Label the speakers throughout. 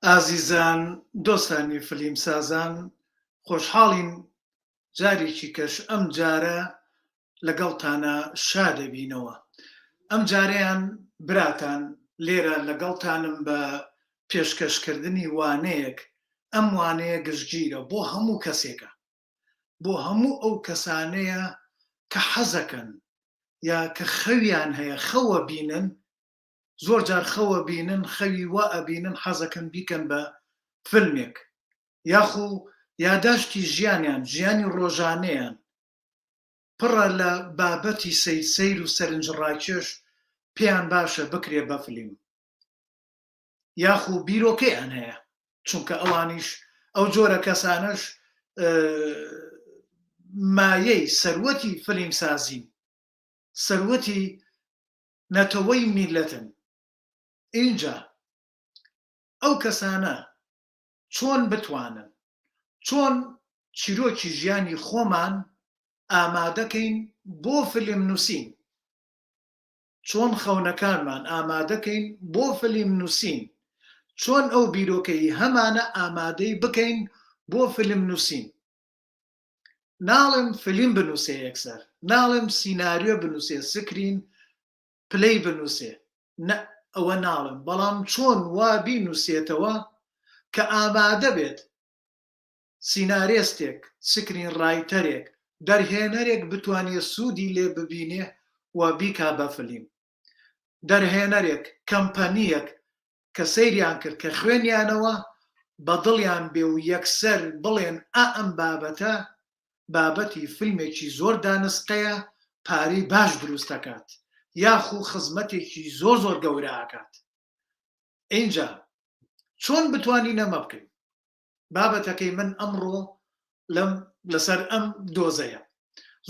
Speaker 1: ئازیزان دۆستانی فلیم سازان خۆشحاڵین جارێکی کەش ئەم جارە لەگەڵتانا شادەبینەوە ئەم جارەیان براتان لێرە لەگەڵتانم بە پێشکەش کردنی وانەیەک ئەم وانەیە گشتگیرە بۆ هەموو کەسێکە بۆ هەموو ئەو کەسانەیە کە حەزەکەن یا کە خەویان هەیە خەوە بینن زۆر جار خەوە بینن خەوی وا ئەبینن حەزەکەن بیکەن بە فیلمێک یاخو یاداشتی ژیانیان ژیانی ڕۆژانەیان پڕە لە بابەتی سەیر سەیر و سەرنجڕاکێش پێیان باشە بکرێ بە فلیم یاخو بیرۆکەیان هەیە چونکە ئەوانیش ئەو جۆرە کەسانەش مایەی سەروەتی فلیم سازین سەروەتی نەتەوەی میلەتن ئینجا ئەو کەسانە چۆن بتوانن چۆن چیرۆکی ژیانی خۆمان ئامادەکەین بۆ فلیم نووسین چۆن خەونەکانمان ئامادەکەین بۆ فلیم نووسین چۆن ئەو بیرۆکەی هەمانە ئامادەی بکەین بۆ فلم نووسین ناڵێم فلیم بنووسێ یەکسەر ناڵێم سیناریۆ بنووسێ screenplay بنووسێ نە ئەوە ناڵێم بەڵام چۆن وا بینووسێتەوە کە ئامادە بێت سینارێستێک screenwriter ێک دەرهێنەرێک بتوانێ سوودی لێ ببینێ و بیکا بە فلیم دەرهێنەرێک کەمپەنییەک کە سەیریان کرد کە خوێنیانەوە بە دڵیان بێ و یەکسەر بڵێن ئا ئەم بابەتە بابەتی فیلمێکی زۆر دانسقەیە پارەی باش دروست ئەکات یاخو خزمەتێکی زۆر زۆر گەورە ئەکات ئینجا چۆن بتوانین ئەمە بکەین بابەتەکەی من ئەمڕۆ لەم لەسەر ئەم دۆزەیە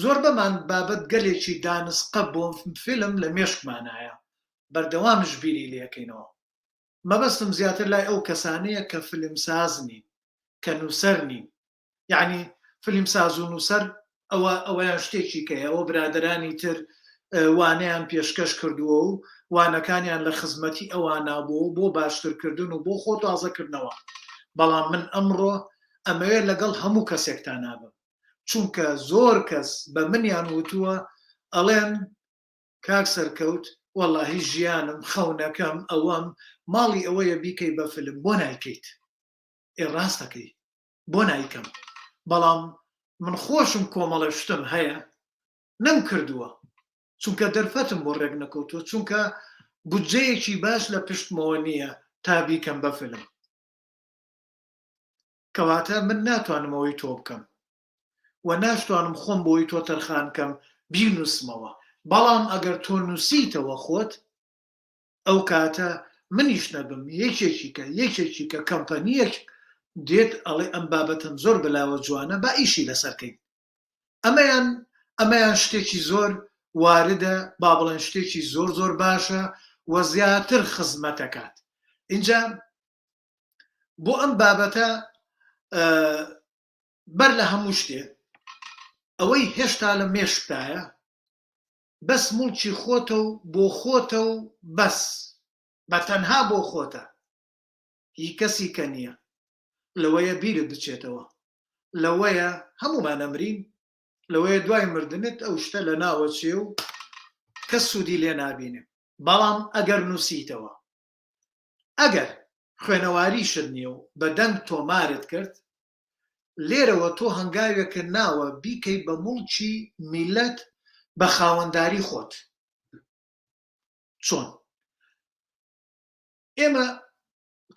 Speaker 1: زۆربەمان بابەت گەلێکی دانسقە بۆ فیلم لە مێشکمانایە بەردەوامش بیری لێکەینەوە مەبەستم زیاتر لای ئەو کەسانەیە کە فیلمساز نین کە نووسەر نین یعنی فیلمساز و نووسەر ئەوە ئەوەیان شتێکی کەیە ئەوە برادەرانی تر وانەیان پێشکەش کردووە و وانەکانیان لە خزمەتی ئەوانە بوو بۆ باشترکردن و بۆ خۆ تازەکردنەوە بەڵام من ئەمڕۆ ئەمەوێت لەگەڵ هەموو کەسێکتان نابم چونکە زۆر کەس بە منیان وتووە ئەڵێن کاک سەرکەوت وەڵاهی ژیانم خەونەکەم ئەوەم ماڵی ئەوەیە بیکەی بە فلم بۆ نایکەیت ئێ ڕاستەکەی بۆ نایکەم بەڵام من خۆشم کۆمەڵە شتم هەیە نەم کردووە چونکە دەرفەتم بۆ ڕێک نەکەوتووە چونکە بودجەیەکی باش لە پشتمەوە نییە تا بیکەم بە فلم کەواتە من ناتوانم ئەوەی تۆ بکەم و ناشتوانم خۆم بۆی تۆ تەرخان کەم بینوسمەوە بەڵام ئەگەر تۆ نووسیتەوە خۆت ئەو کاتە منیش نەبم یەکێکی کە یەکێکی کە کەمپەنیەک دێت ئەڵێ ئەم بابەتەم زۆر بەلاوە جوانە با ئیشی لەسەر کەین ئەمەیان ئەمەیان شتێکی زۆر واردە با بڵێن شتێکی زۆر زۆر باشە و زیاتر خزمەتەکات اینجا بۆ ئەم بابەتە بەر لە هەموو شتێ ئەوەی هێشتا لە مێشکتایە بەس موڵکی خۆتە و بۆ خۆتە و بەس بە تەنها بۆ خۆتە هی کەسی کە نییە لەوەیە بیرت بچێتەوە لەوەیە هەموومان ئەمرین لەوەیە دوای مردنت ئەو شتە لە ناوەچێ و کەس سوودی لێ نابینێ بەڵام ئەگەر نووسیتەوە ئەگەر خوێنەواریشت نییە و بە دەنگ تۆمارت کرد لێرەوە تۆ هەنگاوێکت ناوە بیکەی بە موڵکی میللەت بە خاوەنداری خۆت. چۆن؟ ئێمە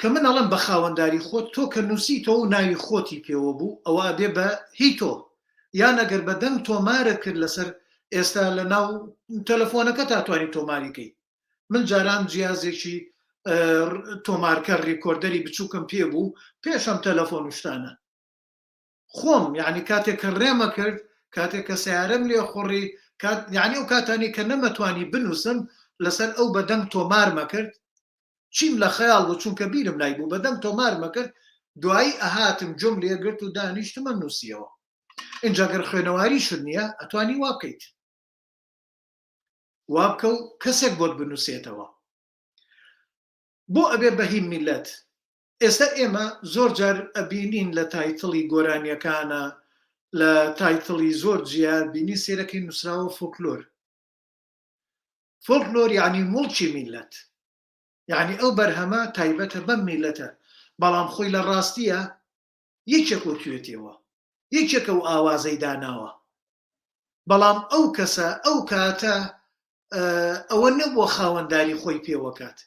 Speaker 1: کە من ئەڵێم بە خاوەنداری خۆت تۆ کە نووسیتەوە و ناوی خۆتی پێوە بوو ئەوە ئەبێ بە هی تۆ یان ئەگەر بە دەنگ تۆمارت کرد لەسەر ئێستا لە ناو تەلەفۆنەکەتا توانی تۆماری کەی من جاران جیازێکی تۆمارکەر recorder ی بچووکم پێ بوو پێش ئەم تەلەفۆن و شتانە خۆم یعنی کاتێک کە ڕێمە کرد کاتێک کە سیارەم لێ خوڕی کات یعنی ئەو کاتانی کە نەمەتوانی بنووسم لەسەر ئەو بەدەنگ تۆمارمە کرد چیم لە خەیاڵ بوو چونکە بیرم لای بوو بەدەنگ تۆمارمە کرد دوایی ئەهاتم جم لێگرت و دانیشتمە نووسیەوە اینجا گەر خوێنەواریشت نییە ئەتوانی وا بکەیت وابکە و کەسێک بۆت بنووسێتەوە بۆ ئەبێ بە هی میلەت؟ ئێستا ئێمە زۆر جار ئەبینین لە title ی گۆرانیەکانە لە title ی زۆر جیا بینی سێرەکەی نووسراوە فۆکلۆر فۆلکلۆر یعنی موڵکی میلەت یعنی ئەو بەرهەمە تایبەتە بەم میلەتە بەڵام خۆی لە ڕاستیە یەکێک وتوێتەوە یەکێکە و ئاوازەی داناوە بەڵام ئەو کەسە ئەو کاتە ئەوە نەبووە خاوەنداری خۆی پێوەکات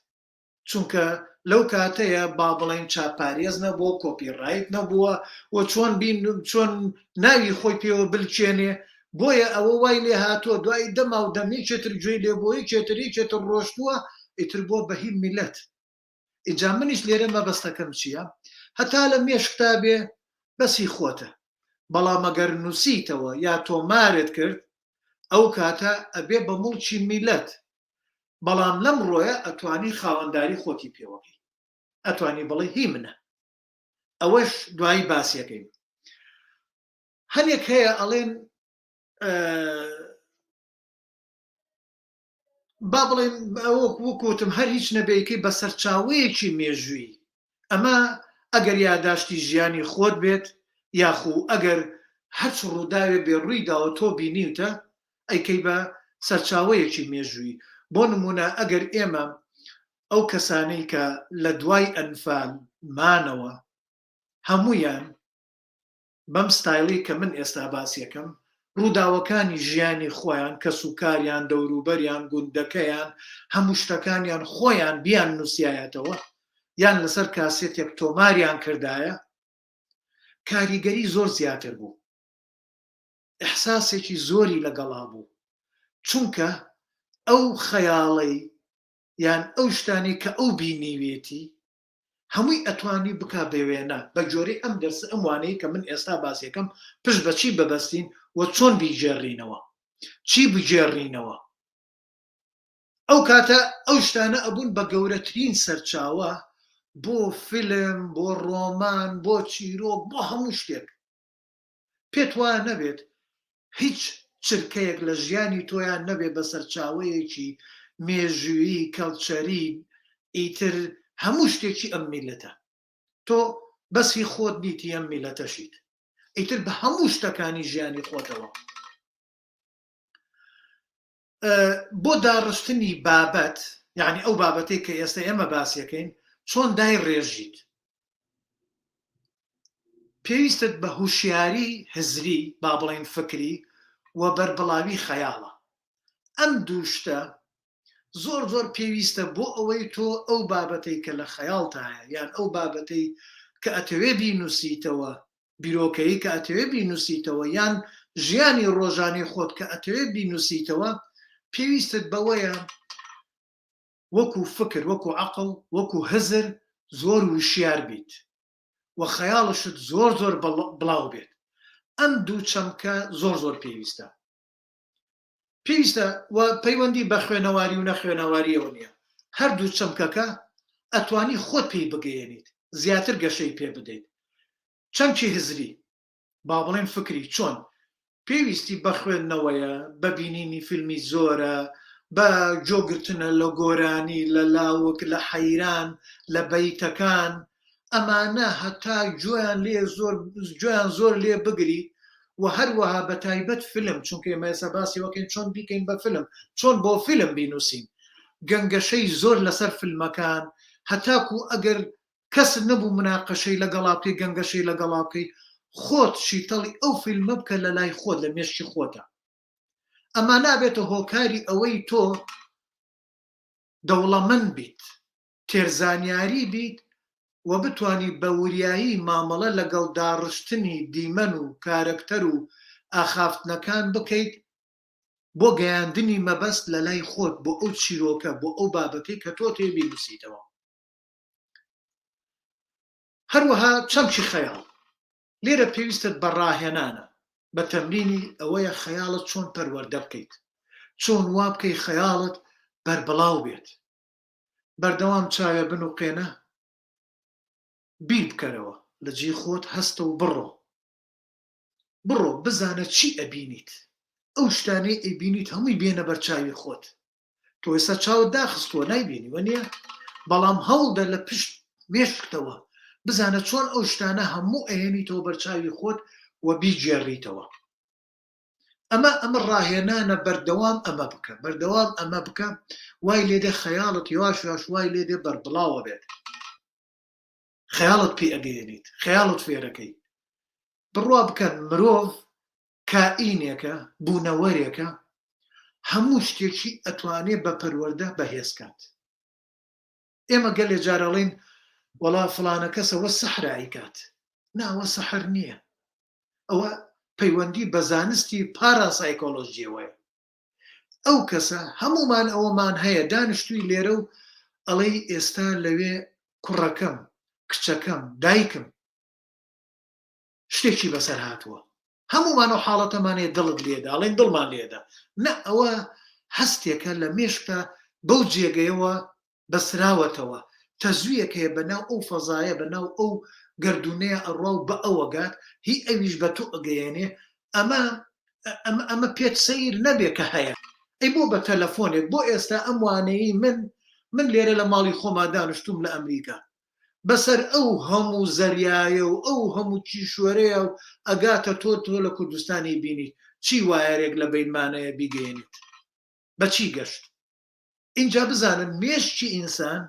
Speaker 1: چونکە لەو کاتەیە با بڵێین چاپپارێز نەبووە، کۆپی ڕایت نەبووە و چۆن بین چۆن ناوی خۆی پێوە بلکێنێ، بۆیە ئەوە وای لێ هاتووە دوای دەما و دەم یەکێ تر گوێی لێ بووە یەکێ تر یەکێ تر ڕۆشتووە ئیتر بووە بە هی میللەت. ئینجا منیش لێرە مەبەستەکەم چییە؟ هەتا لە مێشکتا بێ بەس هی خۆتە، بەڵام ئەگەر نووسیتەوە یا تۆمارت کرد ئەو کاتە ئەبێ بە موڵکی میللەت، بەڵام لەم ڕۆیە ئەتوانی خاوەنداری خۆتی پێوەکەی ئەتوانی بڵێ هی منە ئەوەش دوایی باسیەکەین هەنێک هەیە ئەڵێن با بڵێن وەکوتم هەر هیچ نەبێیکەی بە سەرچاوەیەکی مێژووی ئەمە ئەگەر یاداشتی ژیانی خۆت بێت یاخو ئەگەر هەرچ ڕووداوێ بێ ڕووی داوە تۆ بینیوتە ئەیکەی بە سەرچاوەیەکی مێژوویی. بۆ نموونە ئەگەر ئێمە ئەو کەسانەی کە لە دوای ئەنفال مانەوە هەموویان بەم ستایلەی کە من ئێستا باسیەکەم ڕووداوەکانی ژیانی خۆیان، کەسوکاریان، دەوروبەریان، گوندەکەیان، هەموو شتەکانیان خۆیان بیان نووسیایەتەوە یان لەسەر کاسێتێک تۆماریان کردایە کاریگەری زۆر زیاتر بوو. ئیحساسێکی زۆری لەگەڵا بوو چونکە ئەو خەیاڵەی یان ئەو شتانەی کە ئەو بینیوێتی هەمووی ئەتوانی بکا بە وێنە بە جۆرەی ئەم دەرسە ئەم وانەی کە من ئێستا باسیەکەم پشت بە چی ببەستین و چۆن بیگێڕینەوە چی بگێڕینەوە ئەو کاتە ئەو شتانە ئەبوون بە گەورەترین سەرچاوە بۆ فیلم بۆ ڕۆمان بۆ چیرۆک بۆ هەموو شتێک پێت وا نەبێت هیچ چرکەیەک لە ژیانی تۆیان نەبێت بە سەرچاوەیەکی مێژوویی کەڵچەری ئیتر هەموو شتێکی ئەم میللەتە تۆ بەس هی خۆت نیت هی ئەم میللەتەشیت ئیتر بە هەموو شتەکانی ژیانی خۆتەوە بۆ داڕشتنی بابەت یعنی ئەو بابەتەی کە ئێستا ئێمە باسیەکەین چۆن دای ڕێژیت پێویستت بە هوشیاری هزری با بڵێین فکری و بەربڵاوی خەیاڵە ئەم دوو شتە زۆر زۆر پێویستە بۆ ئەوەی تۆ ئەو بابەتەی کە لە خەیاڵتایە یان ئەو بابەتەی کە ئەتەوێ بینوسیتەوە بیرۆکەیی کە ئەتەوێ بینوسیتەوە یان ژیانی ڕۆژانەی خۆت کە ئەتەوێ بینوسیتەوە پێویستت بەوەیە وەکو فکر وەکو عەقڵ وەکو هزر زۆر وشیار بیت و خەیاڵشت زۆر زۆر بڵاو بێت ئەم دوو چەمکە زۆر زۆر پێویستە پێویستە و پەیوەندی بە خوێنەواری و نەخوێنەواریەوە نییە هەردوو چەمکەکە ئەتوانی خۆت پێی بگەیەنیت زیاتر گەشەی پێ بدەیت چەمکی هزری با بڵێن فکری چۆن پێویستی بە خوێندنەوەیە، بە بینینی فیلمی زۆرە، بە گۆگرتنە لە گۆرانی، لە لاوک، لە حەیران، لە بەیتەکان، ئەمانە هەتا گۆیان لێ زۆر گۆیان زۆر لێ بگری و هەروەها بە تایبەت فیلم چونکە ئێمە ئێستا باسی وەکەین چۆن بیکەین بە فیلم چۆن بۆ فیلم بینوسین گەنگەشەی زۆر لەسەر فیلمەکان هەتاکو ئەگەر کەست نەبوو مناقەشەی لەگەڵا بکەی گەنگەشەی لەگەڵا بکەی خۆت شیتەڵی ئەو فیلمە بکە لەلای خۆت لە مێشکی خۆتە ئەما نابێتە هۆکاری ئەوەی تۆ دەوڵەمەند بیت تێرزانیاری بیت و بتانی بە وریایی مامەڵە لەگەڵ داڕشتنی دیمەن و کارەکتەر و ئاخافتنەکان بکەیت بۆ گەیاندنی مەبەست لەلای خۆت بۆ ئەو چیرۆکە بۆ ئەو بابەتەی کە تۆ تێ بینوسیتەوە. هەروەها چەمکی خەیاڵ لێرە پێویستت بە ڕاهێنانە، بە تەمرینی ئەوەیە خەیاڵت چۆن پەروەردە بکەیت، چۆن وا بکەی خەیاڵت بەربڵاو بێت. بەردەوام چاوێ بنوقێنە، بیر بکەرەوە، لە جێی خۆت هەستە و بڕۆ. بڕۆ بزانە چی ئەبینیت، ئەو شتانەی ئەیبینیت هەمووی بێنە بەر چاوی خۆت. تۆ ئێستا چاوت داخستووە نایبینی وە نییە؟ بەڵام هەوڵدە لە پشت مێشکتەوە. بزانە چۆن ئەو شتانە هەموو ئەهێنیتەوە بەرچاوی خۆت و بیگێڕیتەوە. ئەمە ئەمە ڕاهێنانە بەردەوام ئەمە بکە بەردەوام ئەمە بکە وای لێدێ خەیاڵت یواش یواش وای لێدێ بەربڵاوە بێت خەیاڵت پێ ئەگەیەنیت خەیاڵت فێرەکەی بڕوا بکەن مرۆڤ کائینێکە بوونەوەرێکە هەموو شتێکی ئەتوانێ بە پەروەردە بەهێز کات ئێمە گەلێ جار ئەڵێین وەڵا فڵانە کەس ئەوە سەحرە ئەیکات نا ئەوە سەحر نییە ئەوە پەیوەندی بە زانستی پاراسایکۆلۆژیەوەیە ئەو کەسە هەمومان ئەوەمان هەیە دانیشتووی لێرە و ئەڵێی ئێستا لەوێ کوڕەکەم کچەکەم دایکم شتێکی بەسەر هاتووە هەمومان ئەو حاڵەتەمان هەیە دڵت لێدا ئەڵێن دڵمان لێدا نە ئەوە هەستێکە لە مێشکە بەو جێگەیەوە بەسراوەتەوە تەزویەک هەیە بە ناو ئەو فەزایە بە ناو ئەو گەردوونەیە ئەڕوا و بە ئەوە گات هی ئەویش بە تۆ ئەگەیەنێ ئەمە ئەمە ئەمە پێت سەیر نەبێ کە هەیە ئەی بۆ بە تەلەفۆنێک بۆ ئێستا ئەم وانەیەی من من لێرە لە ماڵی خۆما دانیشتووم لە ئەمریکا بەسەر ئەو هەموو زەریایە و ئەو هەموو کیشوەرەیە و ئەگاتە تۆ تۆ لە کوردستانی بینیت چی وایەرێک لە بەینمانەیە بیگەیەنیت بە چی گەشت ئینجا بزانن مێشکی ئینسان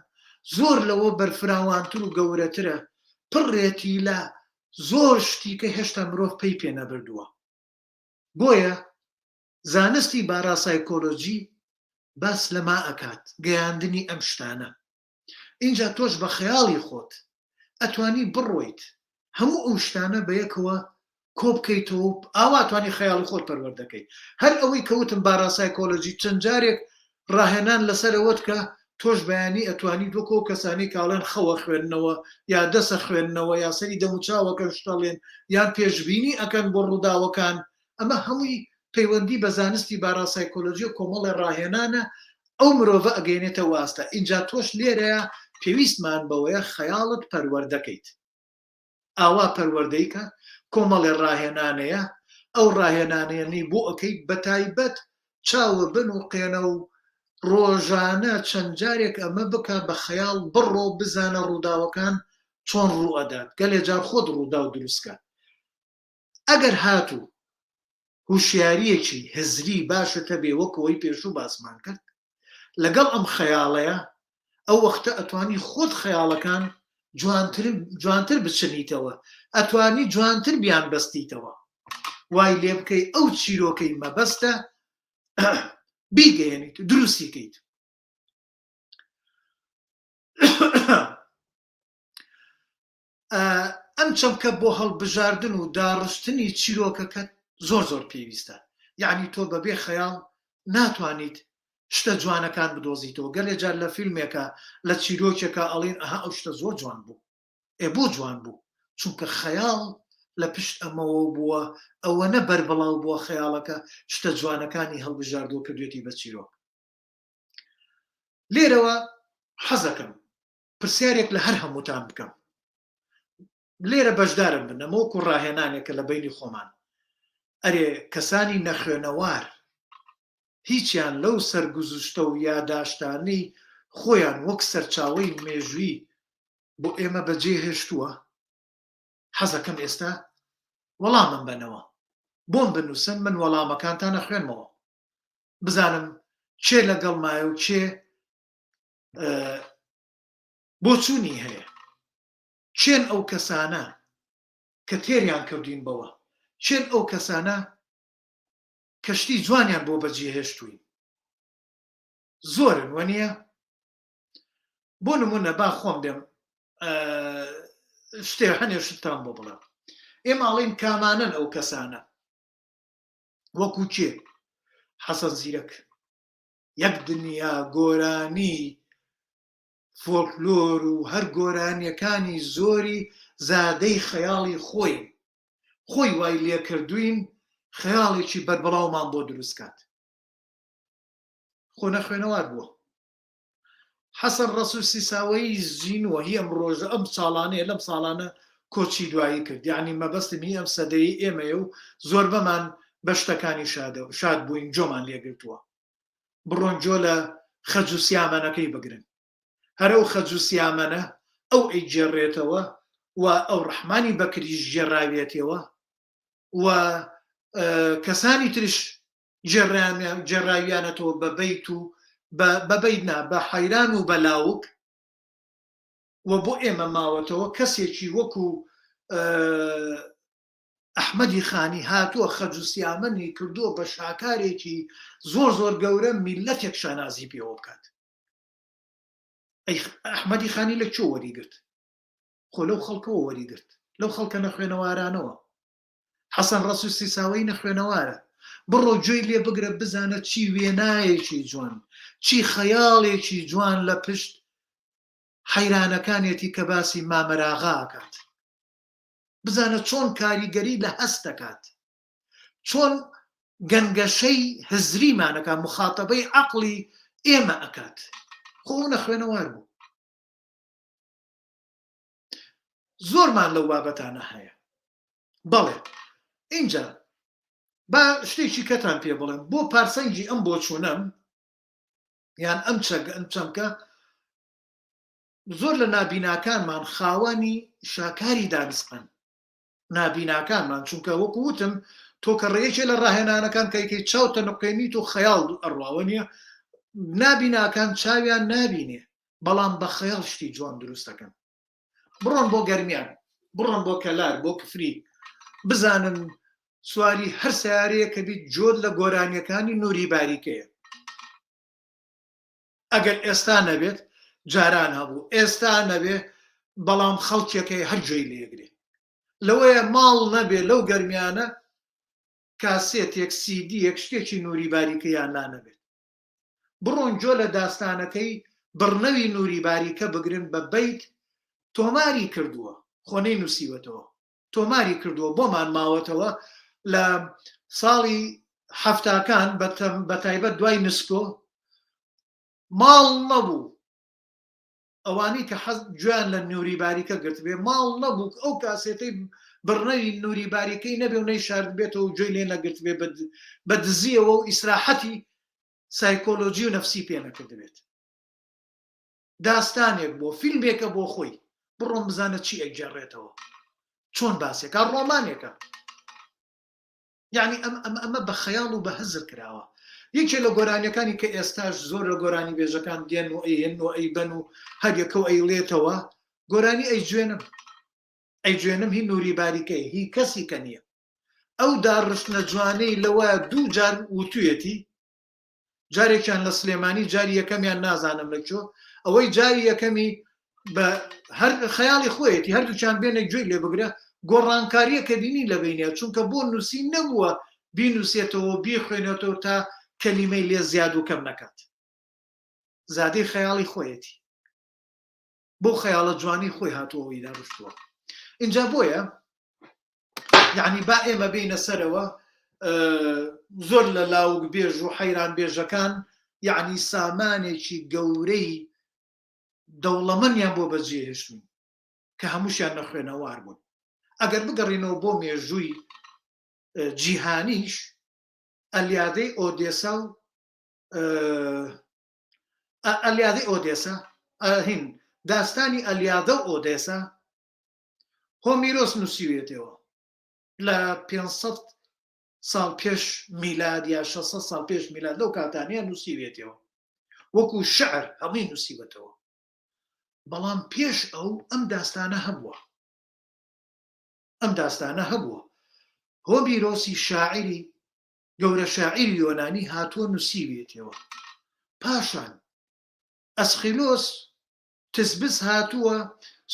Speaker 1: زۆر لەوە بەرفراوانتر و گەورەترە پڕێتی لە زۆر شتی کە هێشتا مرۆڤ پەی پێ نەبردووە بۆیە زانستی باراسایکۆلۆجی باس لەما ئەکات گەیاندنی ئەم شتانە ئینجا تۆش بە خەیاڵی خۆت ئەتوانی بڕۆیت هەموو ئەو شتانە بەیەکەوە کۆبکەیتەوە و ئاوا توانی خەیاڵی خۆت پەروەردەکەی هەر ئەوەی کە وتم باراسایکۆلۆجی چەند جارێک ڕاهێنان لەسەر ئەوەت کە تۆش بەیانی ئەتوانیت وەکو ئەو کەسانەی کە ئەڵێن خەوە خوێندنەوە یا دەسە خوێندنەوە یا سەری دەموچاوەکەن شتەڵێن یان پێشبینی ئەکەن بۆ ڕووداوەکان ئەمە هەمووی پەیوەندی بە زانستی باراسایکۆلۆجی و کۆمەڵێ ڕاهێنانە ئەو مرۆڤە ئەگەیەنێتە واستە ئینجا تۆش لێرەیە پێویستمان بەوەیە خەیاڵت پەروەردەکەیت ئاوا پەروەردەی کە کۆمەڵێ ڕاهێنانەیە ئەو ڕاهێنانەیەنی بۆ ئەکەیت بەتایبەت چاوە بنوقێنە و ڕۆژانە چەند جارێک ئەمە بکە بە خەیاڵ بڕۆ بزانە ڕووداوەکان چۆن ڕووئەدات گەلێ جار خۆت ڕووداو دروستکە ئەگەر هاتوو هوشیاریەکی هزری باشت هەبێ وەک ئەوەی پێشوو باسمان کرد لەگەڵ ئەم خەیاڵەیە ئەو وەختە ئەتوانی خۆت خەیاڵەکان جوانتر جوانتر بچنیتەوە ئەتوانی جوانتر بیان بەستیتەوە وای لێ بکەی ئەو چیرۆکەی مەبەستە بیگەیەنیت دروستی کەیت ئەم چەمکە بۆ هەڵبژاردن و داڕشتنی چیرۆکەکەت زۆر زۆر پێویستە یەعنی تۆ بەبێ خەیاڵ ناتوانیت شتە جوانەکان بدۆزیتەوە گەلێ جار لە فیلمێکا لە چیرۆکێکا ئەڵێن ئەها ئەو شتە زۆر جوان بوو ئێ بۆ جوان بوو چونکە خەیاڵ لە پشت ئەمەوە بووە ئەوەنە بەربڵاو بووە خەیاڵەکە شتە جوانەکانی هەڵبژاردووە کردوێتی بە چیرۆک لێرەوە حەزەکەم پرسیارێک لە هەر هەمووتان بکەم لێرە بەشدارم بن ئەمە وەکو ڕاهێنانێکە لە بەینی خۆمان ئەرێ کەسانی نەخوێنەوار هیچیان لەو سەرگوزشتە و یاداشتانەی خۆیان وەک سەرچاوەی مێژووی بۆ ئێمە بەجێ هێشتووە حەزەکەم ئێستا وەڵامم بەنەوە بۆم بنووسن من وەڵامەکانتان ئەخوێنمەوە بزانم کێ لەگەڵمایە و کێ بۆچوونی هەیە کێن ئەو کەسانە کە تێریان کردوین بەوە کێن ئەو کەسانە کە شتی جوانیان بۆ بەجێهێشتوین زۆرن وەنیە بۆ نمونە با خۆم بێم شتێ هەنێ شتتان بۆ بڵێم ئێمە ئەڵێن کامانەن ئەو کەسانە وەکو کێ حەسەن زیرەک یەک دنیا گۆرانی فۆلکلۆر و هەر گۆرانیەکانی زۆری زادەی خەیاڵی خۆین خۆی وای لێکردوین خەیاڵێکی بەربڵاومان بۆ دروست کات خۆ نەخوێنەوار بووە حەسەن ڕەسول سیساوەیی زینووە هی ئەم ڕۆژە ئەم ساڵانەیە لەم ساڵانە کۆچی دوایی کرد یعنی مەبەستم هی ئەم سەدەی ئێمەیە و زۆربەمان بە شتەکانی شادە شاد بووین جۆمان لێگرتووە بڕۆن جۆ لە خەج و سیامەنەکەی بگرن هەر ئەو خەج و سیامەنە ئەو ئەیگێڕێتەوە. و ئەو ڕەحمانی بەکریش گێڕاویەتەوە و کەسانی ترش گێڕاویانەتەوە بە بەیت و بە بەیت نا بە حەیران و بە لاوک و بۆ ئێمە ماوەتەوە کەسێکی وەکو ئەحمەدی خانی هاتووە خەج و سیامەنی کردووە بە شاکارێکی زۆر زۆر گەورە میلەتێک شانازی پێوە بکات. ئەی ئەحمەدی خانی لە کوێ وەریگرت؟ خۆ لەو خەڵکەوە وەریگرت، لەو خەڵکە نەخوێنەوارانەوە. حەسەن ڕەسوول سیساوەیی نەخوێنەوارە. بڕۆ گوێی لێ بگرە بزانە چی وێنایەکی جوان، چی خەیاڵێکی جوان لە پشت حەیرانەکانیەتی کە باسی مامەراغا ئەکات. بزانە چۆن کاریگەری لە هەست دەکات، چۆن گەنگەشەی هزریمان ئەکات، موخاتەبەی عەقڵی ئێمە ئەکات. خۆ ئەو نەخوێنەوار بوو. زۆرمان لەو بابەتانە هەیە. بەڵێ ئینجا با شتێکی کەتان پێ بڵێم بۆ پارسەنگی ئەم بۆچوونەم یان ئەم چەک ئەم چەمکە زۆر لە نابیناکانمان خاوەنی شاکاری دانسقەن نابیناکانمان چونکە وەکو وتم تۆ کە ڕێیەکێ لە ڕاهێنانەکان کەیکەی چاو تەنقێنیت و خەیاڵ ئەڕواوە نییە نابیناکان چاویان نابینێ بەڵام بە خەیاڵ شتی جوان دروست دەکەن بڕۆن بۆ گەرمیان بڕۆن بۆ کەلار بۆ کفری بزانن سواری هەر سیارەیە کە بیت جۆر لە گۆرانیەکانی نوری باریکەیە ئەگەر ئێستا نەبێت جاران هەبوو ئێستا نەبێ بەڵام خەڵکیەکەی هەر گوێی لێگرێ لەوەیە ماڵ نەبێ لەو گەرمیانە کاسێتێک سیدیەک شتێکی نوری باریکەیان لا نەبێت بڕۆن گوێ لە داستانەکەی بڕنەوی نوری باریکە بگرن بە بەیت تۆماری کردووە خۆ نەینوسیوەتەوە تۆماری کردووە بۆمان ماوەتەوە لە ساڵی حەفتاکان بە تایبەت دوای نسکۆ ماڵ نەبوو ئەوانەی کە حەز گوێیان لە نوری باریکە گرتبێ ماڵ نەبوو ئەو کاسێتەی بڕنەوی نوری باریکەی نەبێ و نەیشاردبێتەوە و گوێی لێ نەگرتبێ بە دزیەوە و ئیسراحەتی سایکۆلۆجی و نەفسی پێ نەکردبێت. داستانێک بۆ فیلمێکە بۆ خۆی بڕۆم بزانە چی ئەگێڕێتەوە چۆن باسێکە ڕۆمانێکە یعنی ئەم ئەم ئەمە بە خەیاڵ و بە هزر کراوە یەکێ لە گۆرانیەکانی کە ئێستاش زۆر لە گۆرانی بێژەکان دێن و ئەیهێن و ئەیبەن و هەریەکە و ئەیڵێتەوە گۆرانی ئەی جوێنم ئەی جوێنم هی نوری باریکەی هی کەسی کە نییە ئەو داڕشتنە جوانەی لەوە دوو جار وتویەتی جارێکیان لە سلێمانی جاری یەکەمیان نازانم لە کوێ ئەوەی جاری یەکەمی بە هەر خەیاڵی خۆیەتی هەردووکیان بێنە گوێی لێ بگرە گۆڕانکاریە کە بینی لە بینە چونکە بۆ نووسی نەبووە بینوسێتەوە بیخوێنێتەوە تا کەلیمەی لێ زیاد و کەم نەکات زادەی خەیاڵی خۆیەتی بۆ خەیاڵە جوانی خۆی هاتووەوەی داڕشتووە اینجا بۆیە یعنی با ئێمە بینە سەرەوە زۆر لە لاوک بێژ و حەیران بێژەکان یعنی سامانێکی گەورەی دەوڵەمەنیان بۆ بەجێهێشتون کە هەمووشیان نەخوێنەوار بوون ئەگەر بگەڕینەوە بۆ مێژووی جیهانیش ئەلیادەی ئۆدێسا و ئەلیادەی ئۆدێسا هین داستانی ئەلیادە و ئۆدێسا هۆمیرۆس نووسیوێتەوە لە 500 ساڵ پێش میلاد یا 600 ساڵ پێش میلاد لەو کاتانەیە نووسیوێتەوە وەکو شعر هەمووی نووسیوەتەوە بەڵام پێش ئەو ئەم داستانە هەبووە ئەم داستانە هەبووە هۆمیرۆسی شاعری گەورە شاعیری یۆنانی هاتووە نووسیوێتەوە پاشان ئەسخیلۆس تسبس هاتووە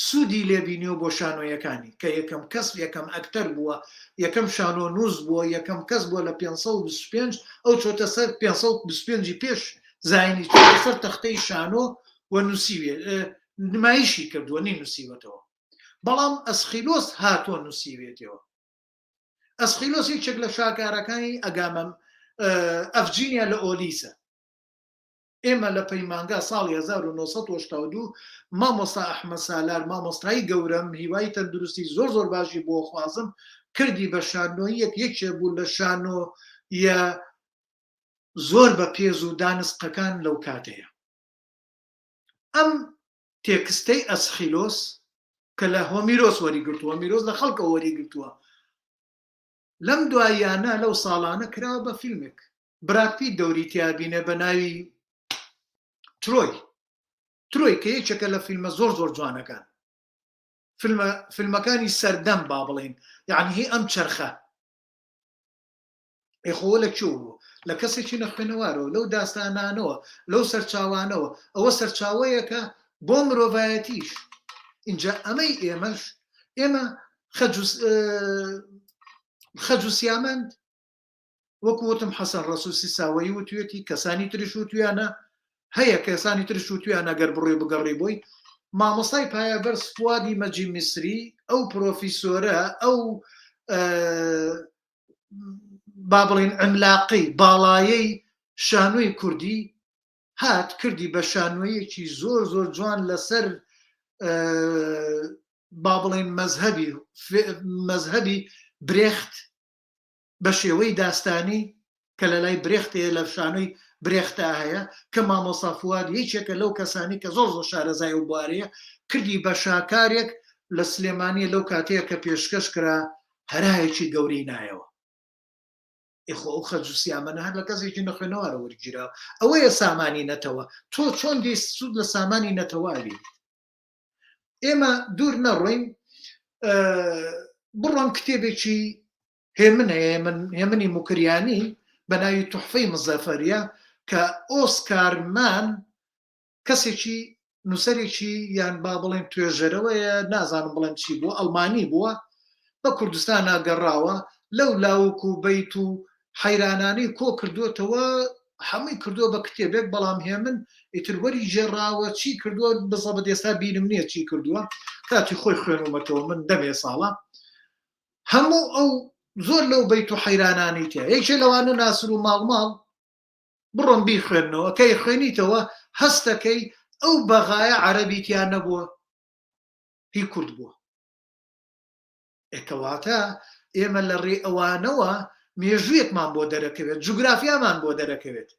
Speaker 1: سوودی لێ بینیوە بۆ شانۆیەکانی کە یەکەم کەس یەکەم ئەکتەر بووە یەکەم شانۆنووس بووە یەکەم کەس بووە لە 525 ئەو چۆتە سەر 525 پێش زاینی چۆتە سەر تەختەی شانۆ و نووسیوێ نمایشی کردووە نی نووسیوەتەوە بەڵام ئەسخیلۆس هاتووە نووسیوێتەوە ئەسخیلۆس یەکێک لە شاکارەکانی ئەگامەم ئەفجینیا لە ئۆلیسە ئێمە لە پەیمانگا ساڵی 1982 مامۆستا ئەحمەد سالار مامۆستای گەورەم هیوای تەندروستی زۆر زۆر باشی بۆ خوازم کردی بە شانۆیەک یەکێ بوو لە شانۆ یە زۆر بە پێز و دانسقەکان لەو کاتەیە ئەم تێکستەی ئەسخیلۆس. کە لە هۆمیرۆس وەریگرتووە، هۆمیرۆس لە خەڵکەوە وەریگرتووە. لەم دواییانە لەو ساڵانە کراوە بە فیلمێک. براد پیت دەوری تیا بینێ بە ناوی ترۆی. ترۆی کە یەکێکە لە فیلمە زۆر زۆر جوانەکان. فیلمە فیلمەکانی سەردەم با بڵێین یعنی هی ئەم چەرخە. ئێ خۆ لە کوێوە بوو؟ لە کەسێکی نەخوێنەوارەوە، لەو داستانانەوە، لەو سەرچاوانەوە، ئەوە سەرچاوەیەکە بۆ مرۆڤایەتیش. ئینجا ئەمەی ئێمەش، ئێمە خەج و سیامەند، وەکو وتم حەسەن ڕەسوول سیساوەیی وتوێتی، کەسانی تریش وتویانە، هەیە کەسانی تریش وتویانە گەر بڕۆی بگەڕی بۆی، مامۆستای پایەبەرز فوادی مەجی میسری، ئەو پرۆفیسۆرە، ئەو با بڵێین عملاقەی باڵایەی شانۆی کوردی هات کردی بە شانۆیەکی زۆر زۆر جوان لەسەر با بڵێن مەزهەبی مەزهەبی برێخت بە شێوەی داستانی کە لە لای برێخت هەیە لە شانۆی برێختا هەیە کە مامۆستا فواد یەکێکە لەو کەسانی کە زۆر زۆر شارەزای ئەو بوارەیە کردی بە شاکارێک لە سلێمانیە لەو کاتەیە کە پێشکەش کرا هەرایەکی گەورەی نایەوە. ئێ خۆ ئەو خەرج و سیامەنە هەر لە کەسێکی نەخوێنەوارە وەرگیراوە. ئەوەیە سامانی نەتەوە. تۆ چۆن دێی سوود لە سامانی نەتەوە ئەبینیت؟ ئێمە دوور نەڕۆین بڕۆن کتێبێکی هێمن هەیە هێمن هێمنی موکریانی بە ناوی توحفەی مزەفەریە کە ئۆسکار مان کەسێکی نووسەرێکی یان با بڵێن توێژەرەوەیە نازانم بڵێم چی بووە ئەڵمانی بووە بە کوردستانا گەڕاوە لەو لاوک و بەیت و حەیرانانەی کۆ کردووەتەوە هەمووی کردووە بە کتێبێک بەڵام هێمن ئیتر وەری گێڕاوە چی کردووە بزەبت ئێستا بیرم نییە چی کردووە کاتی خۆی خوێنومەتەوە من دەمێ ساڵە هەموو ئەو زۆر لەو بەیت و حەیرانانەی تیا یەکێ لەوانە ناسر و ماڵماڵ بڕۆن بیخوێننەوە کە ئەیخوێنیتەوە هەستەکەی ئەو بەغایە عەرەبی تیا نەبووە هی کورد بووە ئێ کەواتە ئێمە لە ڕێی ئەوانەوە مێژوویەکمان بۆ دەرەکەوێت جوگرافیامان بۆ دەرەکەوێت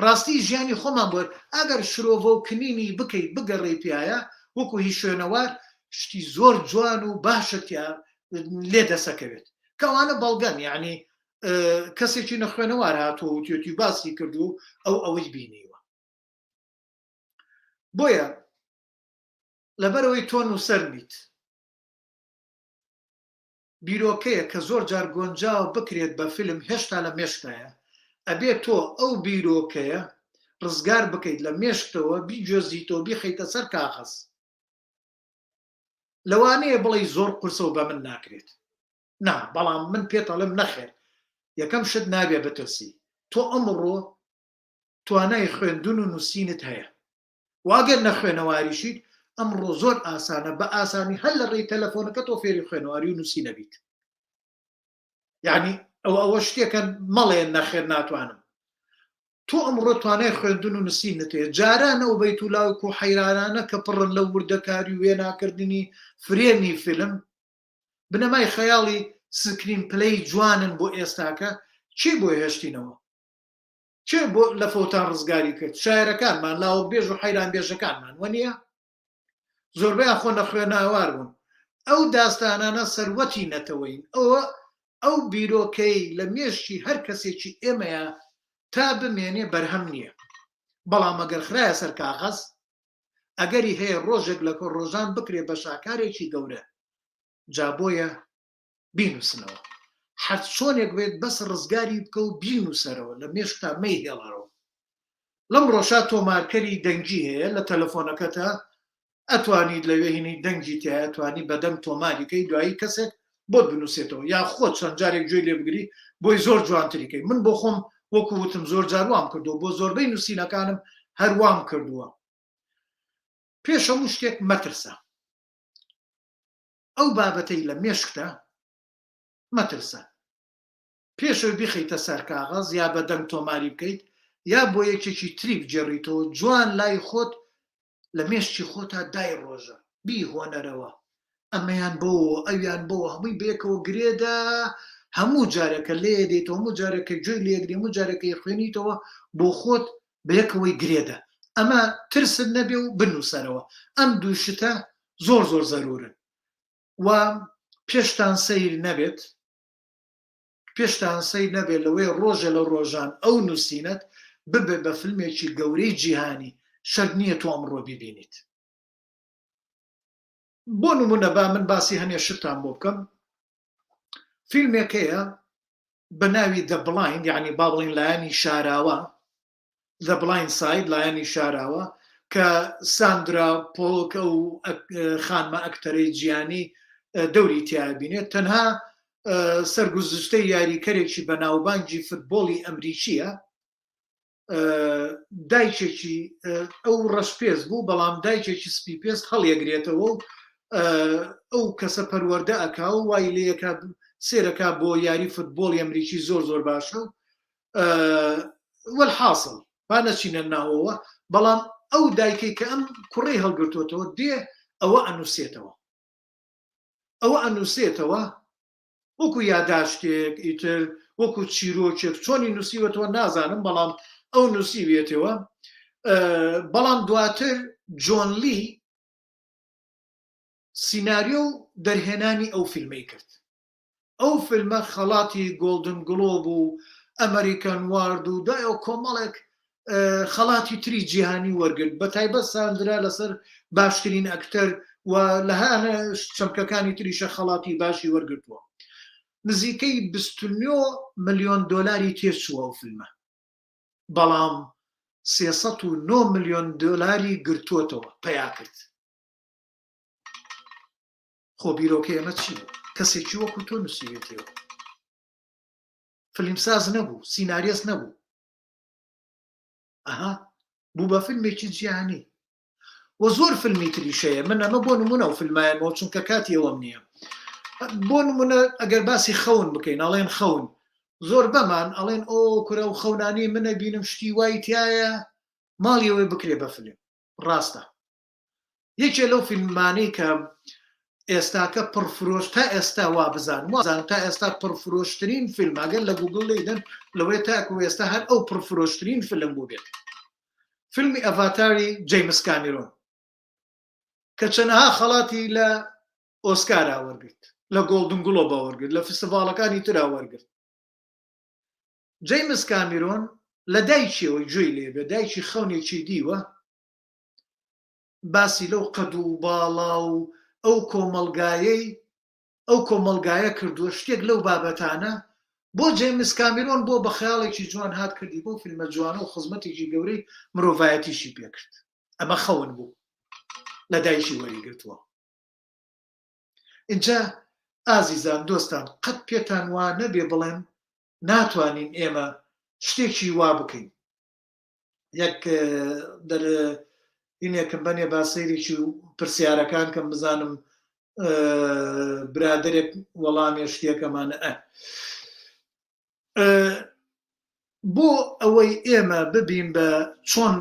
Speaker 1: ڕاستی ژیانی خۆمان بۆ ئەگەر شرۆڤە و کنینی بکەیت بگەڕێی پیایە وەکو هی شوێنەوار شتی زۆر جوان و باشە تیا لێ دەسەکەوێت کەوانە بەڵگەن یعنی کەسێکی نەخوێنەوار هاتووە وتێتی باسی کردو ئەو ئەوەی بینیوە بۆیە لەبەرەوەی تۆ نووسەر نیت بیرۆکەیە کە زۆر جار گۆنجاوە بکرێت بە فیلم هێشتا لە مێشکتایە ئەبێ تۆ ئەو بیرۆکەیە ڕزگار بکەیت لە مێشکتەوە بیگوێزیتەوە بیخەیتە سەر کاغەز لەوانەیە بڵێی زۆر قورسە و بە من ناکرێت نا بەڵام من پێت ئەڵێم نەخێر یەکەم شت نابێ بترسی تۆ ئەمڕۆ توانای خوێندن و نووسینت هەیە و ئەگەر نەخوێنەواریشیت ئەمڕۆ زۆر ئاسانە بە ئاسانی هەر لە ڕێی تەلەفۆنەکە تۆ فێری خوێنەواری و نووسینە بیت یعنی ئەوە ئەوە شتێکە مەڵێ نەخێر ناتوانم تۆ ئەمڕۆ توانای خوێندن و نووسینت هەیە جاران ئەو بەیت و لاوک و حەیرانانە کە پڕن لەو وردەکاری و وێناکردنی فرێمی فیلم بنەمای خەیاڵی screenplay ی جوانن بۆ ئێستاکە کێ بۆ هێشتینەوە کێ بۆ لە فەوتان ڕزگاری کرد شایەرەکانمان لاوکبێژ و حەیرانبێژەکانمان وەنیە زۆربەیان خۆ نەخوێناوار بوون ئەو داستانانە سەروەتی نەتەوەین ئەوە ئەو بیرۆکەی لە مێشکی هەر کەسێکی ئێمەیە تا بمێنێ بەرهەم نییە بەڵام ئەگەر خرایە سەر کاغەز ئەگەری هەیە ڕۆژێک لە ڕۆژان بکرێ بە شاکارێکی گەورە جا بۆیە بینوسنەوە هەر چۆنێک بێت بەس ڕزگاری بکە و بینوسەرەوە لە مێشکتا مەیهێڵەرەوە لەم ڕۆژا تۆمارکەری دەنگی هەیە لە تەلەفۆنەکەتا ئەتوانیت لەوێ هینی دەنگی تایە توانی بەدەنگ تۆماری کەی دوایی کەسێک بۆت بنووسێتەوە یا خۆت چەند جارێک گوێی لێ بگری بۆی زۆر جوانتری کەی من بۆ خۆم وەکو وتم زۆر جار وام کردووە بۆ زۆربەی نووسینەکانم هەر وام کردووە پێش هەموو شتێک مەترسە ئەو بابەتەی لە مێشکتە مەترسە پێشەوەی بیخەیتە سەر کاغەز یا بە دەنگ تۆماری بکەیت یا بۆ یەکێکی تری بگێڕیتەوە جوان لای خۆت لە مێشکی خۆتا دایڕۆژە بیهۆنەرەوە ئەمەیان بەوەوە ئەویان بەوە هەمووی بەیەکەوە گرێدە هەموو جارێک کە لێ دێیتەوە هەموو جارێک کە گوێی لێگری هەموو جارێک کە خوێنیتەوە بۆ خۆت بەیەکەوەی گرێدە ئەمە ترست نەبێ و بنووسەرەوە ئەم دوو شتە. زۆر زۆر زەرورن و پێشتان سەیر نەبێت پێشتان سەیر نەبێت لەوەی ڕۆژێ لە ڕۆژان ئەو نووسینەت ببێ بە فیلمێکی گەورەی جیهانی شەرت نییە تۆ ئەمڕۆ بیبینیت. بۆ نمونە با من باسی هەنێ شتتان بۆ بکەم فیلمێک هەیە بە ناوی The Blind یعنی با بڵین لایەنی شاراوە The Blind Side لایەنی شاراوە کە ساندرا پۆلک ئەو خانمە ئەکتەرەی جیانی دەوری تیا بینێت تەنها سەرگوزشتەی یاریکەرێکی بەناوبانگی فتبۆڵی ئەمریکیە دایکێکی ئەو ڕەشپێست بوو بەڵام دایکێکی سپی پێست هەڵیەگرێتەوە و ئەو کەسە پەروەردە ئەکا و وای لەکە سێرەکە بۆ یاری فتبۆڵی ئەمریکی زۆر زۆر باشە و وەلحاصل با نەچینە ناوەوە بەڵام ئەو دایکەی کە ئەم کوڕی هەڵگرتوتەوە دێ ئەوە ئەنووسێتەوە ئەوە ئەنووسێتەوە وەکو یاداشتێک ئیتر وەکو چیرۆکێک چۆنی نووسیوەتەوە نازانم بەڵام ئەو نووسیوێتەوە بەڵام دواتر جۆن لی سیناریۆ و دەرهێنانی ئەو فیلمەی کرد ئەو فیلمە خەڵاتی گۆڵدن گڵۆب و ئەمریکان وارد و دایەوە کۆمەڵێک خەڵاتی تری جیهانی وەرگرت بە تایبەت ساندرا لەسەر باشترین ئەکتەر و لە هەنە چەمکەکانی تریشە خەڵاتی باشی وەرگرتووە نزیکەی 29 ملیۆن دۆلاری تێچووە ئەو فیلمە بەڵام 309 ملیۆن دۆلاری گرتووەتەوە پەیا کرد خۆ بیرۆکەی ئەمە چی بوو کەسێکی وەکو تۆ نووسیوێتیەوە فیلمساز نەبوو سیناریۆس نەبوو ئەها بوو بە فیلمێکی جیهانی و زۆر فیلمی تریش هەیە من ئەمە بۆ نمونە و فیلمایەمەوە چونکە کاتی ئەوەم نییە بۆ نمونە ئەگەر باسی خەون بکەین ئەڵێن خەون زۆر بەمان ئەڵێن ئۆ کورە و خەونانی منە بینم شتی وای تایە ماڵی ئەوەی بکرێ بە فیلم ڕاستە یەکێ لەو فیلمانەی کە ئێستاکە پڕفرۆش تا ئێستا وا بزانم وازانم تا ئێستا پڕفرۆشترین فیلم ئەگەر لە گوگڵ لێدەن لەوەی تاکو ئێستا هەر ئەو پڕفرۆشترین فیلم بوو بێت فیلمی ئەڤاتاری جەیمس کامیرۆن کە چەنەها خەڵاتی لە ئۆسکارا وەرگرت لە گۆڵدن گڵۆبا وەرگرت لە فستیڤاڵەکانی ترا وەرگرت جەیمس کامیرۆن لە دایکیەوە گوێی لێبێ دایکی خەونێکی دیوە باسی لەو قەد و باڵا و ئەو کۆمەڵگایەی ئەو کۆمەڵگایە کردووە شتێک لەو بابەتانە بۆ جەیمس کامیرۆن بۆ بە خەیاڵێکی جوان هات کردی بۆ فیلمە جوانە و خزمەتێکی گەورەی مرۆڤایەتیشی پێکرد ئەمە خەون بوو لە دایکی وەریگرتووە اینجا ئازیزان دۆستان قەت پێتان وا نەبێ بڵێن ناتوانین ئێمە شتێکی وا بکەین یەک دەر هینێکم بەنێ با سەیرێکی و پرسیارەکان کەم بزانم برادێک وەڵامێ شتێکەمانە ئە بۆ ئەوەی ئێمە ببین بە چۆن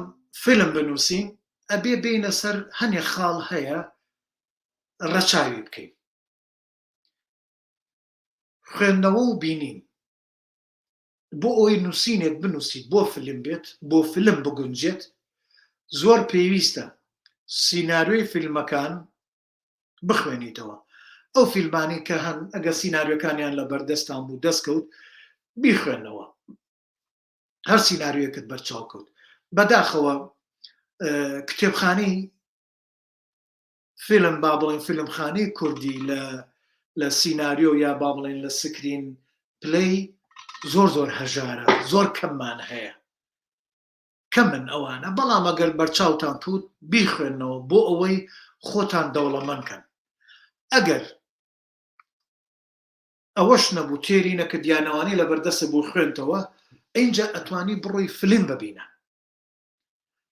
Speaker 1: فیلم بنووسین ئەبێ بینە سەر هەنێ خاڵ هەیە ڕەچاوی بکەین خوێندنەوە و بینین بۆ ئەوەی نووسینێک بنووسیت بۆ فیلم بێت بۆ فیلم بگونجێت زۆر پێویستە سیناریۆی فیلمەکان بخوێنیتەوە ئەو فیلمانی کە هەن ئەگە سیناریۆکانیان لە بەردەستان بوو دەستکەوت بیخوێنەوە هەر سیناریۆکت بەرچاو کەوت بەداخەوە کتێبخانەی فیلم با بڵێن فیلمخانەی کوردی لە لە سیناریۆ یا با بڵێن لە screenplay زۆر زۆر هەژارە زۆر کەممان هەیە کەمن ئەوانە بەڵام ئەگەر بەرچاوتان کەوت بیخوێنەوە بۆ ئەوەی خۆتان دەوڵەمەند کەن ئەگەر ئەوەش نەبوو تێری نەکرد یانەوانی لە بەردەسە بوو خوێنتەوە ئینجا ئەتوانی بڕۆی فلیم ببینە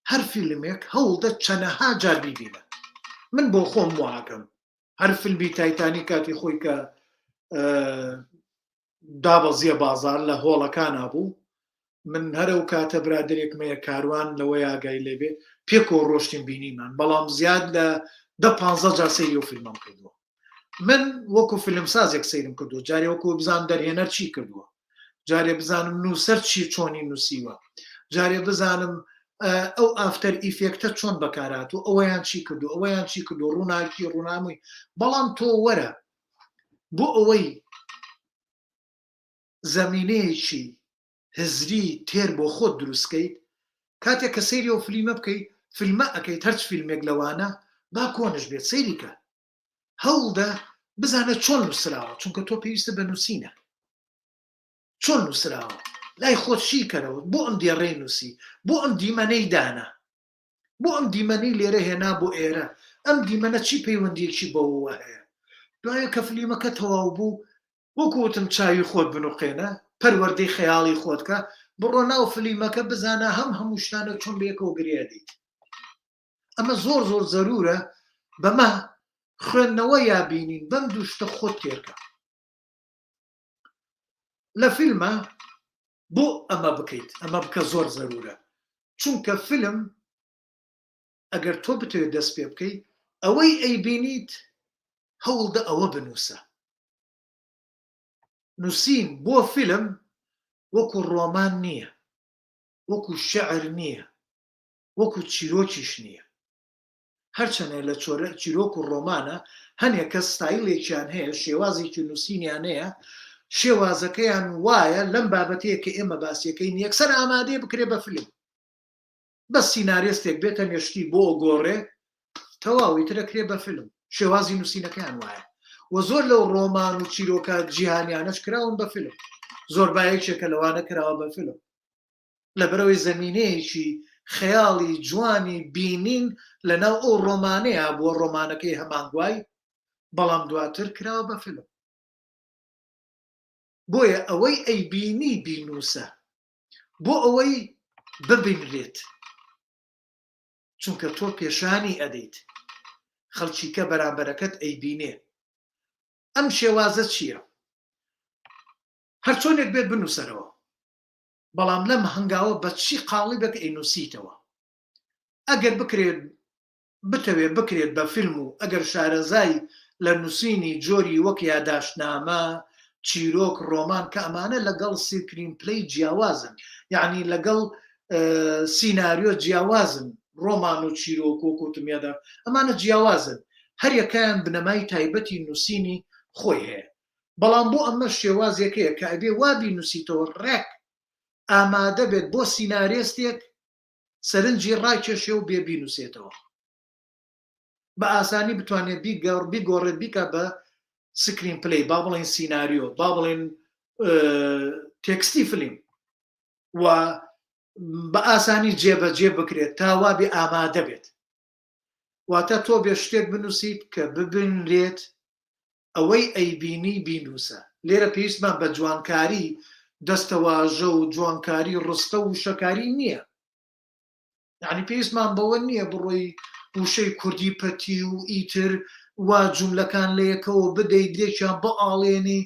Speaker 1: هەر فیلمێک هەوڵدە چەنەها جار بیبینە من بۆ خۆم واکەم هەر فیلمی تایتانی کاتی خۆی کە دابەزیە بازار لە هۆڵەکانا بوو من هەرە و کاتە برادێکمەیە کاروان لەوەی ئاگای لێبێ پێکەوە ڕۆشتین بینیمان بەڵام زیاد لە دە پ جار سەیری و فیلمم کردووە من وەکو فیلمسازێک سەیرم کردو جارێ وەکو بزان دەرهێنەر چی کردووە جارێ بزانم نووسەر چی چۆنی نووسیوە جارێ بزانم. ئەو After Effect ە چۆن بەکارات و ئەوەیان چی کردو ئەوەیان چی کردو ڕووناکی ڕوونامووی بەڵام تۆ وەرە بۆ ئەوەی زەمینەیەکی هزری تێر بۆ خۆت دروست کەیت کاتێک کە سەیری ئەو فلیمە بکەیت فیلمە ئەکەیت هەرچ فیلمێک لەوانە با کۆنش بێت سەیری کە هەوڵدە بزانە چۆن نووسراوە چونکە تۆ پێویستە بە نووسینە چۆن نووسراوە لای خۆت شیکەرەوە بۆ ئەم دێڕەی نووسی بۆ ئەم دیمەنەی دانا بۆ ئەم دیمەنەی لێرە هێنا بۆ ئێرە ئەم دیمەنە چی پەیوەندیەکی بەوەوە هەیە دوایە کە فلیمەکە تەواو بوو وەکو وتم چاوی خۆت بنوقێنە پەروەردەی خەیاڵی خۆت کە بڕۆ ناو فلیمەکە بزانە هەم هەموو شتانە چۆن بەیەکەوە گرێ ئەدەیت ئەمە زۆر زۆر زەرورە بەمە خوێندنەوە یا بینین بەم دوو شتە خۆت تێرکە لە فیلمە بۆ ئەمە بکەیت ئەمە بکە زۆر زەرورە چونکە فیلم ئەگەر تۆ بتەوێت دەست پێ بکەیت ئەوەی ئەیبینیت هەوڵدە ئەوە بنووسە نووسین بۆ فیلم وەکو ڕۆمان نییە وەکو شعر نییە وەکو چیرۆکیش نییە هەرچەنە لە چۆرە چیرۆک و ڕۆمانە هەنێک کەس ستایلێکیان هەیە شێوازێکی نووسینیان هەیە شێوازەکەیان وایە لەم بابەتەیە کە ئێمە باسیەکەین یەکسەر ئامادەیە بکرێ بە فیلم بەس سینارێستێک بێتە مێشکی بۆ گۆڕێ تەواو ئیتر ئەکرێ بە فیلم شێوازی نووسینەکەیان وایە و زۆر لەو ڕۆمان و چیرۆکە جیهانیانەش کراون بە فیلم زۆر بایەکێکە لەوانە کراوە بە فیلم لەبەرەوەی زەمینەیەکی خەیاڵی جوانی بینین لەناو ئەو ڕۆمانەیە بووە ڕۆمانەکەی هەمانگوای بەڵام دواتر کراوە بە فیلم بۆیە ئەوەی ئەیبینی بینوسە بۆ ئەوەی ببینرێت چونکە تۆ پێشانی ئەدەیت خەڵکیکە بەرامبەرەکەت ئەیبینێ ئەم شێوازە چییە؟ هەرچۆنێک بێت بنووسەرەوە بەڵام لەم هەنگاوە بە چی قاڵیبێک ئەینووسیتەوە ئەگەر بکرێت بتەوێ بکرێت بە فیلم و ئەگەر شارەزای لە نووسینی جۆری وەک یاداشتنامە، چیرۆک، ڕۆمان کە ئەمانە لەگەڵ screenplay جیاوازن یەعنی لەگەڵ سیناریۆ جیاوازن ڕۆمان و چیرۆک وەک وتم یادا ئەمانە جیاوازن هەریەکەیان بنەمای تایبەتی نووسینی خۆی هەیە بەڵام بۆ ئەمە شێوازێک هەیە کە ئەبێ وا بینووسیتەوە ڕێک ئامادە بێت بۆ سینارێستێک سەرنجی ڕاکێشێ و بێ بینوسێتەوە بە ئاسانی بتوانێت بیگەڕ بیگۆڕێت بیکا بە screenplay با بڵێن سیناریۆ با بڵێن تێکستی فلیم و بە ئاسانی جێبەجێ بکرێت تا وابێ ئامادە بێت واتە تۆ بێ شتێک بنووسیت کە ببینرێت ئەوەی ئەیبینی بینووسە. لێرە پێویستمان بە جوانکاری دەستەواژە و جوانکاری ڕستە و وشەکاری نییە. یعنی پێویستمان بەوە نییە بڕۆی وشەی کوردی پەتی و ئیتر وا جوملەکان لە یەکەوە بدەیت لێکیان بئاڵێنی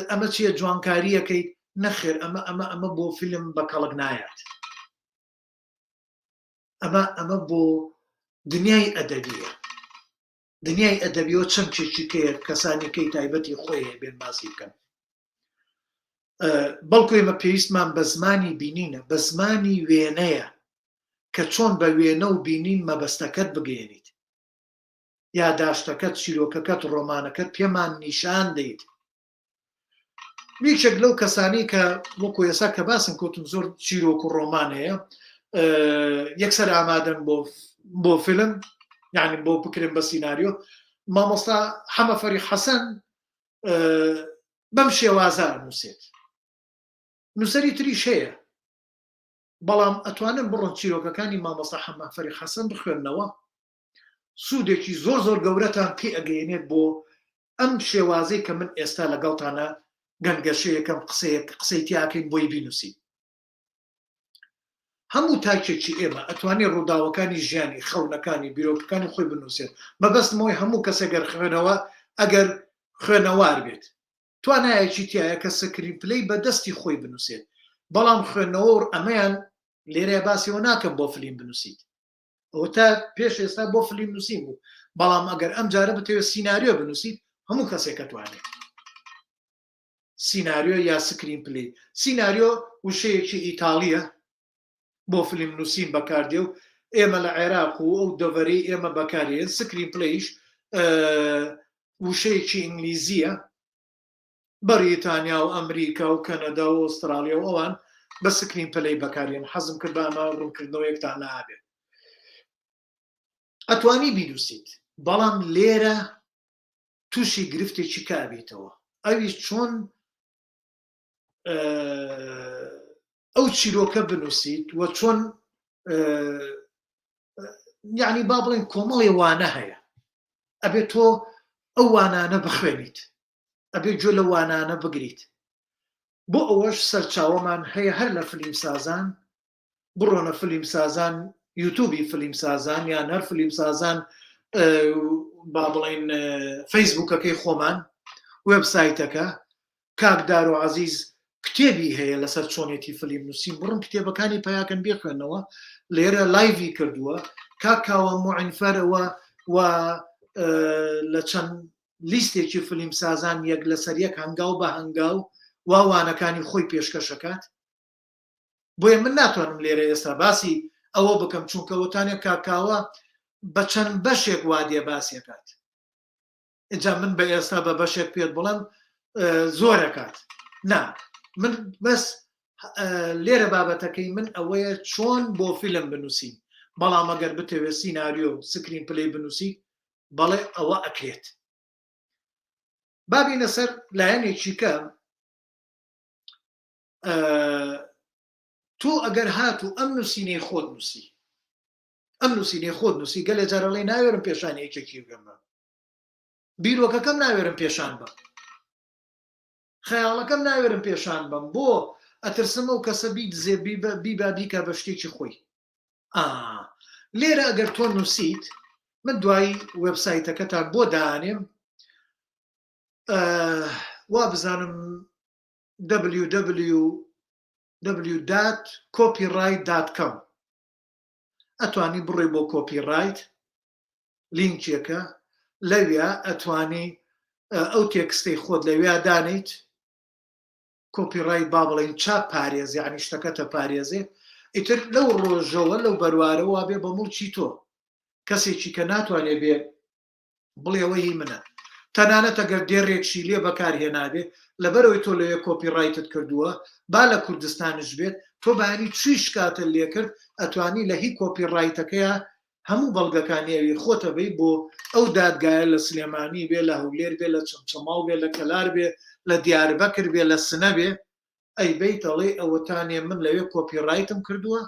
Speaker 1: ئەمە چییە جوانکاریەکەیت نەخێر ئەمە ئەمە ئەمە بۆ فیلم بە کەڵک نایات. ئەمە ئەمە بۆ دنیای ئەدەبیە. دنیای ئەدەبیەوە چەمکێکی کەیە کەسانێکەی تایبەتی خۆی هەیە بێن باسی بکەن بەڵکو ئێمە پێویستمان بە زمانی بینینە بە زمانی وێنەیە کە چۆن بە وێنە و بینین مەبەستەکەت بگەێنیت یاداشتەکەت چیرۆکەکەت ڕۆمانەکەت پێمان نیشان دەیت یەکێک لەو کەسانی کە وەکو ئێستا کە باسم کۆتم زۆر چیرۆک و ڕۆمان هەیە یەکسەر ئامادەن بۆ بۆ فیلم یعنی بۆ بکرێن بە سیناریۆ مامۆستا حەمە فەریق حەسەن بەم شێوازە نووسێت نووسەری تریش هەیە بەڵام ئەتوانن بڕۆن چیرۆکەکانی مامۆستا حەمە فەریق حەسەن بخوێننەوە سوودێکی زۆر زۆر گەورەتان پێ ئەگەیەنێت بۆ ئەم شێوازەی کە من ئێستا لەگەڵتانە گەنگەشەیەکەم قسەیەک قسەی تیاکەین بۆی بینوسین هەموو تاکێکی ئێمە ئەتوانێت ڕووداوەکانی ژیانی خەونەکانی بیرۆکەکانی خۆی بنووسێت مەبەستمەوەی هەموو کەسێک گەر خوێنەوە ئەگەر خوێنەوار بێت توانایەکی تایە کە screenplay بە دەستی خۆی بنووسێت بەڵام خوێندنەوە و ئەمەیان لێرە باسیەوە ناکەم بۆ فلیم بنووسیت ئەوە تا پێش ئێستا بۆ فلیم نووسین بوو بەڵام ئەگەر ئەم جارە بتەوێت سیناریۆ بنووسیت هەموو کەسێک ئەتوانێت سیناریۆ یا screenplay سیناریۆ وشەیەکی ئیتاڵیە. بۆ فلیم نووسین بەکاردێ و ئێمە لە عێراق و ئەو دەڤەرەی ئێمە بەکارێن screenplay یش وشەیەکی ئینگلیزیە بەریتانیا و ئەمریکا و کەنەدا و ئوسترالیا و ئەوان بە screenplay بەکارێن حەزم کرد بە ئەمە ڕوونکردنەوەیەکتان نابێت ئەتوانی بینوسیت بەڵام لێرە تووشی گرفتێکی کابیتەوە ئەوی چۆن ئەو چیرۆکە بنووسیت و چۆن یعنی با بڵێن کۆمەڵێ وانە هەیە ئەبێت تۆ ئەو وانانە بخوێنیت ئەبێ گوێ لە وانانە بگریت بۆ ئەوەش سەرچاوەمان هەیە هەر لە فلیم سازان بڕۆنە فلیم سازان یوتوبی فلیم سازان یان هەر فلیم سازان با بڵین فەیسبوکەکەی خۆمان وێبسایتەکە کاک دارۆ عەزیز کتێبی هەیە لەسەر چۆنێتی فلیم نووسین بڕن کتێبەکانی پیاکەن بخوێنەوە لێرە live ی کردووە کاک کاوە معینفەرەوە و لە چەند لیستێکی فلیم سازان یەک لەسەر یەک هەنگاو بە هەنگاو وا وانەکانی خۆی پێشکەشەکات بۆیە من ناتوانم لێرە ئێستا باسی ئەوە بکەم چونکە وتانێک کاکاوە بە چەند بەشێک وادێ باسیەکات ئینجا من بە ئێستا بە بەشێک پێت بڵێم زۆرەکات نا من بەس لێرە بابەتەکەی من ئەوەیە چۆن بۆ فیلم بنووسین بەڵام ئەگەر بتەوێت سیناریۆ screenplay بنووسی بەڵێ ئەوە ئەکرێت بابینە سەر لایەنێکی کە تۆ ئەگەر هات و ئەم نووسینەی خۆت نووسی ئەم نووسینەی خۆت نووسی گەلێ جارەڵی ناوێرم پێشانی یەکێکی بگەمە بیرۆکەکەم ناوێرم پێشان بەم خەیاڵەکەم ناوێرم پێشان بەم بۆ ئەترسم ئەو کەسە بیدزێ بیبا بیکا بە شتێکی خۆی ئا لێرە ئەگەر تۆ نووسیت من دوایی وێبسایتەکەتان بۆ دانێم وا بزانم www.copyright.com ئەتوانی بڕۆی بۆ copyright لینکێکە لەویا ئەتوانی ئەو تێکستەی خۆت لەویا دانیت copyright با بڵین چاپ پارێز یعنی شتەکەتە پارێزێ ئیتر لەو ڕۆژەوە لەو بەروارەوە بێ بە موڵکی تۆ کەسێکی کە ناتوانێ بێ بڵێ ئەوە هی منە تەنانەت ئەگەر دێڕێکشی لێ بەکار هێنابێ لەبەرەوەی تۆ لەوێ copyright ت کردووە با لە کوردستانش بێت تۆ بەیانی چی شکاتت لێکرد ئەتوانی لە هی copyright ەکەیە هەموو بەڵگەکانی ئەوی خۆتە بەی بۆ ئەو دادگایە لە سلێمانی بێ لە هەولێر بێ لە چەمچەماڵ بێ لە کەلار بێ لە دیاربەکر بێ لە سنە بێ ئەی بەیت ئەڵێی ئەوەتانێ من لەوێ copyright م کردووە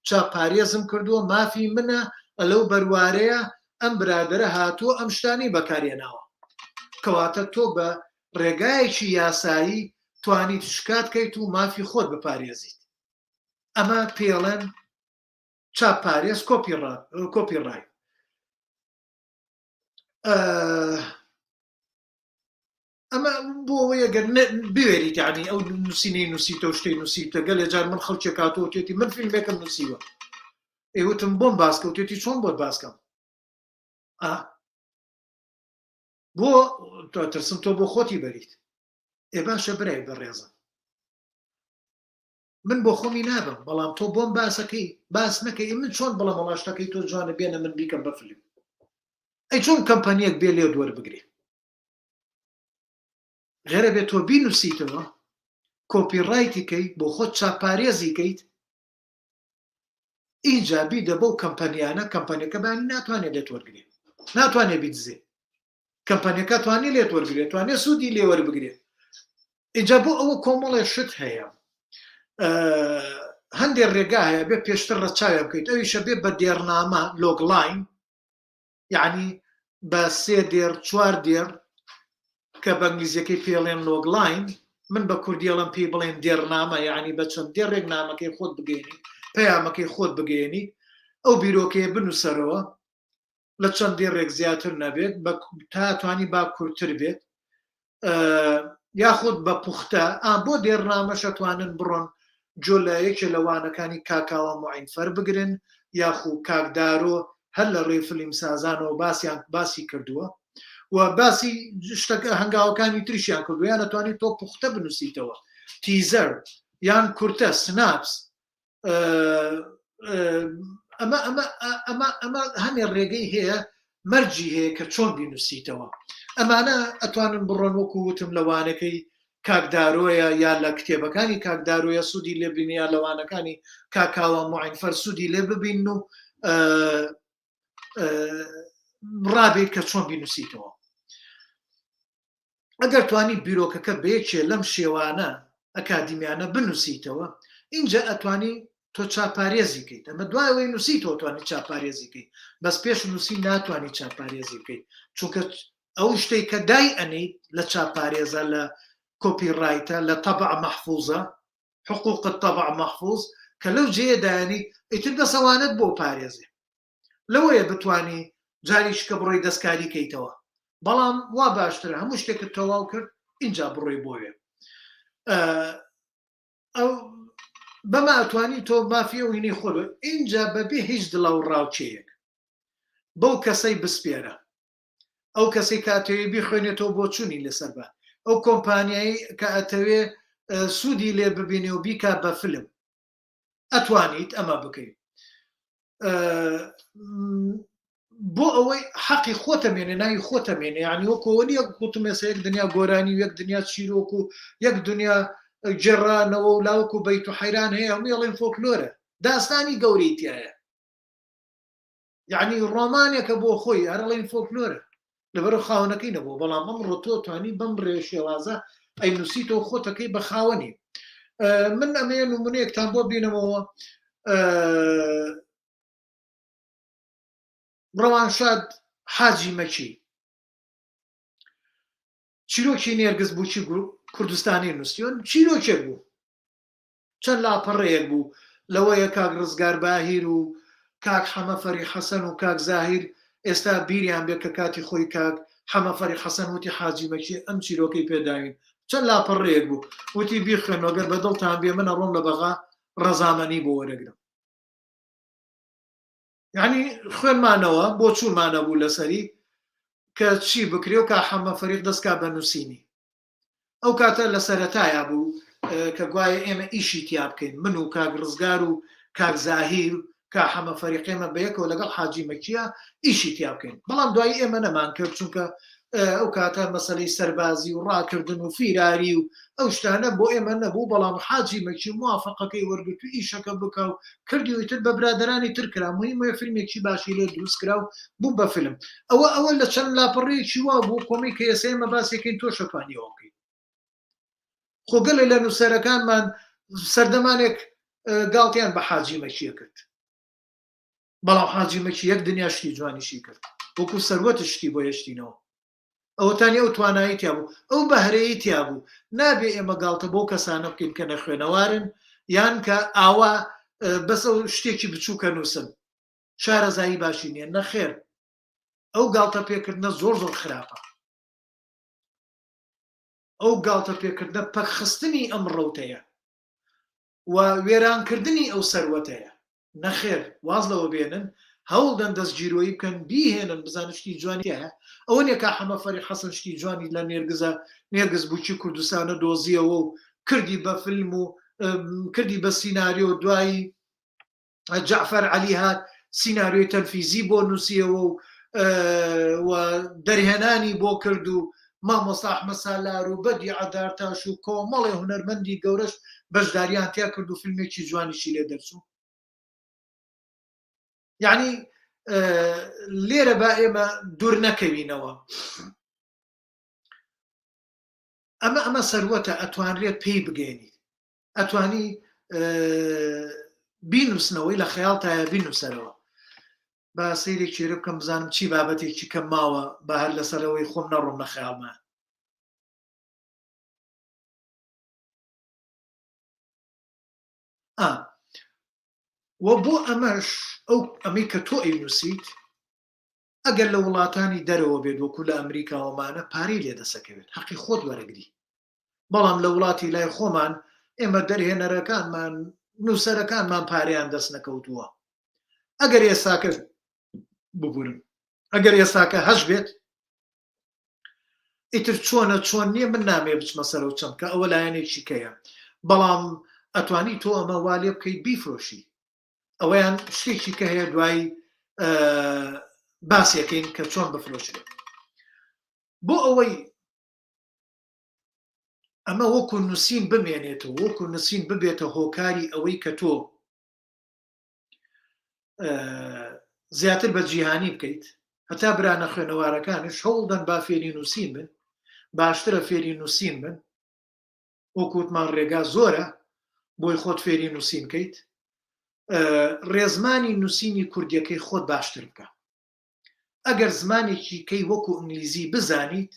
Speaker 1: چاپ پارێزم کردووە مافی منە لەو بەروارەیە ئەم برادەرە هاتووە ئەم شتانی بەکارهێناوە کەواتە تۆ بە ڕێگایەکی یاسایی توانیت شکات کەیت و مافی خۆت بپارێزیت ئەمە پێڵێن چاپ پارێز copyright ئەمە بۆ ئەوەیە گەر بوێریت یعنی ئەو نووسینەی نووسیتە و شتەی نووسیتە گەلێ جار من خەڵکێک هاتووە تێتی من فیلمێکم نووسیوە ئێوتم بۆم باسکە وتێتی چۆن بۆت باسکەم ئا بۆ تۆ ترسم تۆ بۆ خۆتی بەریت ئێ باشە برای بەڕێزم من بۆ خۆمی نابم بەڵام تۆ بۆم باسەکەی باس نەکەی من چۆن بڵێم وەڵا شتەکەی تۆ جوانە بێنە من بیکەم بە فیلم ئەی چۆن کەمپەنیەک بێ لێت وەربگرێ غێرە بێت تۆ بینوسیتەوە copyright ی کەیت بۆ خۆت چاپارێزی کەیت ئینجا بیدە بەو کەمپەنیانە کەمپەنیەکە بانی ناتوانێت لێت وەرگێ ناتوانێت بیدزێ کەمپەنیەکە توانێت لێت وەرگێت توانێت سوودی لێ وەربگرێت اینجا بۆ ئەوە کۆمەڵێ شت هەیە هەندێک ڕێگا هەیە بێ پێشتر ڕەچاویان بکەیت ئەویشە بێ بە دێڕنامە logline یعنی بە سێ دێڕ چوار دێڕ کە بە ئینگلیزیەکەی پێڵێن logline من بە کوردیڵم پێی بڵێن دێڕنامە یعنی بە چەند دێڕێک نامەکەی خۆت بگەێنی پەیامەکەی خۆت بگەێنی ئەو بیرۆکەیە بنووسەرەوە لە چەند دێڕێک زیاتر نەبێت بە تا توانی با کورتتر بێت یاخود بە پوختە ئا بۆ دێڕنامەش ئەتوانن بڕۆن جۆ لە یەکێ لە وانەکانی کاکاوە معینفەر بگرن یاخو کاک دارۆ هەر لە ڕێی فلیم سازانەوە باسیان باسی کردووە و باسی شتەکە هەنگاوەکانی تریشیان کردو یان ئەتوانیت تۆ پوختە بنووسیتەوە teaser یان کورتە synopsis. ئەمە ئەمە ئەمە ئەمە هەنێ ڕێگەی هەیە مەرجی هەیە کە چۆن بینوسیتەوە ئەمانە ئەتوانن بڕۆن وەکو وتم لە وانەکەی کاک دارۆیە یا لە کتێبەکانی کاک دارۆیە سوودی لێ بین یا لە وانەکانی کاک کاوە موعینفەر سوودی لێ ببین و ڕابێت کە چۆن بینوسیتەوە ئەگەر توانی بیرۆکەکە بە یەکێ لەم شێوانە ئەکادیمیانە بنووسیتەوە ئینجا ئەتوانی تۆ چاپارێزی کەیت ئەمە دوای ئەوەی نووسیتەوە توانی چاپارێزی کەیت بەس پێش نووسی ناتوانانی چاپارێزی بکەیت چونکە ئەو شتێک کە دای ئەنیت لە چاپارێزە لە کۆپی ڕایتە لە تەبع مەحفوزە حقوق الطبع محفوظ کە لەو جێیە دایانی ئیتر بەسەوانت بۆ پارێزێ لەوەیە بتوانی جاریش کە بڕۆی دەستکاری کەیتەوە بەڵام وا باشترە هەموو شتێکت تەواو کرد ئینجا بڕۆی بۆوێ ئەو بەمە ئەتوانی تۆ مافی ئەو هینەی خۆ ئینجا بەبێ هیچ دڵە و ڕاوچەیەک بەو کەسەی بسپێرە ئەو کەسەی کە ئەتەوێ بیخوێنێتەوە بۆچوونی لەسەر بە ئەو کۆمپانیایی کە ئەتەوێ سوودی لێ ببینێ و بیکا بە فلم ئەتوانیت ئەمە بکەیت بۆ ئەوەی حەقی خۆتە مێنێ ناوی خۆتە مێنێ یعنی وەکەوە نیە گوتم ێستا یەک دنیا گۆرانی و یەک دنیا چیرۆک و یەک دنیا گێڕانەوە و لاوەک و بەیت و حەیران هەیە هەمووی ئەڵێن فۆکلۆرە داستانی گەورەی تایە یعنی ڕۆمانێکە بۆ خۆی هەر ئەڵێن فۆکلۆرە لەبەر خاوەنەکەی نەبوو بەڵام ئەمڕۆ تۆ توانی بەم ڕێ شێوازە ئەی نووسیتەوە خۆتەکەی بە خاوەنی من ئەمەیە نمونەیەکتان بۆ بینەمەوە ڕەوانشاد حاجی مەکی چیرۆکی نێرگز بووکی کوردستانی نووسیۆن چیرۆکێک بوو چەند لاپەڕەیەک بوو لەوەیە کاک ڕزگار باهیر و کاک حەمە فەریق حەسەن و کاک زاهیر ئێستا بیریان بێت کە کاتی خۆی کاک حەمە فەریق حەسەن وتی حاجی مەکی ئەم چیرۆکەی پێداوین چەند لاپەڕەیەک بوو وتی بیخوێنەوە گەر بە دڵتان بێ من ئەڕۆم لە بەغا ڕەزامەنی بۆ وەرەگرم یعنی خوێنمانەوە بۆ چوونمانە بوو لەسەری کە چی بکرێ و کا حەمە فەریق دەستکا بە نووسینی ئەو کاتە لە سەرەتایا بوو کە گوایە ئێمە ئیشی تیا بکەین من و کاک ڕزگار و کاک زاهیر کا حەمە فەریق ئێمە بەیەکەوە لەگەڵ حاجی مەکیە ئیشی تیا بکەین بەڵام دوایی ئێمە نەمان کرد چونکە ئەو کاتە مەسەلەی سەربازی و ڕاکردن و فیراری و ئەو شتانە بۆ ئێمە نەبوو بەڵام حاجی مەکی موافقەکەی وەرگرت و ئیشەکە بکە و کردی و ئیتر بە برادەرانی تر کرا مهمە فیلمێکی باشی لێ دروست کرا و بوو بە فیلم ئەوە ئەوە لە چەند لاپەڕەیەکی وا بوو کۆمی کە ئێستا ئێمە باسێکین تۆ شەتوانیەوە بکەیت خۆ گەلێ لە نووسەرەکانمان سەردەمانێک گاڵتیان بە حاجی مەکیە کرد بەڵام حاجی مەکی یەک دنیا شتی جوانیشی کرد وەکو سەروەت شتی بۆ هێشتینەوە ئەوەتانی ئەو توانایی تیا بوو ئەو بەهرەیی تیا بوو نابێ ئێمە گاڵتە بۆ کەسانە بکەین کە نەخوێنەوارن یان کە ئاوا بەس ئەو شتێکی بچووکە نووسن شارەزایی باشی نییە نەخێر ئەو گاڵتە پێکردنە زۆر زۆر خراپە ئەو گاڵتە پێکردنە پەکخستنی ئەم ڕەوتەیە و وێرانکردنی ئەو سەروەتەیە نەخێر واز لەوە بێنن هەوڵدەن دەستگیرۆیی بکەن بیهێنن بزانن شتی جوانی تیایە ئەوە نیە کا حەمە فەریق حەسەن شتی جوانی لە نێرگزە نێرگز بووکی کوردستانە دۆزیەوە و کردی بە فیلم و کردی بە سیناریۆ دوایی جەعفەر عەلی هات سیناریۆی تەنفیزی بۆ نووسیەوە و و دەرهێنانی بۆ کرد و مامۆستا ئەحمەد سالار و بەدیعە دارتاش و کۆمەڵێ هونەرمەندی گەورەش بەشداریان تیا کرد و فیلمێکی جوانیشی لێ دەرچوو یعنی لێرە با ئێمە دوور نەکەوینەوە ئەمە ئەمە سەروەتە ئەتوانرێت پێی بگەێنیت ئەتوانی بینوسنەوەی لە خەیاڵتایە بینوسەرەوە با سەیرێک چێرە بکەم بزانم چی بابەتێکی کەم ماوە بە هەر لەسەرەوەی خۆم نەڕۆم لە خەیاڵما ئا و بۆ ئەمەش ئەو ئەمەی کە تۆ ئەی نووسیت ئەگەر لە وڵاتانی دەرەوە بێت وەکو لە ئەمریکاوەمانە پارەی لێ دەسەکەوێت حەقی خۆت وەرەگری بەڵام لە وڵاتی لای خۆمان ئێمە دەرهێنەرەکانمان نووسەرەکانمان پارەیان دەست نەکەوتووە ئەگەر ئێستاکە ببورن ئەگەر ئێستاکە هەش بێت ئیتر چۆنە چۆن نییە من نامێ بچمە سەرەوە چەمکە ئەوە لایەنێکی کەیە بەڵام ئەتوانی تۆ ئەمە وا لێ بکەیت بیفرۆشی. ئەوەیان شتێکی کە هەیە دوایی باسیەکەین کە چۆن بفرۆشرێت. بۆ ئەوەی ئەمە وەکو نووسین بمێنێتەوە، وەکو نووسین ببێتە هۆکاری ئەوەی کە تۆ زیاتر بە جیهانی بکەیت، هەتا برا نەخوێنەوارەکانیش هەوڵدەن با فێری نووسین بن، باشترە فێری نووسین بن. وەکو وتمان ڕێگا زۆرە بۆی خۆت فێری نووسین کەیت، ڕێزمانی نووسینی کوردیەکەی خۆت باشتر بکە. ئەگەر زمانێکی کەی وەکو ئینگلیزی بزانیت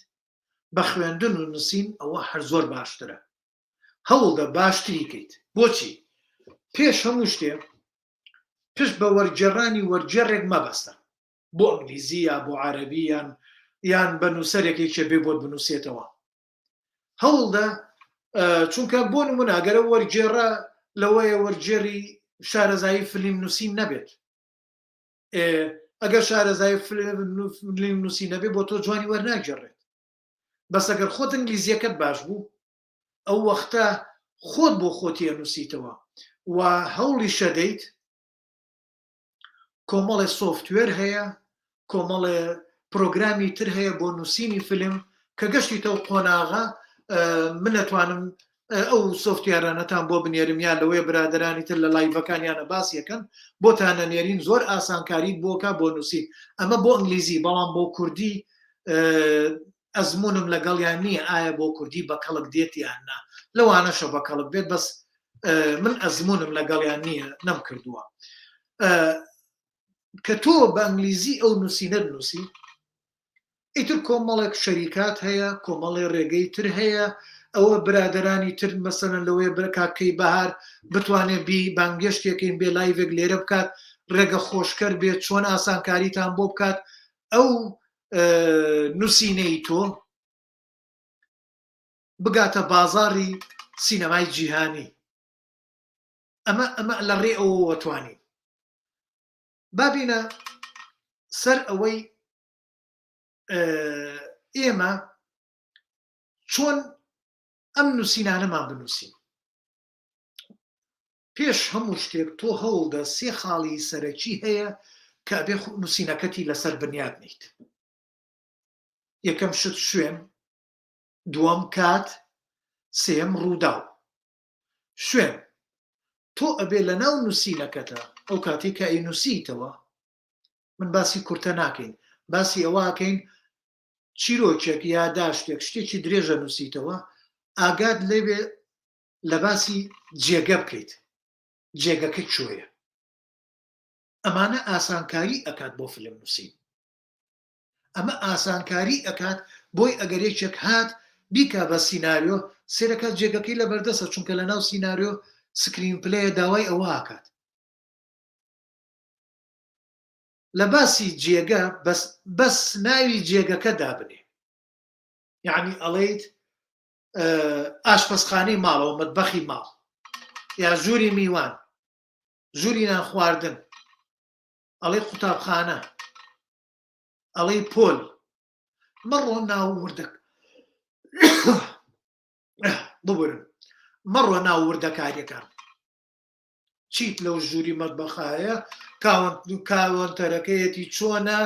Speaker 1: بە خوێندن و نووسین ئەوە هەر زۆر باشترە. هەوڵدە باشتری کەیت. بۆچی؟ پێش هەموو شتێ پشت بە وەرگێڕانی وەرگێڕێک مەبەستە بۆ ئینگلیزی یا بۆ عەرەبی یان یان بە نووسەرێک یەکێ بێ بۆت بنووسێتەوە. هەوڵدە چونکە بۆ نمونە ئەگەر ئەو وەرگێڕە لەوەیە وەرگێڕی شارەزایی فلیم نووسین نەبێت، ئەگەر شارەزای فلیم نووسین نەبێ بۆ تۆ جوانی وەرناگێڕێت. بەس ئەگەر خۆت ئینگلیزیەکەت باش بوو ئەو وەختە خۆت بۆ خۆتی ئەنووسیتەوە و هەوڵیشە دەیت. کۆمەڵێ سۆفتوێر هەیە، کۆمەڵێ پرۆگرامی تر هەیە بۆ نووسینی فیلم کە گەشتیتە و قۆناغە من ئەتوانم ئەو سۆفتوێرانەتان بۆ بنێرم یا لەوەیە برادرانی تر لە لایڤەکانیانە باس یەکەن بۆتان نەنێرین زۆر ئاسانکاریت بۆکە بۆ نووسین. ئەمە بۆ ئینگلیزی، بەڵام بۆ کوردی ئەزمونم لەگەڵیان نییە ئایا بۆ کوردی بە کەڵک دێت یان نا، لەوانەشە بە کەڵک بێت بەس من ئەزمونم لەگەڵیان نییە نەم کردووە. کە تۆ بە ئینگلیزی ئەو نووسینە نووسی ئیتر کۆمەڵێک شەریکات هەیە، کۆمەڵێ ڕێگەی تر هەیە، ئەوە برادەرانی تر مەسەلەن لەوەیە کاکەی بەهار بتوانێت بی بانگێشتێکین بێ لایڤێک لێرە بکات، ڕێگە خۆشکەر بێت، چۆن ئاسانکاریتان بۆ بکات ئەو نووسینەی تۆ بگاتە بازاڕی سینەمای جیهانی. ئەمە ئەمە لە ڕێ ئەوەوە توانین بابینە سەر ئەوەی ئێمە چۆن ئەم نووسینانەمان بنووسین. پێش هەموو شتێک تۆ هەوڵدە سێ خاڵی سەرەکی هەیە کە ئەبێ نووسینەکەتی لەسەر بنیات نیت. یەکەم شت شوێن، دووەم کات، سێم ڕووداو. شوێن، تۆ ئەبێ لە ناو نووسینەکەتە ئەو کاتێک کە ئەینووسیتەوە، من باسی کورتە ناکەین، باسی ئەوەکەین چیرۆکێک یاداشتێک شتێکی درێژە نووسیتەوە، ئاگات لێبێ لە باسی جێگە بکەیت، جێگەکە کوێیە. ئەمانە ئاسانکاری ئەکات بۆ فلم نووسین. ئەمە ئاسانکاری ئەکات بۆی ئەگەر یەکێک هات بیکا بە سیناریۆ سێرەکە جێگەکەی لە بەردەسە، چونکە لە ناو سیناریۆ screenplay ە داوای ئەوە ئاکات. لە باسی جێگە بەس بەس ناوی جێگەکە دابنێ، یعنی ئەڵێیت ئاشپەزخانەی ماڵەوە، مەتبەخی ماڵ، یا ژووری میوان، ژووری نان خواردن، ئەڵێ قوتابخانە، ئەڵێ پۆل. مەڕۆ ناو وردە ببورن، مەڕۆ ناو وردەکاریەکان. چیت لەو ژووری مەتبەخایە، کاوەنتەرەکەیەتی چۆنە،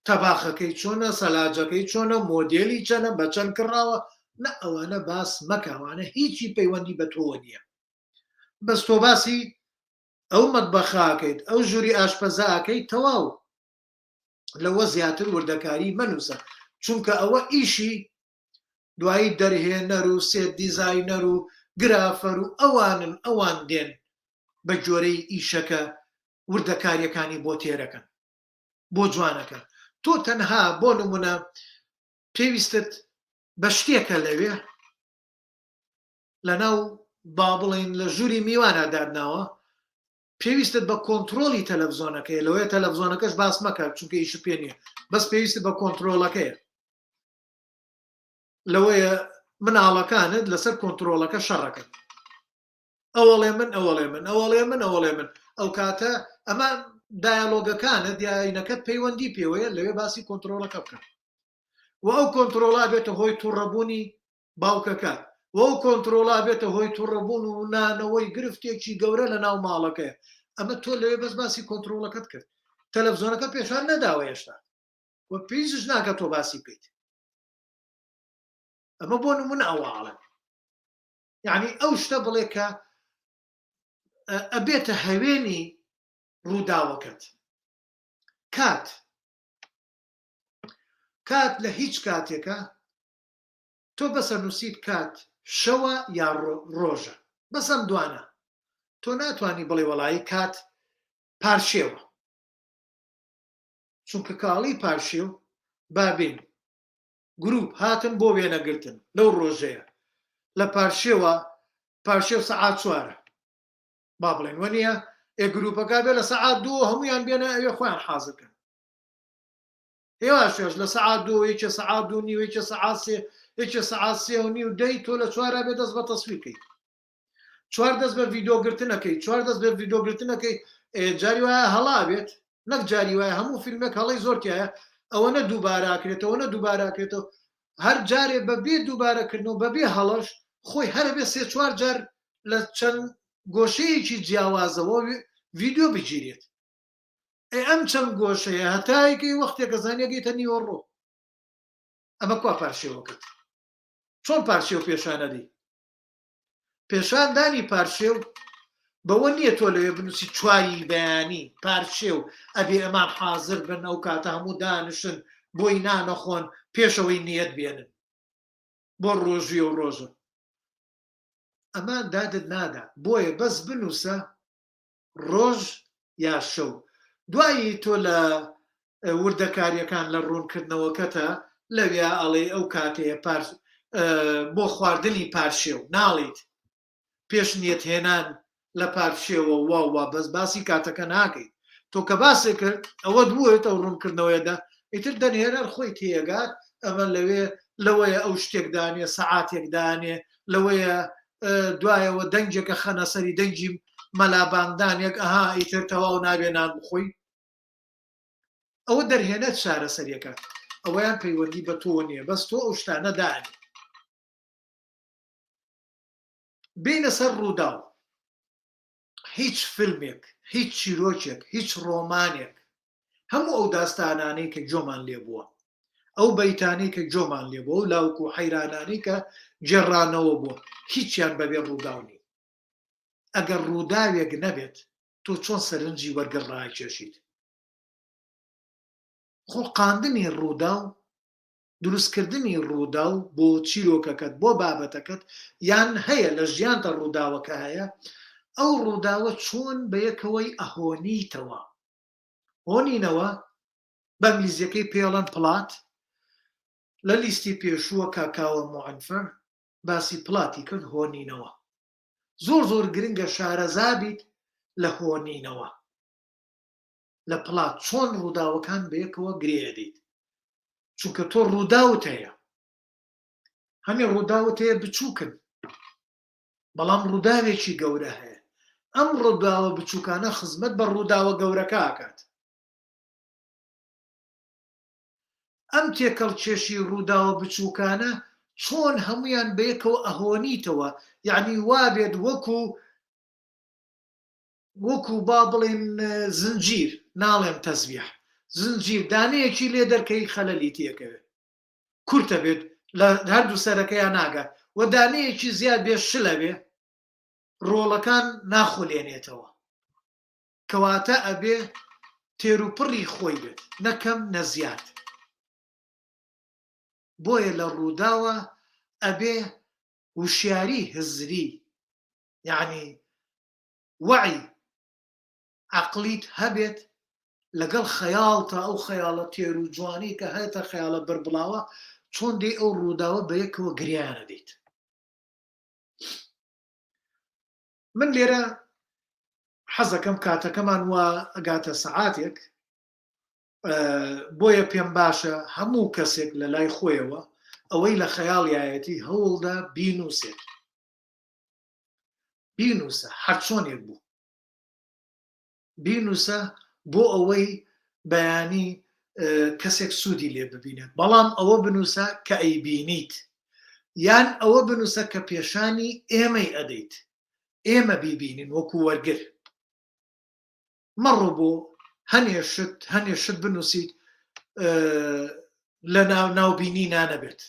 Speaker 1: تەباخەکەی چۆنە، سەلاجەکەی چۆنە، مۆدێلی چەنە، بە چەند کڕاوە، نە ئەوانە باس مەکە، ئەوانە هیچی پەیوەندی بە تۆوە نییە. بەس تۆ باسی ئەو مەتبەخاکەیت، ئەو ژووری ئاشپەزاکەی، تەواو. لەوە زیاتر وردەکاری مەنووسە، چونکە ئەوە ئیشی دوایی دەرهێنەر و set designer و gaffer و ئەوانن، ئەوان دێن بە جۆرەی ئیشەکە وردەکاریەکانی بۆ تێرەکەن، بۆ جوانەکەن. تۆ تەنها بۆ نمونە پێویستت بە شتێکە لەوێ لەناو با بڵین لە ژووری میوانە دادناوە، پێویستت بە کۆنتترۆلی تەلەڤزیۆنەکەی، لەوەیە تەلەڤزیۆنەکەش باس مەکە چونکە ئیش پێ نییە، بەس پێویستت بە کۆنتترۆلەکەیە. لەوەیە مناڵەکانت لەسەر کۆنتترۆلەکە شەڕەکەن، ئەوەڵێ من، ئەوەڵێ من، ئەوەڵێ من، ئەوەڵێ من. ئەو کاتە ئەمە دایالۆگەکانت یاینەکەت پەیوەندی پێوەیە، لەوێ باسی کۆنتترۆلەکە بکە و ئەو کۆنتترۆلا بێتە هۆی تووڕەبوونی باوکەکە و ئەو کۆنتترۆلا بێتە هۆی تووڕەبوون و نانەوەی گرفتێکی گەورە لە ناو ماڵەکەی. ئەمە تۆ لەوێ بەس باسی کۆنتترۆڵەکەت کرد تەلەڤزیۆنەکە پێشان نەداوە هێشتا و پێویستش ناکە تۆ باسی بکەیت ئەمە بۆ نمونە ئەوە ئاڵێن یعنی ئەو شتە بڵێ کە ئەبێتە هەوێنی ڕووداوەکەت کات کات لە هیچ کاتێکە تۆ بەسە نووسیت کات شەوە یا ڕۆژە بەس ئەم دوانە تۆ ناتوانانی بڵێ وەڵایی کات پارشێوە چونکە کاڵی پارشێو بابین گروپ هاتن بۆ وێنەگرتن لەو ڕۆژەیە لە پارشێوە پارشێو سەعات چوارە با بڵێن وە نییە ئێ گروپەکە بێ لە سەعات دوو هەمویان بێنە ئەوێ خۆیان حازرکەن هێواش هێواش لە سەعات دوو یەکێ سەعات دوو نیو یەکێ سەعات سێ یەکێ سەعات سێ و نیو دەی تۆ لە چوارا بێ دەست بە تەسویرکەی چوار دەست بە ڤیدۆگرتنەکەی چوار دەست بە ڤیدۆگرتنەکەی جاری وایە هەڵا بێت نەک جاری وایە هەموو فیلمێک هەڵی زۆر تایە ئەوە نە دووباراکرێتەوە نە دووباراکرێتەوە هەر جارێ بە بێ دووبارەکردنەوە بەبێ هەڵەش خۆی هەرە بێ سێ چوار جار لە چەند گۆشەیەکی جیاوازەوە ڤیددیو بگیرێت ئەی ئەم چەند گۆشەیە هەتایکەی وەختێکە زانیەگەیتە نیوەڕۆ ئەمە کوا پارشێوەکەت چۆن پارشێو پێشانەدەی پێشاندانی پارشێو بەوە نییە تۆ لەوێ بنووسی چواری بەیانی پارشێو ئەبێ ئەمان حازر بن ئەو کاتە هەموو دانیشن بۆی نانەخۆن پێشەوەی نیەت بێنن بۆ ڕۆژی و ڕۆژە ئەمان دادت نادا بۆیە بەس بنووسە ڕۆژ یا شەو دوایی تۆ لە وردەکاریەکان لە ڕوونکردنەوەکەتە لەویا ئەڵێی ئەو کاتەیە پار بۆ خواردنی پارشێو ناڵیت پێش نیەت هێنان لە پارشێوە وا وا بەس باسی کاتەکە ناکەیت تۆ کە باسێ کرد ئەوەت وت ئەو ڕوونکردنەوەیەدا ئیتر دەرهێنەر خۆی تێگات ئەمە لەوێ لەوەیە ئەو شتێک دانێ سەعاتێک دانێ لەوەیە دوایەوە دەنگێکە خەنە سەری دەنگی مەلاباندانێک ئەها ئیتر تەواو نابێ نان بخۆی ئەوە دەرهێنەر چارەسەریەکە ئەوەیان پەیوەندی بە تۆ نییە بەس تۆ ئەو شتانە دانی بینە سەر ڕووداو هیچ فیلمێک هیچ چیرۆکێک هیچ ڕۆمانێک هەموو ئەو داستانانەی کە گۆمان لێ بووە ئەو بەیتانەی کە گۆمان لێ بووە ئەو لاوک و حەیرانانەی کە گێڕانەوە بووە هیچیان بەبێ ڕووداو نین ئەگەر ڕووداوێک نەبێت تۆ چۆن سەرنجی وەرگر ڕاکێشیت خوڵقاندنی ڕووداو دروستکردنی ڕووداو بۆ چیرۆکەکەت بۆ بابەتەکەت یان هەیە لە ژیانتە ڕووداوەکە هەیە ئەو ڕووداوە چۆن بەیەکەوەی ئەهۆنیتەوە هۆنینەوە بە ئینگلیزیەکەی پێڵەن plot لە لیستی پێشووە کاکاوە موعنفر باسی plot ی کرد هۆنینەوە زۆر زۆر گرنگە شارەزا بیت لە هۆنینەوە لە plot چۆن ڕووداوەکان بەیەکەوە گرێدەیت چونکە تۆ ڕووداوت هەیە هەنێ ڕووداوت هەیە بچووکن بەڵام ڕووداوێکی گەورە هەیە ئەم ڕووداوە بچووکانە خزمەت بە ڕووداوە گەورەکە ئەکات ئەم تێکەڵکێشی ڕووداوە بچووکانە چۆن هەمویان بەیەکەوە ئەهۆنیتەوە یعنی وابێت وەکو وەکو با بڵێن زنجیر ناڵێم تەزبیح زنجیر دانەیەکی لێ دەرکەی خەلەلی تێکەوێت کورتە بێت لە هەردوو سەرەکەیان ناگات و دانەیەکی زیاد بێ شلە بێ ڕۆڵەکان ناخولێنێتەوە کەواتە ئەبێ تێروپڕی خۆی بێت نەکەم نە زیاد بۆیە لە ڕووداوە ئەبێ وشیاری هزری یعنی وەعی عەقڵیت هەبێت لەگەڵ خەیاڵتا ئەو خەیاڵە تێر و جوانەی کە هەیەتە خەیاڵە بەربڵاوە چۆن دێی ئەو ڕووداوە بەیەکەوە گریانە دەیت من لێرە حەزەکەم کاتەکەمان وا ئەگاتە سەعاتێک بۆیە پێم باشە هەموو کەسێک لە لای خۆیەوە ئەوەی لە خەیاڵیایەتی هەوڵدا بینوسێت بینوسە هەرچۆنێک بوو بینوسە بۆ ئەوەی بەیانی کەسێک سوودی لێ ببینێت بەڵام ئەوە بنووسە کە ئەیبینیت یان ئەوە بنووسە کە پێشانی ئێمەی ئەدەیت ئێمە بیبینین وەکو وەرگر. مەڕۆ بۆ هەنێ شت هەنێ شت بنووسیت لە ناو ناوبینی نانەبێت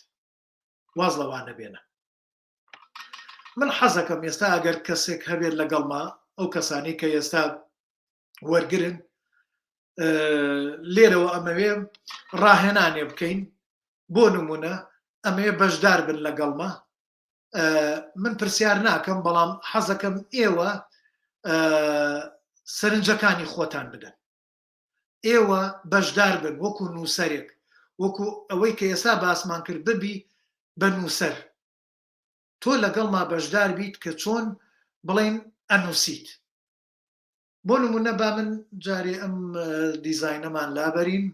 Speaker 1: واز لەوانە بێنە من حەزەکەم ئێستا ئەگەر کەسێک هەبێت لەگەڵما ئەو کەسانی کە ئێستا وەرگن لێرەوە ئەمەوێ ڕاهێنانێ بکەین بۆ نمونە ئەمەیە بەشدار بن لەگەڵمە من پرسیار ناکەم بەڵام حەزەکەم ئێوە سەرنجەکانی خۆتان بدەن ئێوە بەشدار بن وەکو نووسەرێک وەکو ئەوەی کە ئێستا باسمان کرد ببی بە نووسەر تۆ لەگەڵما بەشدار بیت کە چۆن بڵین ئەنووسیت بۆ نمونە با من جارێ ئەم دیزاینەمان لابەرین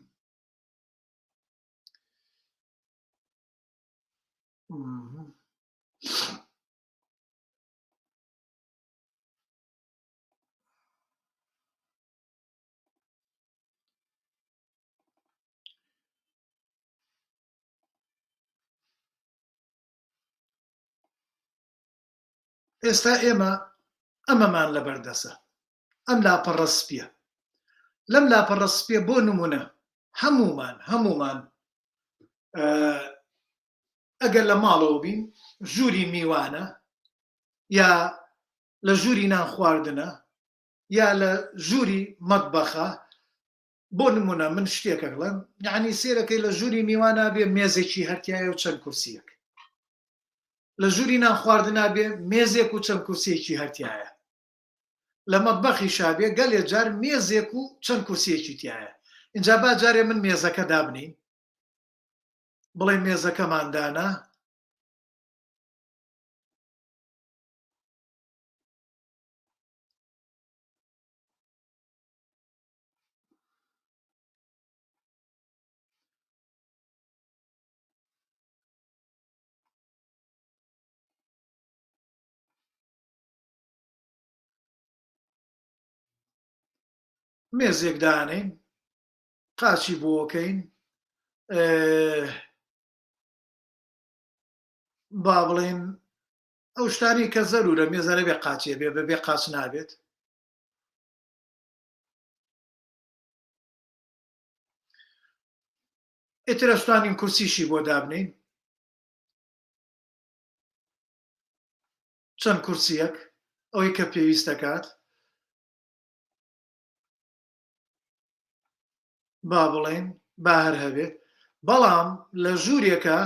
Speaker 1: ئێستا ئێمە ئەمەمان لەبەردەسە ئەم لاپەڕە سپیە لەم لاپەڕە سپیە بۆ نمونە هەمومان هەمومان ئەگەر لە ماڵەوە بین ژووری میوانە یا لە ژووری نان خواردنە یا لە ژووری مەتبەخە بۆ نمونە من شتێکە بڵێم یعنی سێرەکەی لە ژووری میوانە بێ مێزێکی هەرتایە و چەند کورسیەک لە ژووری نان خواردنا بێ مێزێک و چەند کورسیەکی هەرتایە لە مەتبەخیشا بێ گەلێ جار مێزێک و چەند کورسیەکی تایە اینجا با جارێ من مێزەکە دابنین بڵێ مێزەکەمان دانا مێزێک دانێین قاچی بۆکەین با بڵێن ئەو شتانی کە زەرورە مێزەرە بێ قاچێ بێ بەبێ قاچ نابێت ئیتر ئەشتوانین کورسیشی بۆ دابنین چەند کورسیەک ئەوەی کە پێویست دەکات با بڵێن با هەر هەبێت بەڵام لە ژوورێکە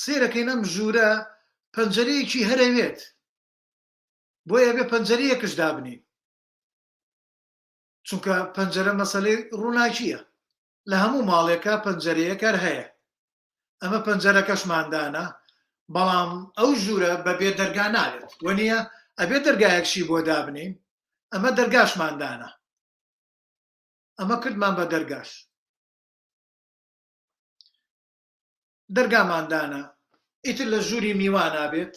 Speaker 1: سێرەکەین ئەم ژوورە پەنجەرەیەکی هەرەوێت بۆیە بێ پەنجەرەیەکش دابنین چونکە پەنجەرە مەسەلەی ڕووناکییە لە هەموو ماڵێکا پەنجەرەیەک هەر هەیە ئەمە پەنجەرەکەشمان دانا بەڵام ئەو ژوورە بە بێ دەرگا نابێت وەنیە ئەبێ دەرگایەکشی بۆ دابنین ئەمە دەرگاشمان دانا ئەمە کردمان بە دەرگاش دەرگامان دانا ئیتر لە ژووری میوانا بێت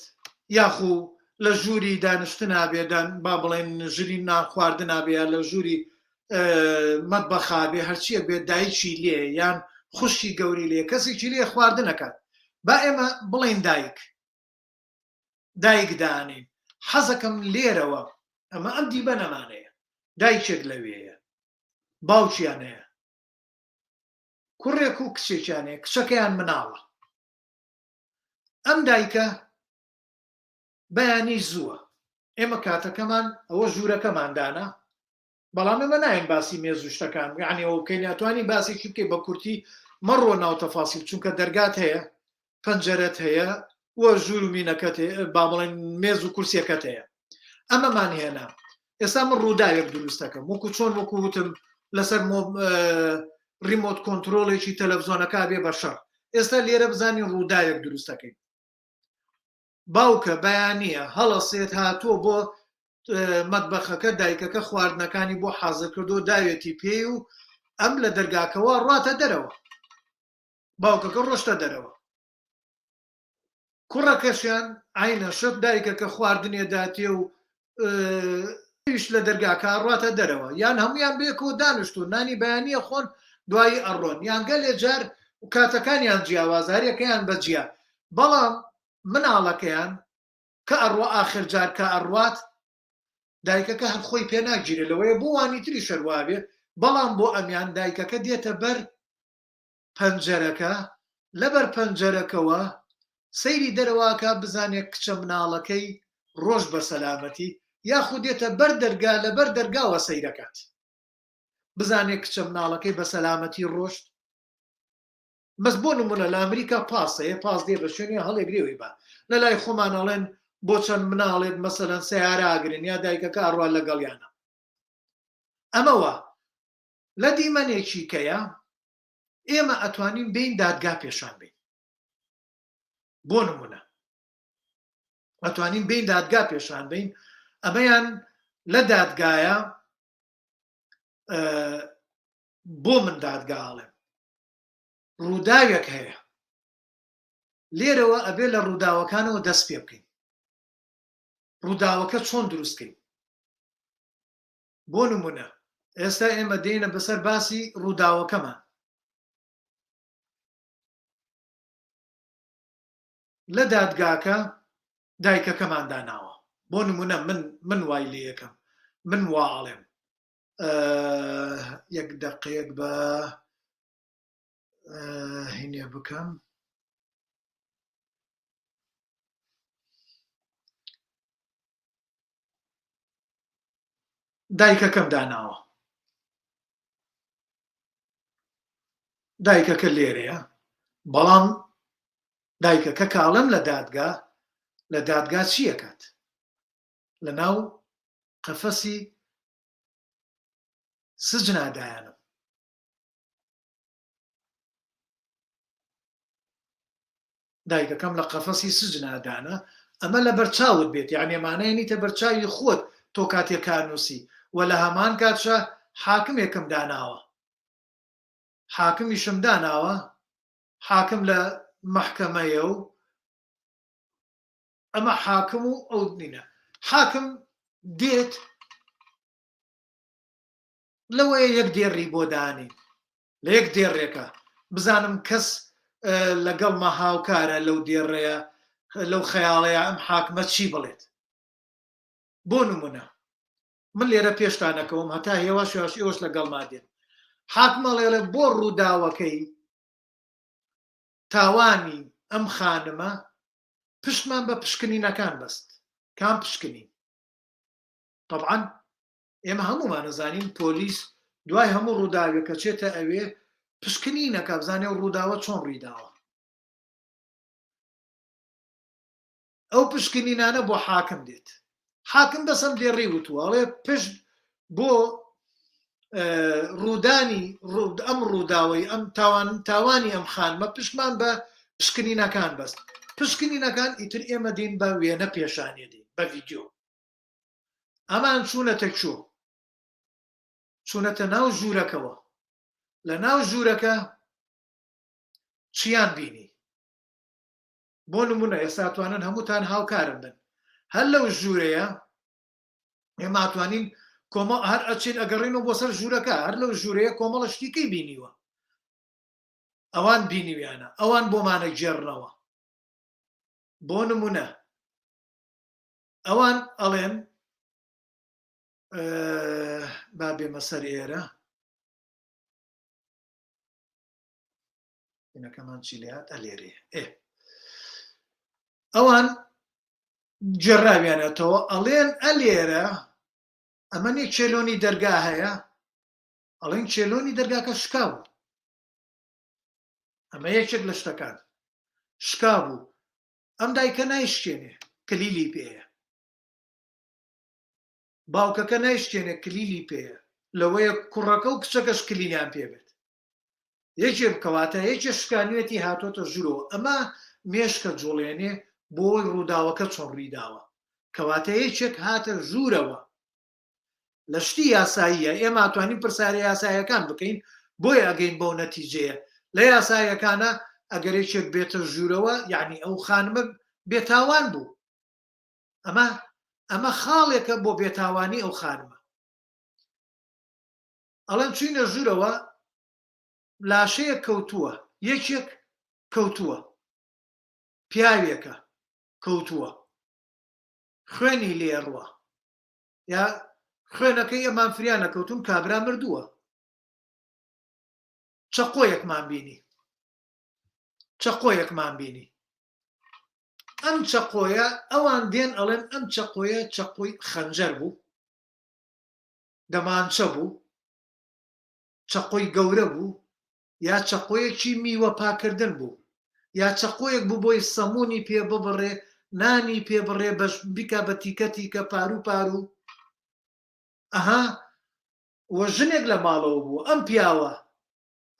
Speaker 1: یاخو لە ژووری دانیشتنا بێ دان با بڵێن ژووری نان خواردنا بێ یا لە ژووری مەتبەخا بێ هەرچیەک بێت دایکی لێ یان خوشکی گەوری لێ کەسێکی لێ خواردنەکات با ئێمە بڵێن دایک دایک دانین حەزەکەم لێرەوە ئەمە ئەم دیبەنەمانەیە دایکێک لەوێیە باوکیان هەیە کوڕێک و کچێکیان هەیە کچەکەیان مناڵە ئەم دایکە بەیانی زووە ئێمە کاتەکەمان ئەوە ژوورەکەمان دانا بەڵام ئێمە ناین باسی مێز و شتەکان یعنی ئەوە بکەین ئەتوانی باسێکی بکەی بە کورتی مەڕۆ ناو تەفاسیل چونکە دەرگات هەیە پەنجەرەت هەیە و ژوور و مینەکەت با بڵێن مێز و کورسیەکەت هەیە ئەمەمان هێنا ئێستا من ڕووداوێک دروست دەکەم وەکو چۆن وەکو وتم لەسەر ریمۆت کۆنتترۆلێکی تەلەڤزیۆنەکە بێ بە شەڕ ئێستا لێرە بزانین ڕووداوێک دروست دەکەین باوکە بەیانە هەڵەسێت هاتووە بۆ مەتبەخەکە دایکەکە خواردنەکانی بۆ حازر کردو داوێتی پێی و ئەم لە دەرگاکەوە ڕاتە دەرەوە باوکەکە ڕۆشتە دەرەوە کوڕەکەشیان عینە شت دایکەکە خواردنێ داتێ و ئەویش لە دەرگاکە ئەڕاتە دەرەوە یان هەمویان بێکەوە دانیشتون نانی بەیانیە خۆن دوایی ئەڕۆن یان گەلێ جار کاتەکانیان جیاواز هەریەکەیان بە جیا بەڵام مناڵەکەیان کە ئەڕوا ئاخر جار کە ئەڕوات. دایکەکە هەر خۆی پێ ناگیرێ لەوەیە بۆ وانی تریش هەر وابێ بەڵام بۆ ئەمیان دایکەکە دێتە بەر پەنجەرەکە لەبەر پەنجەرەکەوە سەیری دەرەوە ئەکا بزانێ کچە مناڵەکەی ڕۆشت بە سەلامەتی یاخود دێتە بەر دەرگا لەبەر دەرگاوە سەیرەکات بزانێ کچە مناڵەکەی بە سەلامەتی ڕۆشت. بەس بۆ نمونە لە ئەمریکا پاس هەیە پاس دێ بە شوێنێ هەڵێگرێ وی با لە لای خۆمان ئەڵێن بۆ چەند مناڵێک مەسەلەن سەیارە ئەگرن یا دایکەکە ئەڕوا لەگەڵیانە ئەمەوە لە دیمەنێکی کەیە ئێمە ئەتوانین بین دادگا پێشان بین بۆ نمونە ئەتوانین بین دادگا پێشان بین ئەمەیان لە دادگایە بۆ من دادگا ئەڵێم ڕووداوێک هەیە لێرەوە ئەبێ لە ڕووداوەکانەوە دەست پێ بکەین ڕووداوەکە چۆن دروستکەین بۆ نمونە ئێستا ئێمە دێنە بەسەر باسی ڕووداوەکەمان لە دادگاکە دایکەکەمان داناوە بۆ نمونە من من وای لێ یەکەم من وا ئەڵێم یەک دەقەیەک بە هینێ بکەم دایکەکەم داناوە دایکەکە لێرەیە بەڵام دایکەکە کاڵم لە دادگا لە دادگا چیەکات لە ناو قەفەسی سجنا دایانم. دایکەکەم لە قەفەسی سجنا دانا، ئەمە لە بەرچاوت بێت یانی ئەمانە نیتە بەرچاوی خۆت تۆ کاتێ کانوسی و لە هەمان کاتشا حاکمێکم داناوە حاکمیشم داناوە حاکم لە مەحکەمەیە و ئەمە حاکم و ئەو نینە حاکم دێت لەوەیە یەک دێڕی بۆ دانین لە یەک دێڕێکە بزانم کەس لەگەڵمە هاوکارە لەو دێڕەیە لەو خەیاڵەیە ئەم حاکمە چی بڵێت بۆ نمونە من لێرە پێشتانەکەوم هەتا هێواش هێواش ئێوەش لەگەڵما دێن حاکمەڵێڵێ بۆ ڕووداوەکەی تاوانی ئەم خانمە پشتمان بە پشکنینەکان بەست کام پشکنین طبعا ئێمە هەموومان ئەزانین پۆلیس دوای هەموو ڕووداوێک کە چێتە ئەوێ پشکنینەکە بزانێ و ڕووداوە چۆن ڕوویداوە ئەو پشکنینانە بۆ حاکم دێت حاکم بەسەم دێڕی وتووە ئەڵێ پشت بۆ ڕوودانی ئەم ڕووداوەی ئەم تاوان تاوانی ئەم خانمە پشتمان بە پشکنینەکان بەست پشکنینەکان ئیتر ئێمە دین بە وێنە پێشانێ دین بە ڤیدیۆ ئەمان چوونەتە کوێ چوونەتە ناو ژوورەکەوە لە ناو ژوورەکە چیان بینی بۆ نمونە ئێستا توانن هەمووتان هاوکارم بن هەر لەو ژوورەیە ئێمە ئەتوانین کۆمە هەر ئەچین ئەگەڕینەوە بۆ سەر ژوورەکە هەر لەو ژوورەیە کۆمەڵە شتیکەی بینیوە ئەوان بینیویانە ئەوان بۆمانە گێڕنەوە بۆ نمونە ئەوان ئەڵێن با بێمە سەر ئێرە اینەکەمان چی لێات ئەلێرێ ئێ ئەوان گێڕاویانەتەوە ئەڵێن ئەلێرە ئەمە نیە کێلۆنی دەرگا هەیە ئەڵێن کێلۆنی دەرگاکە شکا بوو ئەمە یەکێک لە شتەکان شکا بوو ئەم دایکە نایشکێنێ کلیلی پێیە باوکەکە نایشکێنێ کلیلی پێیە لەوەیە کوڕەکە و کچەکەش کلیلیان پێ بێت یەکێ بکەواتە یەکێ شکانوێتی هاتۆتە ژورەوە ئەمە مێشکە جوڵێنێ بۆی ڕووداوەکە چۆن ڕوویداوە کەواتە یەکێک هاتە ژوورەوە لە شتی یاساییە ئێمە توانین پرسیارە یاسایەکان بکەین بۆیە ئەگەین بەو نەتیجەیە لە یاسایەکانە ئەگەر یەکێک بێتە ژوورەوە یعنی ئەو خانمە بێتاوان بوو ئەمە ئەمە خاڵێکە بۆ بێتاوانی ئەو خانمە ئەڵێن چوینە ژوورەوە لاشەیەک کەوتووە یەکێک کەوتووە پیاوێکە کەوتووە خوێنی لێڕوە. یا خوێنەکەی ئەمان فریا نەکەوتون کابرا مردووە چەقۆیەکمان بینی چەقۆیەکمان بینی ئەم چەقۆیە ئەوان دێن ئەڵێن ئەم چەقۆیە چەقۆی خەنجەر بوو دەمانچە بوو چەقۆی گەورە بوو یا چەقۆیەکی میوە پاکردن بوو یا چەقۆیەک بوو بۆی سەمونی پێ ببڕێ نانی پێ بڕێ بەش بیکا بە تیکە تیکە پارو پارو ئەها وە ژنێک لە ماڵەوە بوو ئەم پیاوە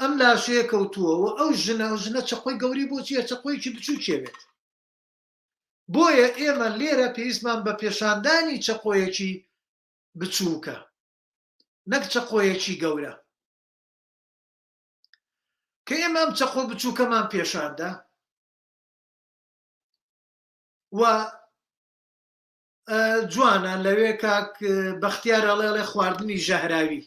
Speaker 1: ئەم لاشەیە کەوتووە و ئەو ژنە ئەو ژنە چەقۆی گەورەی بۆ چییە چەقۆیەکی بچووکێ بێت بۆیە ئێمە لێرە پێویستمان بە پێشاندانی چەقۆیەکی بچووکە نەک چەقۆیەکی گەورە کە ئێمە ئەم چەقۆ بچووکەمان پێشاندا و جوانە لەوێ کاک بەختیار ئەڵێ خواردنی ژەهراوی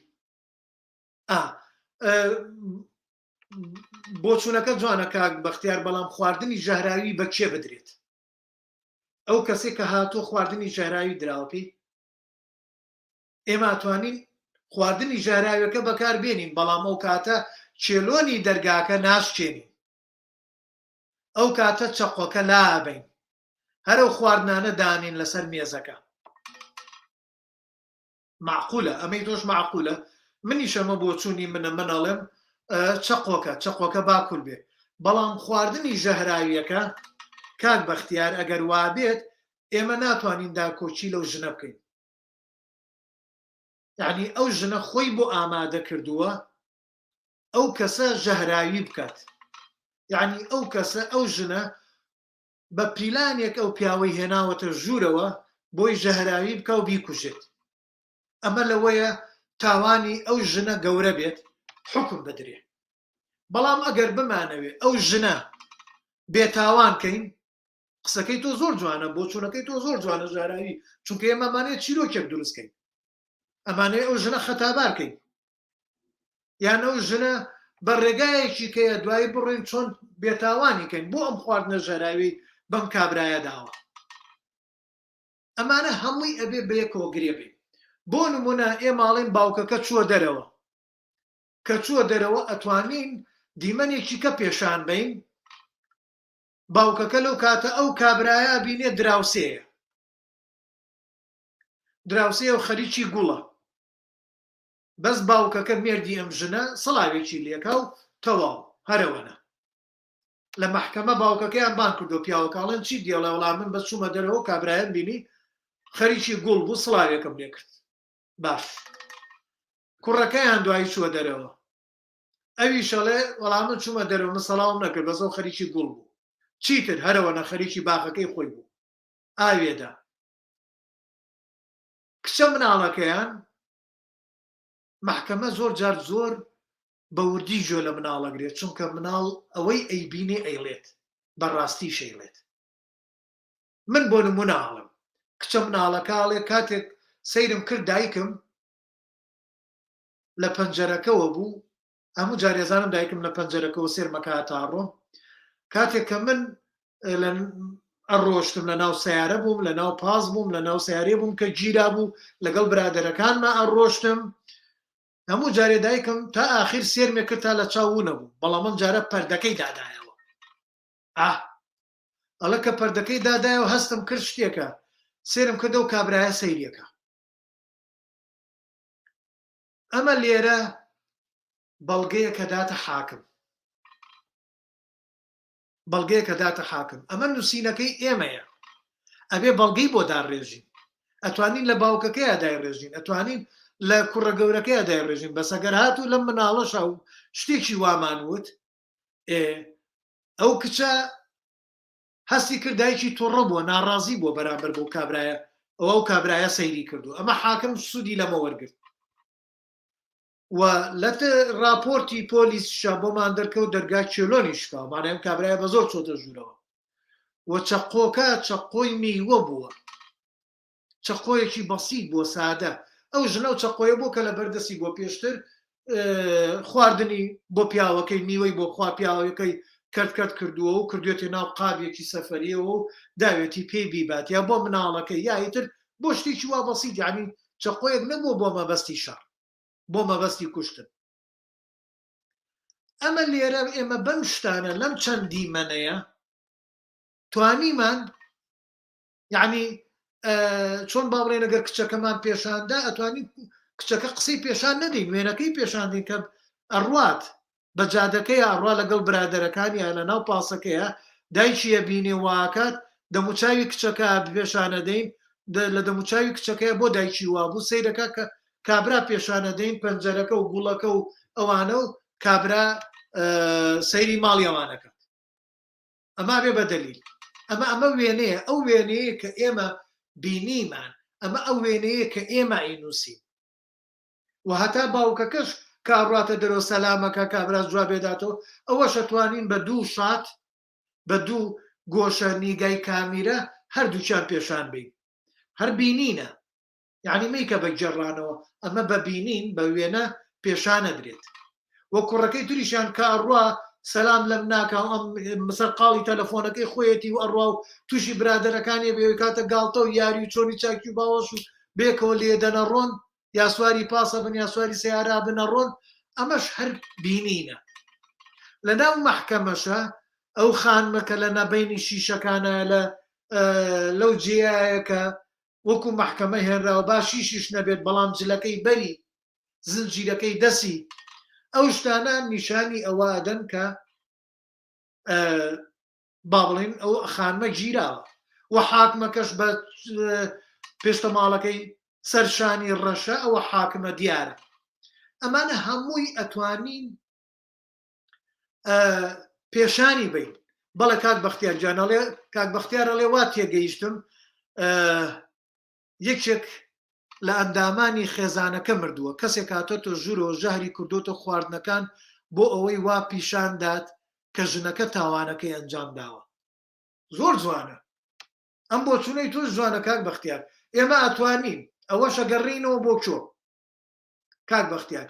Speaker 1: بۆچوونەکە جوانە کاک بەختیار بەڵام خواردنی ژەهراوی بە کێ بدرێت ئەو کەسێک کە هاتووە خواردنی ژەهراوی دراوە پێی ئێمە ئەتوانین خواردنی ژەهراویەکە بەکار بێنین بەڵام ئەو کاتە چێلۆنی دەرگاکە ناشکێنین ئەو کاتە چەقۆکە لابین هەرەو خواردنانە دانین لەسەر مێزەکە معقولە ئەمەی تۆش معقولە منیش ئەمە بۆچوونی منە من ئەڵێم چەقۆکە چەقۆکە باکول بێ بەڵام خواردنی ژەهراویەکە کاک بەختیار ئەگەر وابێت ئێمە ناتوانین داکۆکی لەو ژنە بکەین یعنی ئەو ژنە خۆی بۆ ئامادە کردووە ئەو کەسە ژەهراوی بکات یعنی ئەو کەسە ئەو ژنە بە پیلانێک ئەو پیاوەی هێناوەتە ژوورەوە بۆی ژەهراوی بکا و بیکوژێت ئەمە لەوەیە تاوانی ئەو ژنە گەورە بێت حکم بدرێ بەڵام ئەگەر بمانەوێ ئەو ژنە بێتاوان کەین قسەکەی تۆ زۆر جوانە بۆچوونەکەی تۆ زۆر جوانە ژاراوی چونکە ئێمە ئەمانەیە چیرۆکێک دروستکەین ئەمانەیە ئەو ژنە خەتابار کەین یان ئەو ژنە بە ڕێگایەکی کەیە دوایی بڕۆین چۆن بێتاوانی کەین بۆ ئەم خواردنە ژەراوی بەم کابرایە داوە ئەمانە هەمووی ئەبێ بەیەکەوە گرێ بین بۆ نمونە ئێماڵێن باوکەکە چووە دەرەوە کە چووە دەرەوە ئەتوانین دیمەنێکی کە پێشان بین باوکەکە لەو کاتە ئەو کابرایە ئەبینێ دراوسێیە دراوسێیە و خەریکی گوڵە بەس باوکەکە مێردی ئەم ژنە سڵاوێکی لێکا و تەواو هەرەوەنە لە مەحکەمە باوکەکەیان بان کردو پیاوەکە ئەڵێن چی دیڵێ وڵا من بەس چوومە دەرەوە کابرایم بینی خەریکی گوڵ بوو سڵاوێکم لێکرد باش کوڕەکەیان دوایی چووە دەرەوە ئەویش ئەڵێ وەڵا من چوومە دەرەوە من سەڵاوم نەکرد بەس ئەو خەریکی گوڵ بوو چیتر هەرەوەنە خەریکی باخەکەی خۆی بوو ئاوێدا کچە مناڵەکەیان محکەمە زۆر جار زۆر بە وردی گوێ لە مناڵەگرێت چونکە مناڵ ئەوەی ئەیبینێ ئەیڵێت بەڕاستی شەیڵێت من بۆ نمونە ئاڵم کچە مناڵەکە ئەڵێ کاتێک سەیرم کرد دایکم لە پەنجەرەکەوە بوو هەموو جار ێزانم دایکم لە پەنجەرەکەوە سێرمەکە هەتا ڕۆم کاتێک کە من لە ئەڕۆشتم لە ناو سیارە بووم لە ناو پاس بووم لە ناو سیارێ بووم کە گیرا بوو لەگەڵ برادەرەکانما ئەڕۆشتم هەموو جارێ دایکم تا ئاخیر سێرمێ کرد تا لە چاو نەبوو بەڵام ئەم جارە پەردەکەی دادایەوە ئاه ئەڵە کە پەردەکەی دادایەوە هەستم کرد شتێکە سێرم کردەوە کابرایە سەیرەکە ئەمە لێرە بەڵگەیە کە داتە حاکم بەڵگەیە کە داتە حاکم ئەمە نووسینەکەی ئێمەیە ئەبێ بەڵگەی بۆ داڕێژین ئەتوانین لە باوکەکەیا دایڕێژین ئەتوانین لە کوڕە گەورەکەیا دایڕێژین بەس ئەگەر هاتوو لەم مناڵەشا و شتێکی وامان وت ئەو کچە هەستی کرد دایکی توڕە بووە ناڕازی بووە بەرامبەر بەو کابرایە ئەوە ئەو کابرایە سەیری کردو ئەمە حاکم سوودی لەمە وەرگرت و لە راپۆرتی پۆلیس شا بۆمان دەرکەوت دەرگا کێلۆنی شکا مانای ئەم کابرایە بە زۆر چۆتە ژوورەوە و چەقۆکە چەقۆی میوە بووە چەقۆیەکی بەسیت بۆ سادە ئەو ژنە و چەقۆیە بۆ کە لە بەردەستی بۆ پێشتر خواردنی بۆ پیاوەکەی میوەی بۆ خوا پیاوەکەی کەرت کەرت کردووە و کردوێتی ناو قابێکی سەفەریەوە و داوێتی پێی بیبات یا بۆ مناڵەکەی یا ئیتر بۆ شتێکی وا بەسیت یعنی. چەقۆیەک نەبووە بۆ مەبەستی شەڕ، بۆ مەبەستی کوشتن. ئەمە لێرە ئێمە بەم شتانە لەم چەند دیمەنەیە توانیمان یعنی چۆن با بڵێن ئەگەر کچەکەمان پێشاندا ئەتوانین کچەکە قسەی پێشان نەدەین وێنەکەی پێشاندین کە ئەڕوات بە جادەکەی ئەڕوا لەگەڵ برادەرەکانیا لە ناو پاسەکەیە دایکی ئەبینێ واکات دەموچاوی کچەکە پێشانەدەین لە دەموچاوی کچەکەی بۆ دایکی وابوو سەیرەکە کە کابرا پێشانەدەین پەنجەرەکە و گوڵەکە و ئەوانە و کابرا سەیری ماڵی ئەوانەکات ئەمە بێ بە دەلیل ئەمە ئەمە وێنەیە ئەو وێنەیە کە ئێمە بینیمان ئەمە ئەو وێنەیە کە ئێمە ئەینووسین و هەتا باوکەکەش کە ئەڕواتە دەرەوە سەلامەکە کابراش جوابێ داتەوە ئەوەش ئەتوانین بە دوو شات بە دوو گۆشە نیگای کامیرە هەردووکیان پێشان بین هەر بینینە یعنی میکە بە گێڕانەوە ئەمە بە بینین بە وێنە پێشانەدرێت و کوڕەکەی تریشیان کە ئەڕوا سەلام لەم ناکا و ئەم سەرقاڵی تەلەفۆنەکەی خۆیەتی و ئەڕوا و تووشی برادەرەکانی بێ کاتە گاڵتە و یاری و چۆنی چاکی و باوەش و بێکەوە لێ دەنەڕۆن یا سواری پاسە بن یا سواری سیارە بنەڕۆن ئەمەش هەر بینینە لە ناو مەحکەمەشە ئەو خانمە کە لە نەبینی شیشەکانە لە لەو جێیە کە وەکو مەحکەمە هێنراوە با شیشیش نەبێت بەڵام جلەکەی بەری زنجیرەکەی دەسی ئەو شتانە نیشانی ئەوە ئەدەن کە با بڵین ئەو خانمە گیراوە و حاکمەکەش بە پێشتەماڵەکەی سەرشانی ڕەشە ئەوە حاکمە دیارە ئەمانە هەمووی ئەتوانین پێشانی بین بەڵێ کاک بەختیار جانەڵێ کاک بەختیار ئەڵێ وا تێگەیشتم یەکێک لە ئەندامانی خێزانەکە مردووە، کەسێک هاتۆتە ژوورەوە ژەهری کردۆتە خواردنەکان بۆ ئەوەی وا پیشان دات کە ژنەکە تاوانەکەی ئەنجام داوە. زۆر جوانە ئەم بۆچونەی تۆش جوانە کاک بەختیار ئێمە ئەتوانین ئەوەش ئەگەڕێینەوە بۆ کۆ کاک بەختیار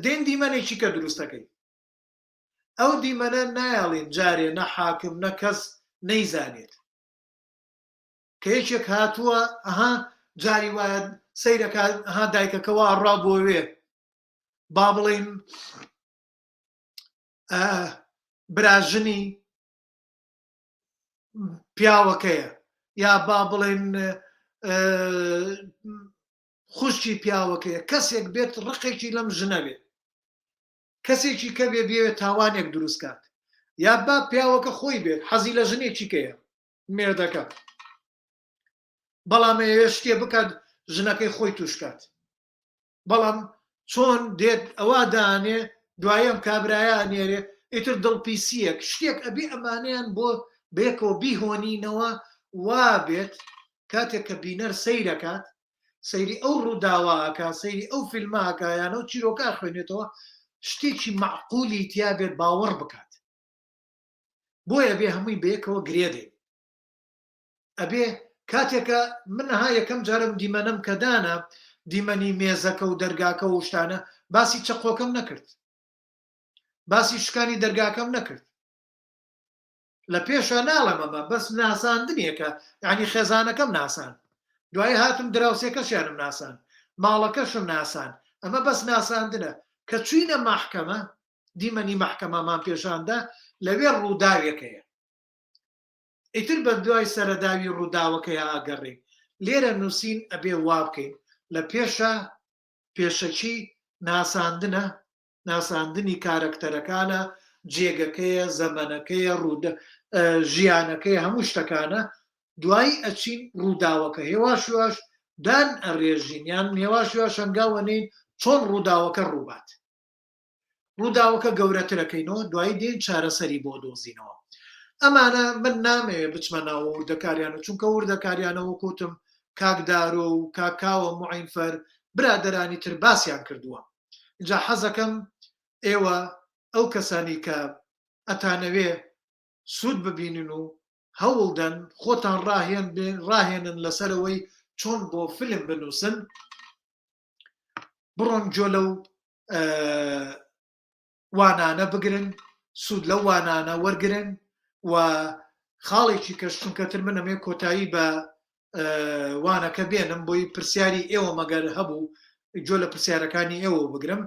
Speaker 1: دێن دیمەنێکی کە دروستەکەی ئەو دیمەنە نایەڵین جارێ نە حاکم نە کەس نەیزانێت کە یەکێک هاتووە ئەها جاری وایە سەیرەکە ئەها دایکەکە وا ئەڕا بۆ وێ با بڵین براژنی پیاوەکەیە یا با بڵێن خوشکی پیاوەکەیە کەسێک بێت ڕقێکی لەم ژنە بێت کەسێکی کە بێ بێوێت تاوانێک دروست کات یا با پیاوەکە خۆی بێت حەزی لە ژنێکی کەیە مێردەکە بەڵام ئەیەوێ شتێ بکات ژنەکەی خۆی توشکات بەڵام چۆن دێت ئەوە دانێ دوایەم کابراە ئەنێرێ ئیتر دڵپیسیەک شتێک ئەبێ ئەمانیان بۆ بێکەوە بیهۆنینەوە وا بێت کاتێک کە بینەر سەیرەکات سەیری ئەو ڕووداوەکە سەیری ئەو فیلماکە یان ئەو چیرۆکە خوێنێتەوە شتێکی معقولی تیا بێت باوەڕ بکات بۆیە بێ هەمووی بەیەکەوە گرێ دەین ئەبێ کاتێکە من ها یەکەم جارم دیمەنم کە دانا دیمەنی مێزەکە و دەرگاکە و شتانە باسی چەقۆکەم نەکرد باسی شکانی دەرگاکەم نەکرد لە پێشە ناڵێم ئەمە بەس ناساندنێکە یعنی خێزانەکەم ناسان دوای هاتم دراوسێکەشیانم ناسان ماڵەکەشم ناسان ئەمە بەس ناساندنە کە چوینە مەحکەمە دیمەنی مەحکەمەمان پێشاندا لەوێ ڕووداوێک هەیە ئیتر بە دوای سەرەداوی ڕووداوەکەیا ئەگەڕێین لێرە نووسین ئەبێ وا بکەین لە پێشا پێشەکی ناساندنە ناساندنی کارەکتەرەکانە جێگەکەیە زەمەنەکەیە ڕوودە ژیانەکەی هەموو شتەکانە دوایی ئەچین ڕووداوەکە هێواش هێواش دان ئەڕێژین یان هێواش هێواش هەنگاوە نین چۆن ڕووداوەکە ڕووبات ڕووداوەکە گەورەترەکەینەوە دوایی دێن چارەسەری بۆ دۆزینەوە ئەمانە من نامەوێ بچمە ناوە وردەکاریانە چونکە وردەکاریانە وەکوتم کاک دارۆ و کاک کاوە معینفەر برادەرانی تر باسیان کردووە جا حەزەکەم ئێوە ئەو کەسانی کە ئەتانەوێ سوود ببینن و هەوڵدەن خۆتان ڕاهێن ڕاهێنن لەسەرەوەی چۆن بۆ فیلم بنووسن بڕۆن گوێ لەو وانانە بگرن سوود لەو وانانە وەرگن و خاڵێکی کەش چونکە تر من ئەمێ کۆتایی بە. وانەکە بێنم بۆی پرسیاری ئێوە مەگەر هەبوو گوێ لە پرسیارەکانی ئێوە بگرم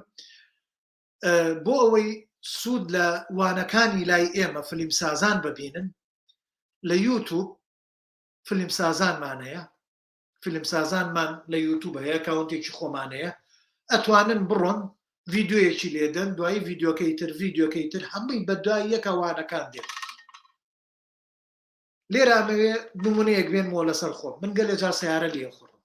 Speaker 1: بۆ ئەوەی سوود لە وانەکانی لای ئێمە فلیمسازان ببینن لە یوتوب فلیمسازانمان هەیە فیلمسازانمان لە یوتوب هەیە کاونتێکی خۆمان هەیە ئەتوانن بڕۆن ڤیددیویەکی لێدەن دوایی ڤیددیوکەی تر ڤیددیوکەی تر هەمووی بە دوای یەکە وانەکان دێت لێرە ئەمەوێ نمونەیەک بێنمەوە لەسەر خۆم من گەلێ جار سیارە لێ خوڕم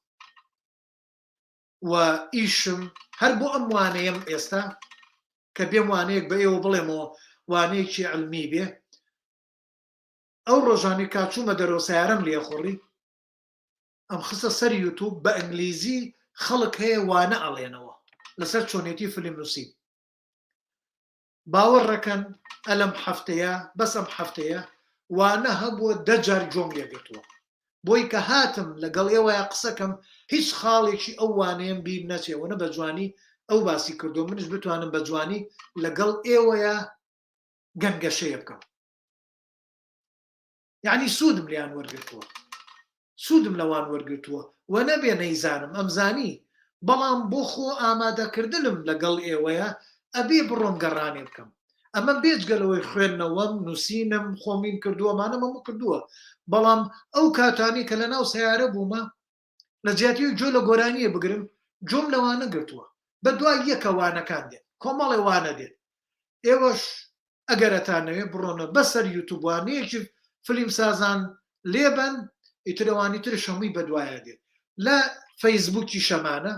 Speaker 1: و ئیشم هەر بۆ ئەم وانەیەم ئێستا کە بێم وانەیەک بە ئێوە بڵێمەوە وانەیەکی علمی بێ ئەو ڕۆژانی کا چوومە دەرەوە سیارەم لێ خوڕی ئەم خستە سەر یوتوب بە ئینگلیزی خەڵک هەیە وانە ئەڵێنەوە لەسەر چۆنێتی فلیم نووسین باوەڕەکەن ئەلەم هەفتەیە بەس ئەم هەفتەیە وانە هەبووە دە جار گوێم لێ گرتووە بۆی کە هاتم لەگەڵ ئێوەیا قسەکەم هیچ خاڵێکی ئەو وانەیەم بیر نەچێ وەنە بە جوانی ئەو باسی کردو منش بتوانم بە جوانی لەگەڵ ئێوەیا گەنگەشەیە بکەم یعنی سوودم لیان وەرگرتووە سوودم لەوان وەرگرتووە و نەبێ نەیزانم ئەمزانی بەڵام بۆ خۆ ئامادەکردنم لەگەڵ ئێوەیە ئەبێ بڕۆم گەڕانێ بکەم ئەمە بێجگە لەوەی خوێندنەوەم نووسینم خۆمین کردووە مانەم هەموو کردووە بەڵام ئەو کاتانی کە لە ناو سیارە بوومە لە جیاتی گوێ لە گۆرانیە بگرم گوێم لەوانە گرتووە بە دوای یەکە وانەکان دێن کۆمەڵێ وانە دێت ئێوەش ئەگەر ئەتانەوێ بڕۆنە بەسەر یوتوب وانەیەکی فلیم سازان لێبەن ئیتر ئەوانی ترش هەمووی بەدوایا دێت لە فەیسبوکی شەمانە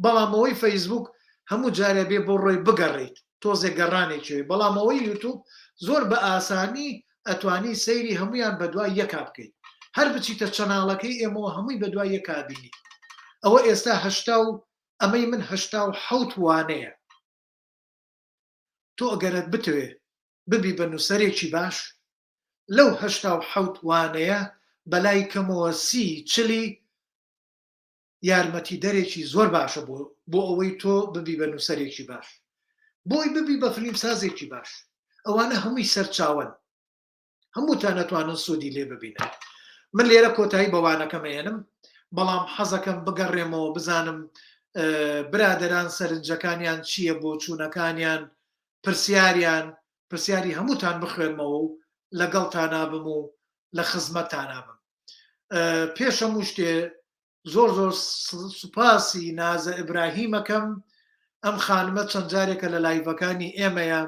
Speaker 1: بەڵام ئەوەی فەیسبوک هەموو جارێ بێ بۆ ڕۆی بگەڕیت تۆزێک گەڕانێکی بەڵام ئەوەی یوتوب زۆر بە ئاسانی ئەتوانی سەیری هەمویان بەدوای یەکا بکەیت هەر بچیتە channel ەکەی ئێمەوە هەمووی بەدوای یەکا بینی ئەوە ئێستا هەشتا و ئەمەی من 87 وانەیە تۆ ئەگەرت بتەوێ ببی بە نووسەرێکی باش لەو 87 وانەیە بەلای کەمەوە سی چلی یارمەتیدەرێکی زۆر باشە بۆ بۆ ئەوەی تۆ ببی بە نووسەرێکی باش بۆی ببی بە فلیمسازێکی باش ئەوانە هەمووی سەرچاوەن هەمووتان ئەتوانن سوودی لێ ببینن من لێرە کۆتایی بەوانەکەم ئێنم بەڵام حەزەکەم بگەڕێمەوە بزانم برادران سەرنجەکانیان چییە بۆ چوونەکانیان پرسیاریان پرسیاری هەمووتان بخوێنمەوە و لەگەڵتانابم و لە خزمەتتانابم پێش هەموو شتێ زۆر زۆر سوپاسی نازە ئیبراهیمەکەم ئەم خانمە چەند جارێکە لە live ەکانی ئێمەیە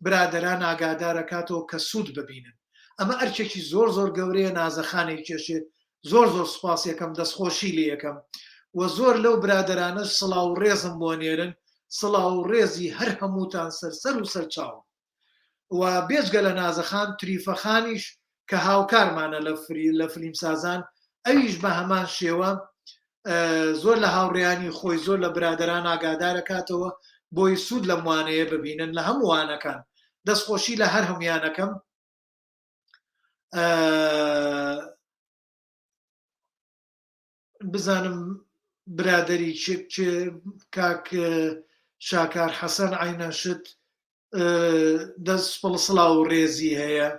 Speaker 1: برادەران ئاگادارەکاتەوە کە سوود ببینن ئەمە ئەرکێکی زۆر زۆر گەورەیە نازەخانەی کێشێت زۆر زۆر سوپاس یەکەم دەستخۆشی لێ یەکەم و زۆر لەو برادەرانە سڵاو و ڕێزم بۆ نێرن سڵاو و ڕێزی هەر هەمووتان سەر سەر و سەر چاوم و بێجگە لە نازەخان تریفەخانیش کە هاوکارمانە لە فری لە فلیمسازان ئەویش بە هەمان شێوە زۆر لە هاوڕێیانی خۆی زۆر لە برادران ئاگادارەکاتەوە بۆی سوود لەم وانەیە ببینن لە هەموو وانەکان دەستخۆشی لە هەر هەمویانەکەم بزانم برادری کاک شاکار حەسەن عینە شت دەست پڵ سڵاو و ڕێزی هەیە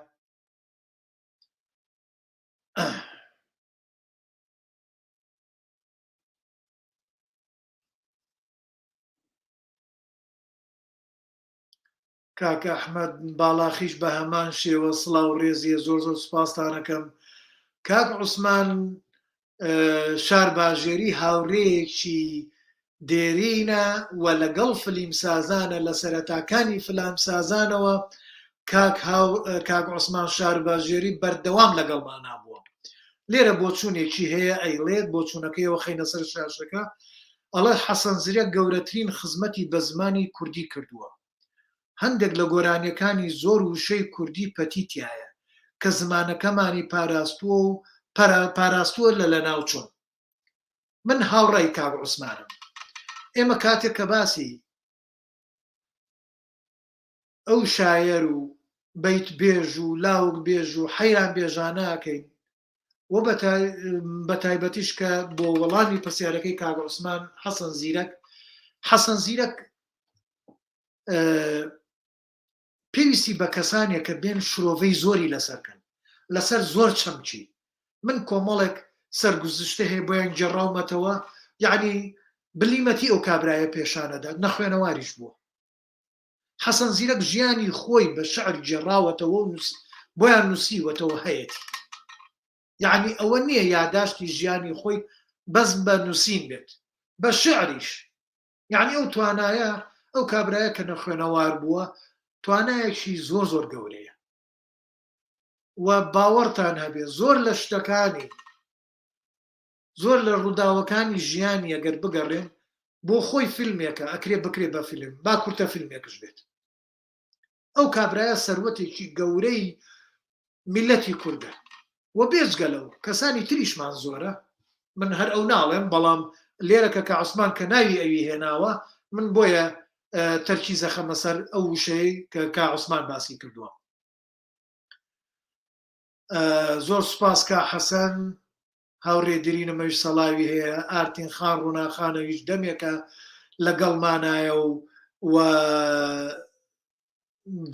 Speaker 1: کاک ئەحمەد باڵاخیش بە هەمان شێوە سڵاو ڕێزیە زۆر زۆر سوپاستانەکەم کاک عوسمان شارباژێری هاوڕێیەکی دێرینە و لەگەڵ فلیمسازانە لە سەرەتاکانی فلامسازانەوە کاک هاو کاک عوسمان شارباژێری بەردەوام لەگەڵمانا بووە لێرە بۆچوونێکی هەیە ئەیڵێت بۆچوونەکەیەوە خەینە سەر شاشەکە ئەڵێ حەسەن زیرەک گەورەترین خزمەتی بە زمانی کوردی کردووە هەندێک لە گۆرانیەکانی زۆر وشەی کوردی پەتی تیایە کە زمانەکەمانی پاراستووە و پاراستووە لە لەناوچوون. من هاوڕای کاک عوسمانم. ئێمە کاتێک کە باسی ئەو شایەر و بەیت بێژ و لاوک بێژ و حەیران بێژانە ئەکەین و بە تایبەتیش کە بۆ وەڵامی پرسیارەکەی کاک عوسمان حەسەن زیرەک حەسەن زیرەک پێویستی بە کەسانێک کە بێن شرۆڤەی زۆری لەسەر کەن لەسەر زۆر چەمکی من کۆمەڵێک. سەرگوزشتە هەیە بۆیان گێڕاومەتەوە یعنی بلیمەتی ئەو کابرایە پێشانەدات نەخوێنەواریش بووە حەسەن زیرەک ژیانی خۆی بە شعر گێڕاوەتەوە و بۆیان نووسیوەتەوە هەیەتی یعنی ئەوە نییە یاداشتی ژیانی خۆی بەس بە نووسین بێت بە شعریش یعنی ئەو توانایە ئەو کابرایە کە نەخوێنەوار بووە توانایەکی زۆر زۆر گەورەیە و باوەڕتان هەبێ زۆر لە شتەکانی زۆر لە ڕووداوەکانی ژیانی ئەگەر بگەڕێن بۆ خۆی فیلمێکە ئەکرێ بکرێ بە فیلم با کورتە فیلمێکش بێت ئەو کابرایە سەروەتێکی گەورەی میلەتی کوردە و بێجگە لەو کەسانی تریشمان زۆرە من هەر ئەو ناڵێم بەڵام لێرەکە کە عوسمان کە ناوی ئەوی هێناوە من بۆیە تەرکی زەخەمە سەر ئەو وشەیە کە کا عوسمان باسی کردووە زۆر سوپاس کا حەسەن هاوڕێ درینم ئەویش سەڵاوی هەیە ئارتین خان ڕووناخان ئەویش دەمێکە لەگەڵمانایە و و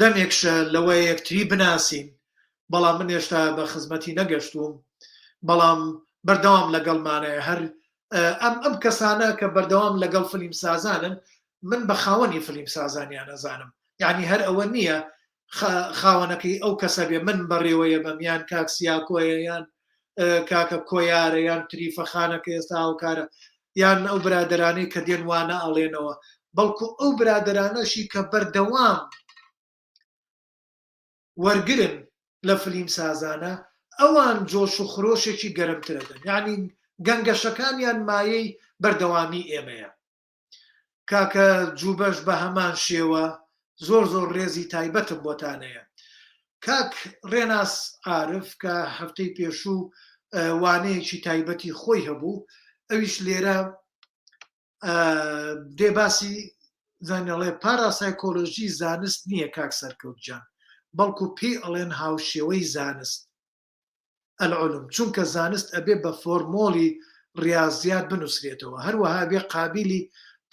Speaker 1: دەمێکشە لەوە یەکتری بناسین بەڵام من هێشتا بە خزمەتی نەگەشتوم بەڵام بەردەوام لەگەڵمانەیە هەر ئەم ئەم کەسانە کە بەردەوام لەگەڵ فلیم سازانن من بە خاوەنی فلیم سازانیان ئەزانم یعنی هەر ئەوە نییە خاوەنەکەی ئەو کەسە بێ من بەڕێوەیە بەم یان کاک سیاکۆیە یان کاکە کۆیارە یان تریفەخانە کە ئێستا هاوکارە یان ئەو برادەرانەی کە دێن وانە ئەڵێنەوە بەڵکو ئەو برادەرانەشی کە بەردەوام وەرگرن لە فلیم سازانە ئەوان جۆش و خرۆشێکی گەرمترەدەن یعنی گەنگەشەکانیان مایەی بەردەوامی ئێمەیە کاکە جوبەش بە هەمان شێوە زۆر زۆر ڕێزی تایبەتم بۆتان هەیە کاک ڕێناس عارف کە هەفتەی پێشوو وانەیەکی تایبەتی خۆی هەبوو ئەویش لێرە دێ باسی زانڵێ پاراسایکۆلۆژی زانست نییە کاک سەرکەوت جان بەڵکو پێی ئەڵێن هاوشێوەی زانست العلوم، چونکە زانست ئەبێ بە فۆرمۆڵی ڕیازیات بنوسرێتەوە، هەروەها ئەبێ قابیلی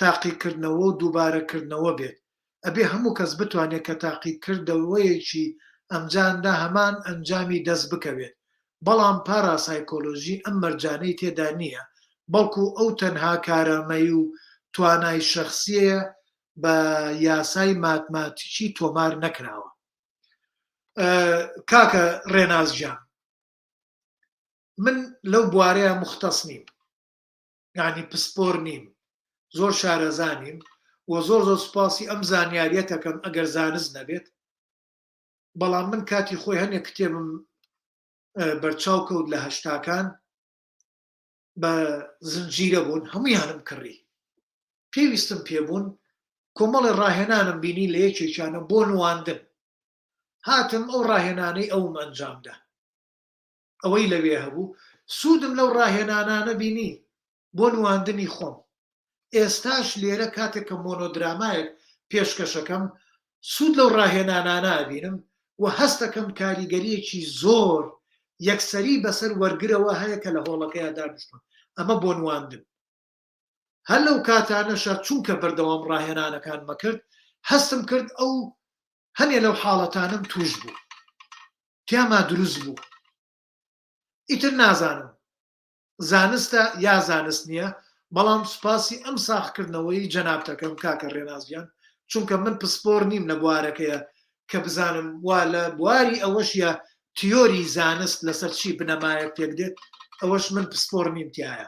Speaker 1: تاقیکردنەوە و دووبارەکردنەوە بێت، ئەبێ هەموو کەس بتوانێت کە تاقیکردەوەیەکی ئەمجاندا هەمان ئەنجامی دەست بکەوێت، بەڵام پاراسایکۆلۆژی ئەم مەرجانەی تێدا نییە، بەڵکو ئەو تەنها کارامەیی و توانای شەخسییە بە یاسای ماتماتیکی تۆمار نەکراوە. کاکە ڕێناس گیان من لەو بوارەیە مختص نیم یعنی پسپۆر نیم زۆر شارەزا نیم و زۆر زۆر سوپاسی ئەم زانیاریەتەکەم ئەگەر زانست نەبێت بەڵام من کاتی خۆی هەنێک کتێبم بەرچاو کەوت لە هەشتاکان بە زنجیرە بوون هەمویانم کڕی پێویستم پێبوون کۆمەڵی ڕاهێنانم بینی لە یەکێکیانە بۆ نواندن هاتم ئەو ڕاهێنانەی ئەوم ئەنجامدا ئەوەی لەوێ هەبوو سوودم لەو ڕاهێنانانە بینی بۆ نواندنی خۆم ئێستاش لێرە کاتێک کە مۆنۆدرامایەک پێشکەشەکەم سوود لەو ڕاهێنانانە ئەبینم و هەستەکەم کاریگەریەکی زۆر یەکسەری بەسەر وەرگرەوە هەیە کە لە هۆڵەکەیا دانیشتوون ئەمە بۆ نواندن هەر لەو کاتانەشا چونکە بەردەوام ڕاهێنانەکانمە کرد هەستم کرد ئەو هەنێ لەو حاڵەتانم توش بوو تیاما دروست بوو ئیتر نازانم زانستە یا زانست نییە بەڵام سوپاسی ئەم ساخکردنەوەی جەنابتەکەم کاکە ڕێناس گیان چونکە من پسپۆر نیم لە بوارەکەیە کە بزانم وا لە بواری ئەوەشیە تیۆری زانست لەسەر چی بنەمایەک پێک دێت ئەوەش من پسپۆر نیم تایە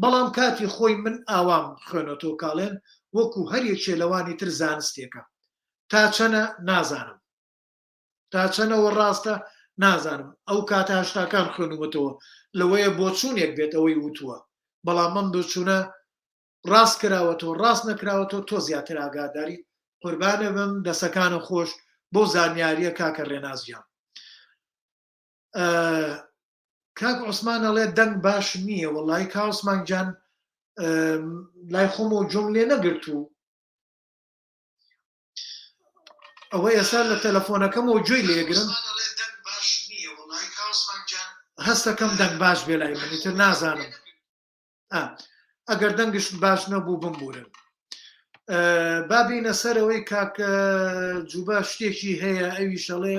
Speaker 1: بەڵام کاتی خۆی من ئاوام خوێنەتەوە کاڵێن وەکو هەر یەکێ لەوانی تر زانستێکە تا چەنە نازانم تا چەنەوە ڕاستە نازانم ئەو کاتە هەشتاکان خوێنومەتەوە لەوەیە بۆچوونێک بێت ئەوەی وتووە بەڵام ئەم بۆچوونە ڕاست کراوەتەوە ڕاست نەکراوەتەوە تۆ زیاتر ئاگاداری قوربانە بم دەسەکانە خۆش بۆ زانیاریە کاکە ڕێناس گیان کاک عوسمان ئەڵێ دەنگ باش نییە وەڵی کا عوسمان گیان لای خۆمەوە جۆم لێ نەگرتوو ئەوە ئێستا لە تەلەفۆنەکەمەوە گوێی لێگرم هەستەکەم دەنگ باش بێ لای من ئیتر نازانم ئەگەر دەنگش باش نەبوو بمبورن با بینە سەرەوەی کاک جوبا شتێکی هەیە ئەویش ئەڵێ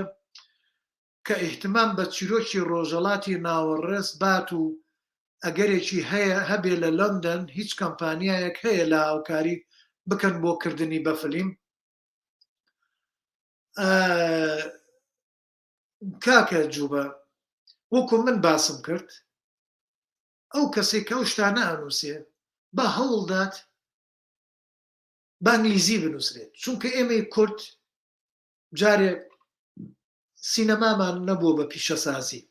Speaker 1: کە ئیهتمام بە چیرۆکی ڕۆژەڵاتی ناوەڕێست بات و. ئەگەرێکی هەیە هەبێ لە لەندەن هیچ کەمپانیایەک هەیە لە هاوکاری بکەن بۆ کردنی بە فلیم؟ کاکە جوبە وەکو من باسم کرد ئەو کەسێک کە ئەو شتانە ئەنووسێ با هەوڵدات بە ئەنگلیزی بنووسرێت چونکە ئێمەی کورد جارێ سینەمامان نەبووە بە پیشەسازی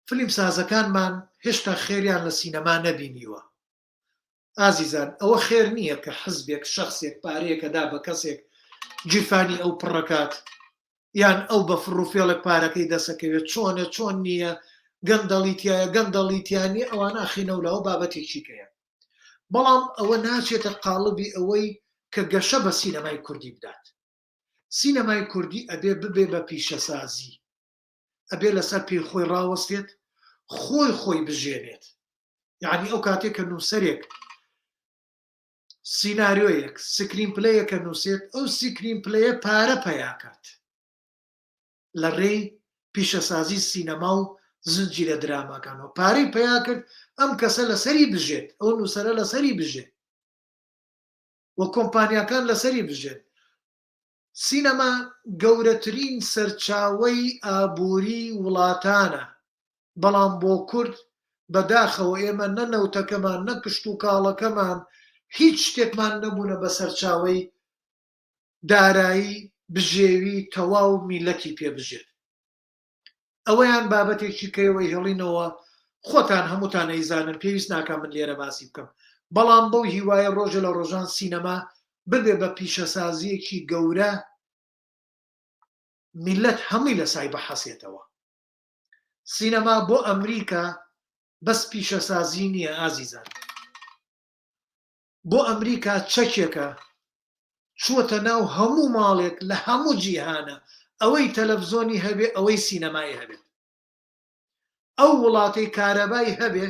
Speaker 1: فلیم سازەکانمان هێشتا خێریان لە سینەما نەبینیوە ئازیزان ئەوە خێر نییە کە حزبێک شخصێک پارەیەکەدا بە کەسێک گیرفانی ئەو پڕەکات یان ئەو بە فڕوفێڵێک پارەکەی دەسەکەوێت چۆنە چۆن نییە گەندەڵی تایە گەندەڵی تیانی ئەوانە ئەخینەولاوە بابەتێکی کەیە بەڵام ئەوە ناچێتە قاڵبی ئەوەی کە گەشە بە سینەمای کوردی بدات سینەمای کوردی ئەبێ ببێ بە پیشەسازی ئەبێ لەسەر پێی خۆی ڕاوەستێت خۆی خۆی بژێنێت یعنی ئەو کاتێک کە نووسەرێک سیناریۆیەک screenplay یەکە نووسێت ئەو screenplay ە پارە پیاکات لە ڕێی پیشەسازی سینەما و زنجیرە دراماکانەوە پارەی پیا کرد ئەم کەسە لەسەری بژێت ئەو نووسەرە لەسەری بژێت و کۆمپانیاکان لەسەری بژێن سینەما گەورەترین سەرچاوەی ئابووری وڵاتانە، بەڵام بۆ کورد بەداخەوە ئێمە نە نەوتەکەمان نە کشتوکاڵەکەمان هیچ شتێکمان نەبوونە بە سەرچاوەی دارایی بژێوی تەواو میللەتی پێ بژێت. ئەوەیان بابەتێکی کەیەوە هێڵینەوە خۆتان هەمووتان ئەیزانن پێویست ناکا من لێرە باسی بکەم بەڵام بەو هیوایە ڕۆژێ لە ڕۆژان سینەما ببێ بە پیشەسازیەکی گەورە میلەت هەمووی لە سای بحەسێتەوە سینەما بۆ ئەمریکا بەس پیشەسازی نییە ئازیزان بۆ ئەمریکا چەکێکە چووەتە ناو هەموو ماڵێک لە هەموو جیهانە ئەوەی تەلەفزۆنی هەبێ ئەوەی سینەمای هەبێت ئەو وڵاتەی کارەبای هەبێ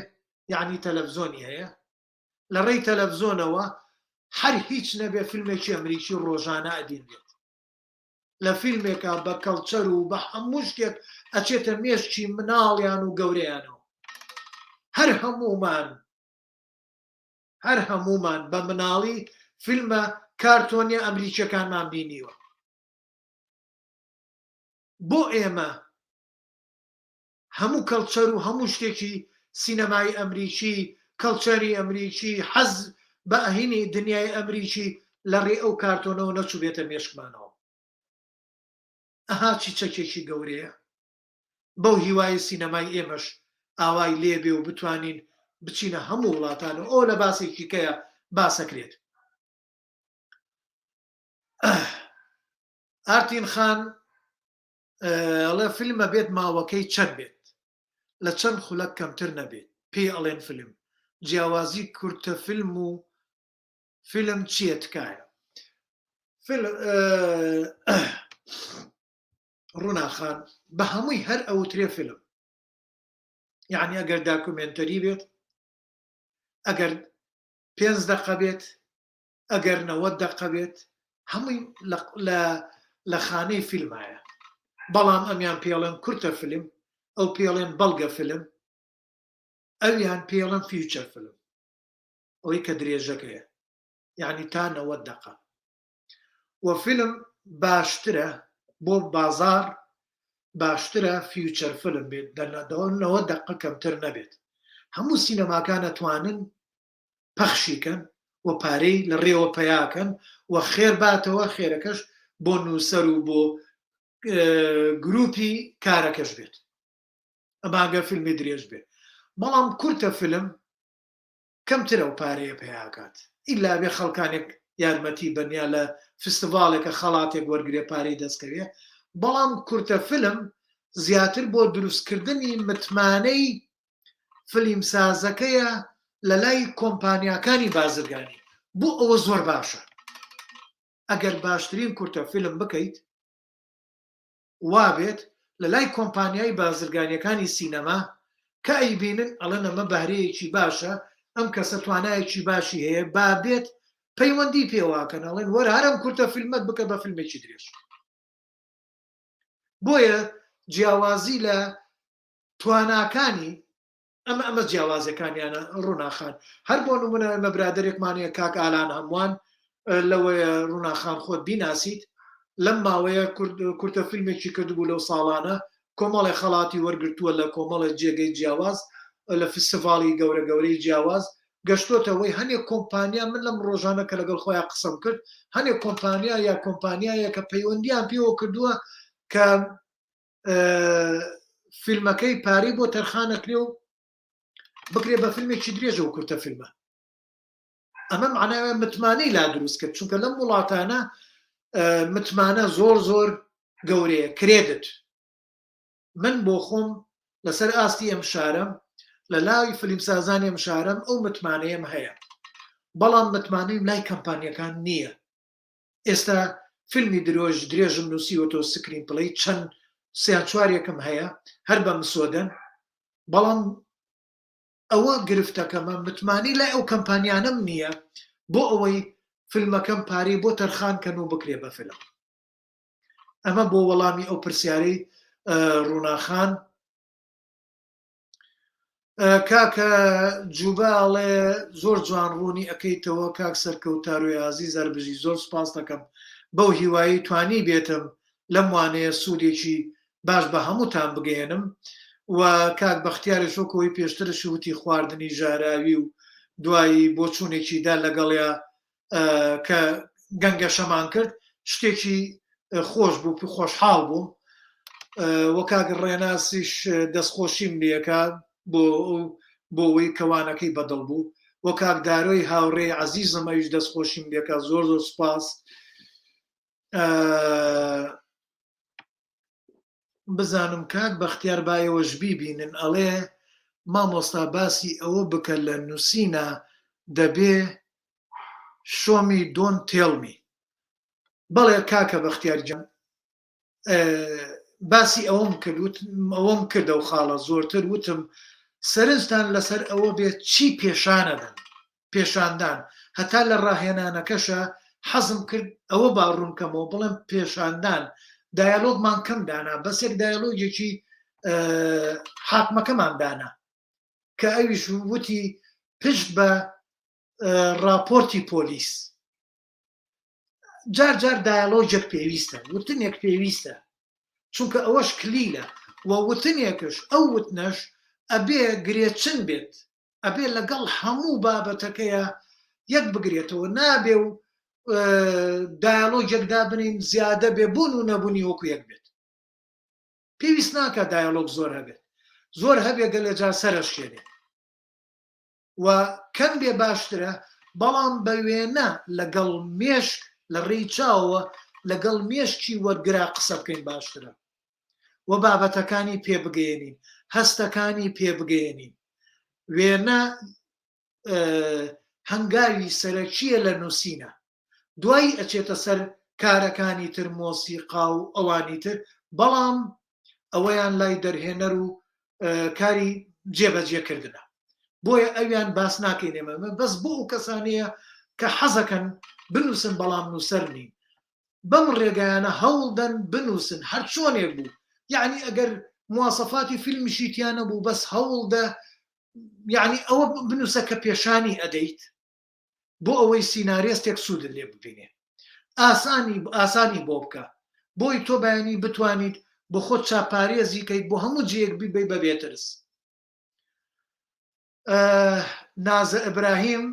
Speaker 1: یعنی تەلەفزۆنی هەیە لە ڕێی تەلەفزۆنەوە هەر هیچ نەبێ فیلمێکی ئەمریکی ڕۆژانە ئەبینرێت لە فیلمێکا بە کەڵچەر و بە هەموو شتێک ئەچێتە مێشکی مناڵیان و گەورەیانەوە هەر هەمومان هەر هەموومان بە مناڵی فیلمە کارتۆنیە ئەمریکیەکانمان بینیوە. بۆ ئێمە هەموو کەڵچەر و هەموو شتێکی سینەمای ئەمریکی، کەڵچەری ئەمریکی، حەز بە ئەهینی دنیای ئەمریکی لە ڕێی ئەو کارتۆنەوە نەچووبێتە مێشکمانەوە. ئەها چی چەکێکی گەورەیە. بەو هیوایەی سینەمای ئێمەش ئاوای لێ بێ و بتوانین بچینە هەموو وڵاتان و ئەوە لە باسێکی کەیە باسەکرێت. ئارتین خان ئەڵێ فیلمە بێت ماوەکەی چەند بێت لە چەند خولەک کەمتر نەبێت پێی ئەڵێن فیلم جیاوازی کورتە فیلم و فیلم چییە تکایە فیلم ڕونا خان بە هەمووی هەر ئەوترێ فیلم یعنی ئەگەر documentary بێت ئەگەر پێنج دەقە بێت ئەگەر نەوە دەقە بێت هەمووی لە خانەی فیلمایە بەڵام ئەمیان پێڵێن کورتە فیلم ئەو پێڵێن بەڵگە فیلم ئەویان پێڵێن feature film ئەوەی کە درێژەکەیە یعنی تا نەوە دەقە و فیلم باشترە بۆ بازاڕ باشترە feature film بێت دەنەوە دەقە کەمتر نەبێت هەموو سینەماکان ئەتوانن پەخشی کەن و پارەی لە ڕێوە پیاکەن و خێر باتەوە خێرەکەش بۆ نووسەر و بۆ گروپی کارەکەش بێت ئەماگە فیلمی درێژ بێت بەڵام کورتە فیلم کەمتر ئەو پارەیە پەیاکات ئیلا بێ خەڵکانێک یارمەتی بەن یا لە فستیڤاڵێکە خەڵاتێک وەرگێ پارەی دەستکەوێ بەڵام کورتە فیلم زیاتر بۆ دروستکردنی متمانەی فلیمسازەکەیە لە لای کۆمپانیاکانی بازرگانی بۆ ئەوە زۆر باشە ئەگەر باشترین کورتە فیلم بکەیت وابێت لە لای کۆمپانیای بازرگانیەکانی سینەما کە ئەیبینن ئەڵێن ئەمە بەهرەیەکی باشە ئەم کەسە توانایەکی باشی هەیە با بێت پەیوەندی پێواکەن ئەڵێن وەرە هەر ئەم کورتە فیلمەت بکە بە فیلمێکی درێژ بۆیە جیاوازی لە تواناکانی. ئەمە ئەمە جیاوازەکانیانە ڕووناخان هەر بۆ نمونە ئەمە برادێکمان هەیە کاک ئالان هەمووان لەوەیە ڕووناخان خۆت بیناسیت لەم ماوەیە کورتە فیلمێکی کردبوو لەو ساڵانە کۆمەڵی خەڵاتی وەرگتووە لە کۆمەڵی جێگەی جیاواز لە فستیڤاڵی گەورە گەورەی جیاواز گەشتۆتەوەی هەنێک کۆمپانیا من لەم ڕۆژانە کە لەگەڵ خۆیان قسەم کرد هەنێک کۆمپانیا یا کۆمپانیایە کە پەیوەندیان پێوە کردووە کە فیلمەکەی پارەی بۆ تەرخانەکرێ و بکرێ بە فیلمێکی درێژە و کورتە فیلمە ئەمە معناوە متمانەی لا دروست کرد چونکە لەم وڵاتانە متمانە زۆر زۆر گەورەیە credit من بۆ خۆم لەسەر ئاستی ئەم شارم لە لای فلیمسازانی ئەم شارم ئەو متمانەیەم هەیە بەڵام متمانەیم لای کەمپانیەکان نییە ئێستا فیلمی درۆژ درێژم نووسیوەتەوە screenplay چەند سیان چوارێکم هەیە هەر بە مسۆدەن بەڵام ئەوە گرفتەکەمە متمانی لای ئەو کەمپانیانم نییە بۆ ئەوەی فیلمەکەم پارەی بۆ تەرخان کەن و بکرێ بە فیلم ئەمە بۆ وەڵامی ئەو پرسیارەی ڕووناخان کاکە جوبا ئەڵێ زۆر جوان ڕوونی ئەەکەیتەوە کاک سەرکەوت تاروی ئازیز هەربژی زۆر سپاس دەکەم بەو هیوایی توانی بێتم لەم وانەیە سوودێکی باش بە هەمووتان بگەێنم و کاک بەختیارش وەکەوەی پێشترش وتی خواردنی ژاراوی و دوایی بۆچوونێکی دا لەگەڵیا کە گەنگەشەمان کرد شتێکی خۆش بوو خۆشحاڵ بووم وە کاک ڕێناسیش دەستخۆشیم لەکە بۆ بۆەوەی کەوانەکەی بەدڵ بوو وە کاک دارۆی هاوڕێ عزیزم ئەویش دەستخۆشیم لەکە زۆر زۆر سپاس بزانم کاک بەختیار با ئێوەش بیبینن ئەڵێ مامۆستا باسی ئەوە بکە لە نووسینە دەبێ show me don't tell me بەڵێ کاکە بەختیار گیان باسی ئەوەم کرد ئەوەم کردە و خاڵە زۆرتر وتم سەرنجتان لەسەر ئەوە بێت چی پێشانەدەن پێشاندان هەتا لە ڕاهێنانەکەشە حەزم کرد ئەوە با ڕوونکەمەوە بڵێم پێشاندان دایالۆگمان کەم دانا بەسێک دایالۆگێکی حاکمەکەمان دانا کە ئەویش وتی پشت بە ڕاپۆرتی پۆلیس جار جار دایالۆجێک پێویستە وتنێک پێویستە چونکە ئەوەش کلیلە و وتنێکش ئەو وتنەش ئەبێ گرێچن بێت ئەبێ لەگەڵ هەموو بابەتەکەیە یەک بگرێتەوە نابێ و دایالۆگێک دابنین زیادە بێ بوون و نەبوونی وەکو یەک بێت پێویست ناکە دایالۆگ زۆر هەبێت زۆر هەبێ گەلێ جار سەرشێنێ و کەم بێ باشترە بەڵام بە وێنە لەگەڵ مێشک لە ڕێی چاوەوە لەگەڵ مێشکی وەرگرا قسە بکەین باشترە و بابەتەکانی پێ بگەیەنین هەستەکانی پێ بگەیەنین وێنە هەنگاوی سەرەکیە لە نووسینە دوایی ئەچێتە سەر کارەکانی تر مۆسیقا و ئەوانی تر بەڵام ئەوەیان لای دەرهێنەر و کاری جێبەجێکردنە بۆیە ئەویان باس ناکەین ئێمە بەس بۆ ئەو کەسانەیە کە حەزەکەن بنووسن بەڵام نووسەر نین بەم ڕێگایانە هەوڵدەن بنووسن هەر چۆنێک بوو یعنی ئەگەر مواسەفاتی فیلمیشی تیا نەبوو بەس هەوڵدە یعنی ئەوە بنووسە کە پێشانی ئەدەیت بۆ ئەوەی سینارێستێک سوودت لێ ببینێ ئاسانی ئاسانی بۆ بکە بۆی تۆ بەیانی بتوانیت بۆ خۆت چاپارێزی کەیت بۆ هەموو جێیەک بیبەی بە بێترس نازە ئیبراهیم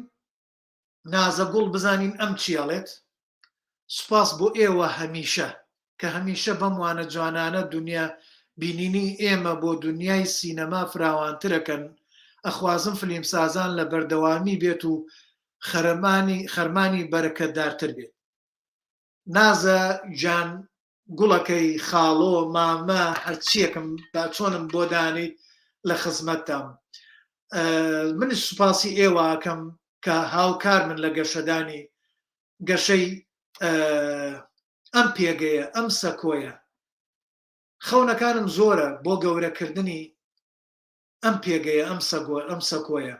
Speaker 1: نازە گوڵ بزانین ئەم چیاڵێت سوپاس بۆ ئێوە هەمیشە کە هەمیشە بەم وانە جوانانە دونیا بینینی ئێمە بۆ دونیای سینەما فراوانترەکەن ئەخوازم فلیمسازان لە بەردەوامی بێت و خەرمانی خەرمانی بەرەکەتدارتر بێت نازە گیان گوڵەکەی خاڵۆ مامە هەرچیەکم با چۆنم بۆ دانیت لە خزمەتتام منش سوپاسی ئێوە ئەکەم کە هاوکار من لە گەشەدانی گەشەی ئەم پێگەیە ئەم سەکۆیە خەونەکانم زۆرە بۆ گەورەکردنی ئەم پێگەیە ئەم سەگۆ ئەم سەکۆیە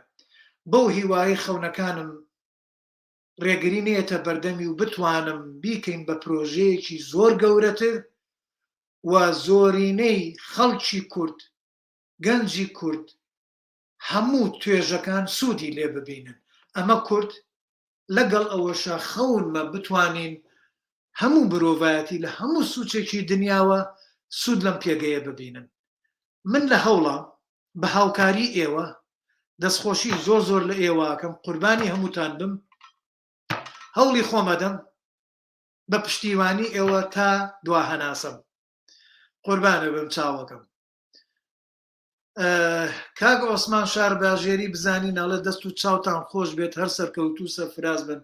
Speaker 1: بەو هیوایی خەونەکانم ڕێگری نێتە بەردەمی و بتوانم بیکەین بە پرۆژەیەکی زۆر گەورەتر و زۆرینەی خەڵکی کورد گەنجی کورد. هەموو توێژەکان سوودی لێ ببینن ئەمە کورد لەگەڵ ئەوەشا خەونمە بتوانین هەموو مرۆڤایەتی لە هەموو سوچێکی دنیاوە سوود لەم پێگەیە ببینن من لە هەوڵام بە هاوکاری ئێوە دەستخۆشی زۆر زۆر لە ئێوەکەم قوربانی هەمووتان بم هەوڵی خۆمەدەم بە پشتیوانی ئێوە تا دوا هەناسەم قوربانە بم چاوەکەم کاک عوسمان شارباژێری بزانی ناڵێ دەست و چاوتان خۆش بێت هەر سەرکەوتوو سەرفراز بن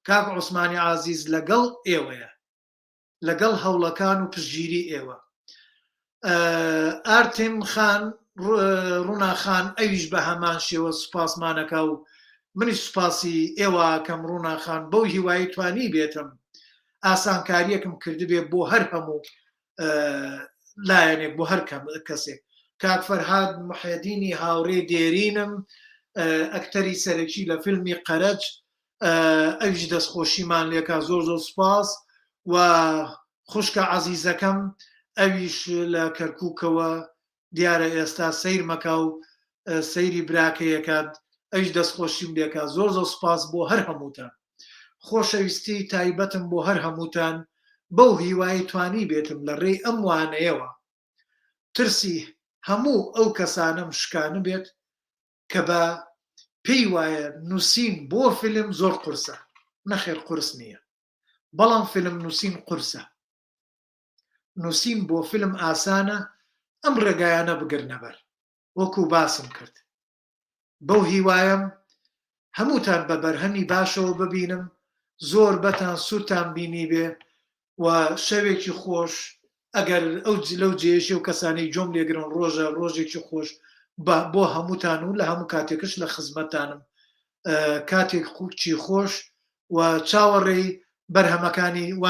Speaker 1: کاک عوسمانی عازیز لەگەڵ ئێوەیە لەگەڵ هەوڵەکان و پشتگیری ئێوە ئارتیم خان ڕونا خان ئەویش بە هەمان شێوە سوپاسمانەکە و منیش سوپاسی ئێوەکەم ڕونا خان بەو هیوایی توانی بێتم ئاسانکاریەکم کردبێ بۆ هەر هەموو لایەنێک بۆ هەر کەسێک کاک فەرهاد محێدینی هاوڕێ دێرینم ئەکتەری سەرەکی لە فیلمی قەرەج ئەویش دەستخۆشیمان لێکا زۆر زۆر سوپاس و خوشکە عەزیزەکەم ئەویش لە کەرکووکەوە دیارە ئێستا سەیر مەکا و سەیری براکەیەکات ئەویش دەستخۆشیم لێکا زۆر زۆر سوپاس بۆ هەر هەمووتان خۆشەویستی تایبەتم بۆ هەر هەمووتان بەو هیوای توانی بێتم لە ڕێی ئەم وانەیەوە ترسی هەموو ئەو کەسانەم شکانبێت کە بە پێی وایە نووسین بۆ فیلم زۆر قورسە نەخێر قورس نییە بەڵام فیلم نووسین قورسە نووسین بۆ فیلم ئاسانە ئەم ڕێگایانە بگرنە بەر وەکو باسم کرد بەو هیوایەم هەمووتان بە بەرهەمی باشەوە ببینم زۆر بەتان سوودتان بینیبێ و شەوێکی خۆش ئەگەر ئەو لەو جێیەشی و کەسانەی جۆم لێگرن ڕۆژە ڕۆژێکی خۆش بە بۆ هەمووتان و لە هەموو کاتێکش لە خزمەتتانم کاتێک خوچی خۆش و چاوەڕێی بەرهەمەکانی وان.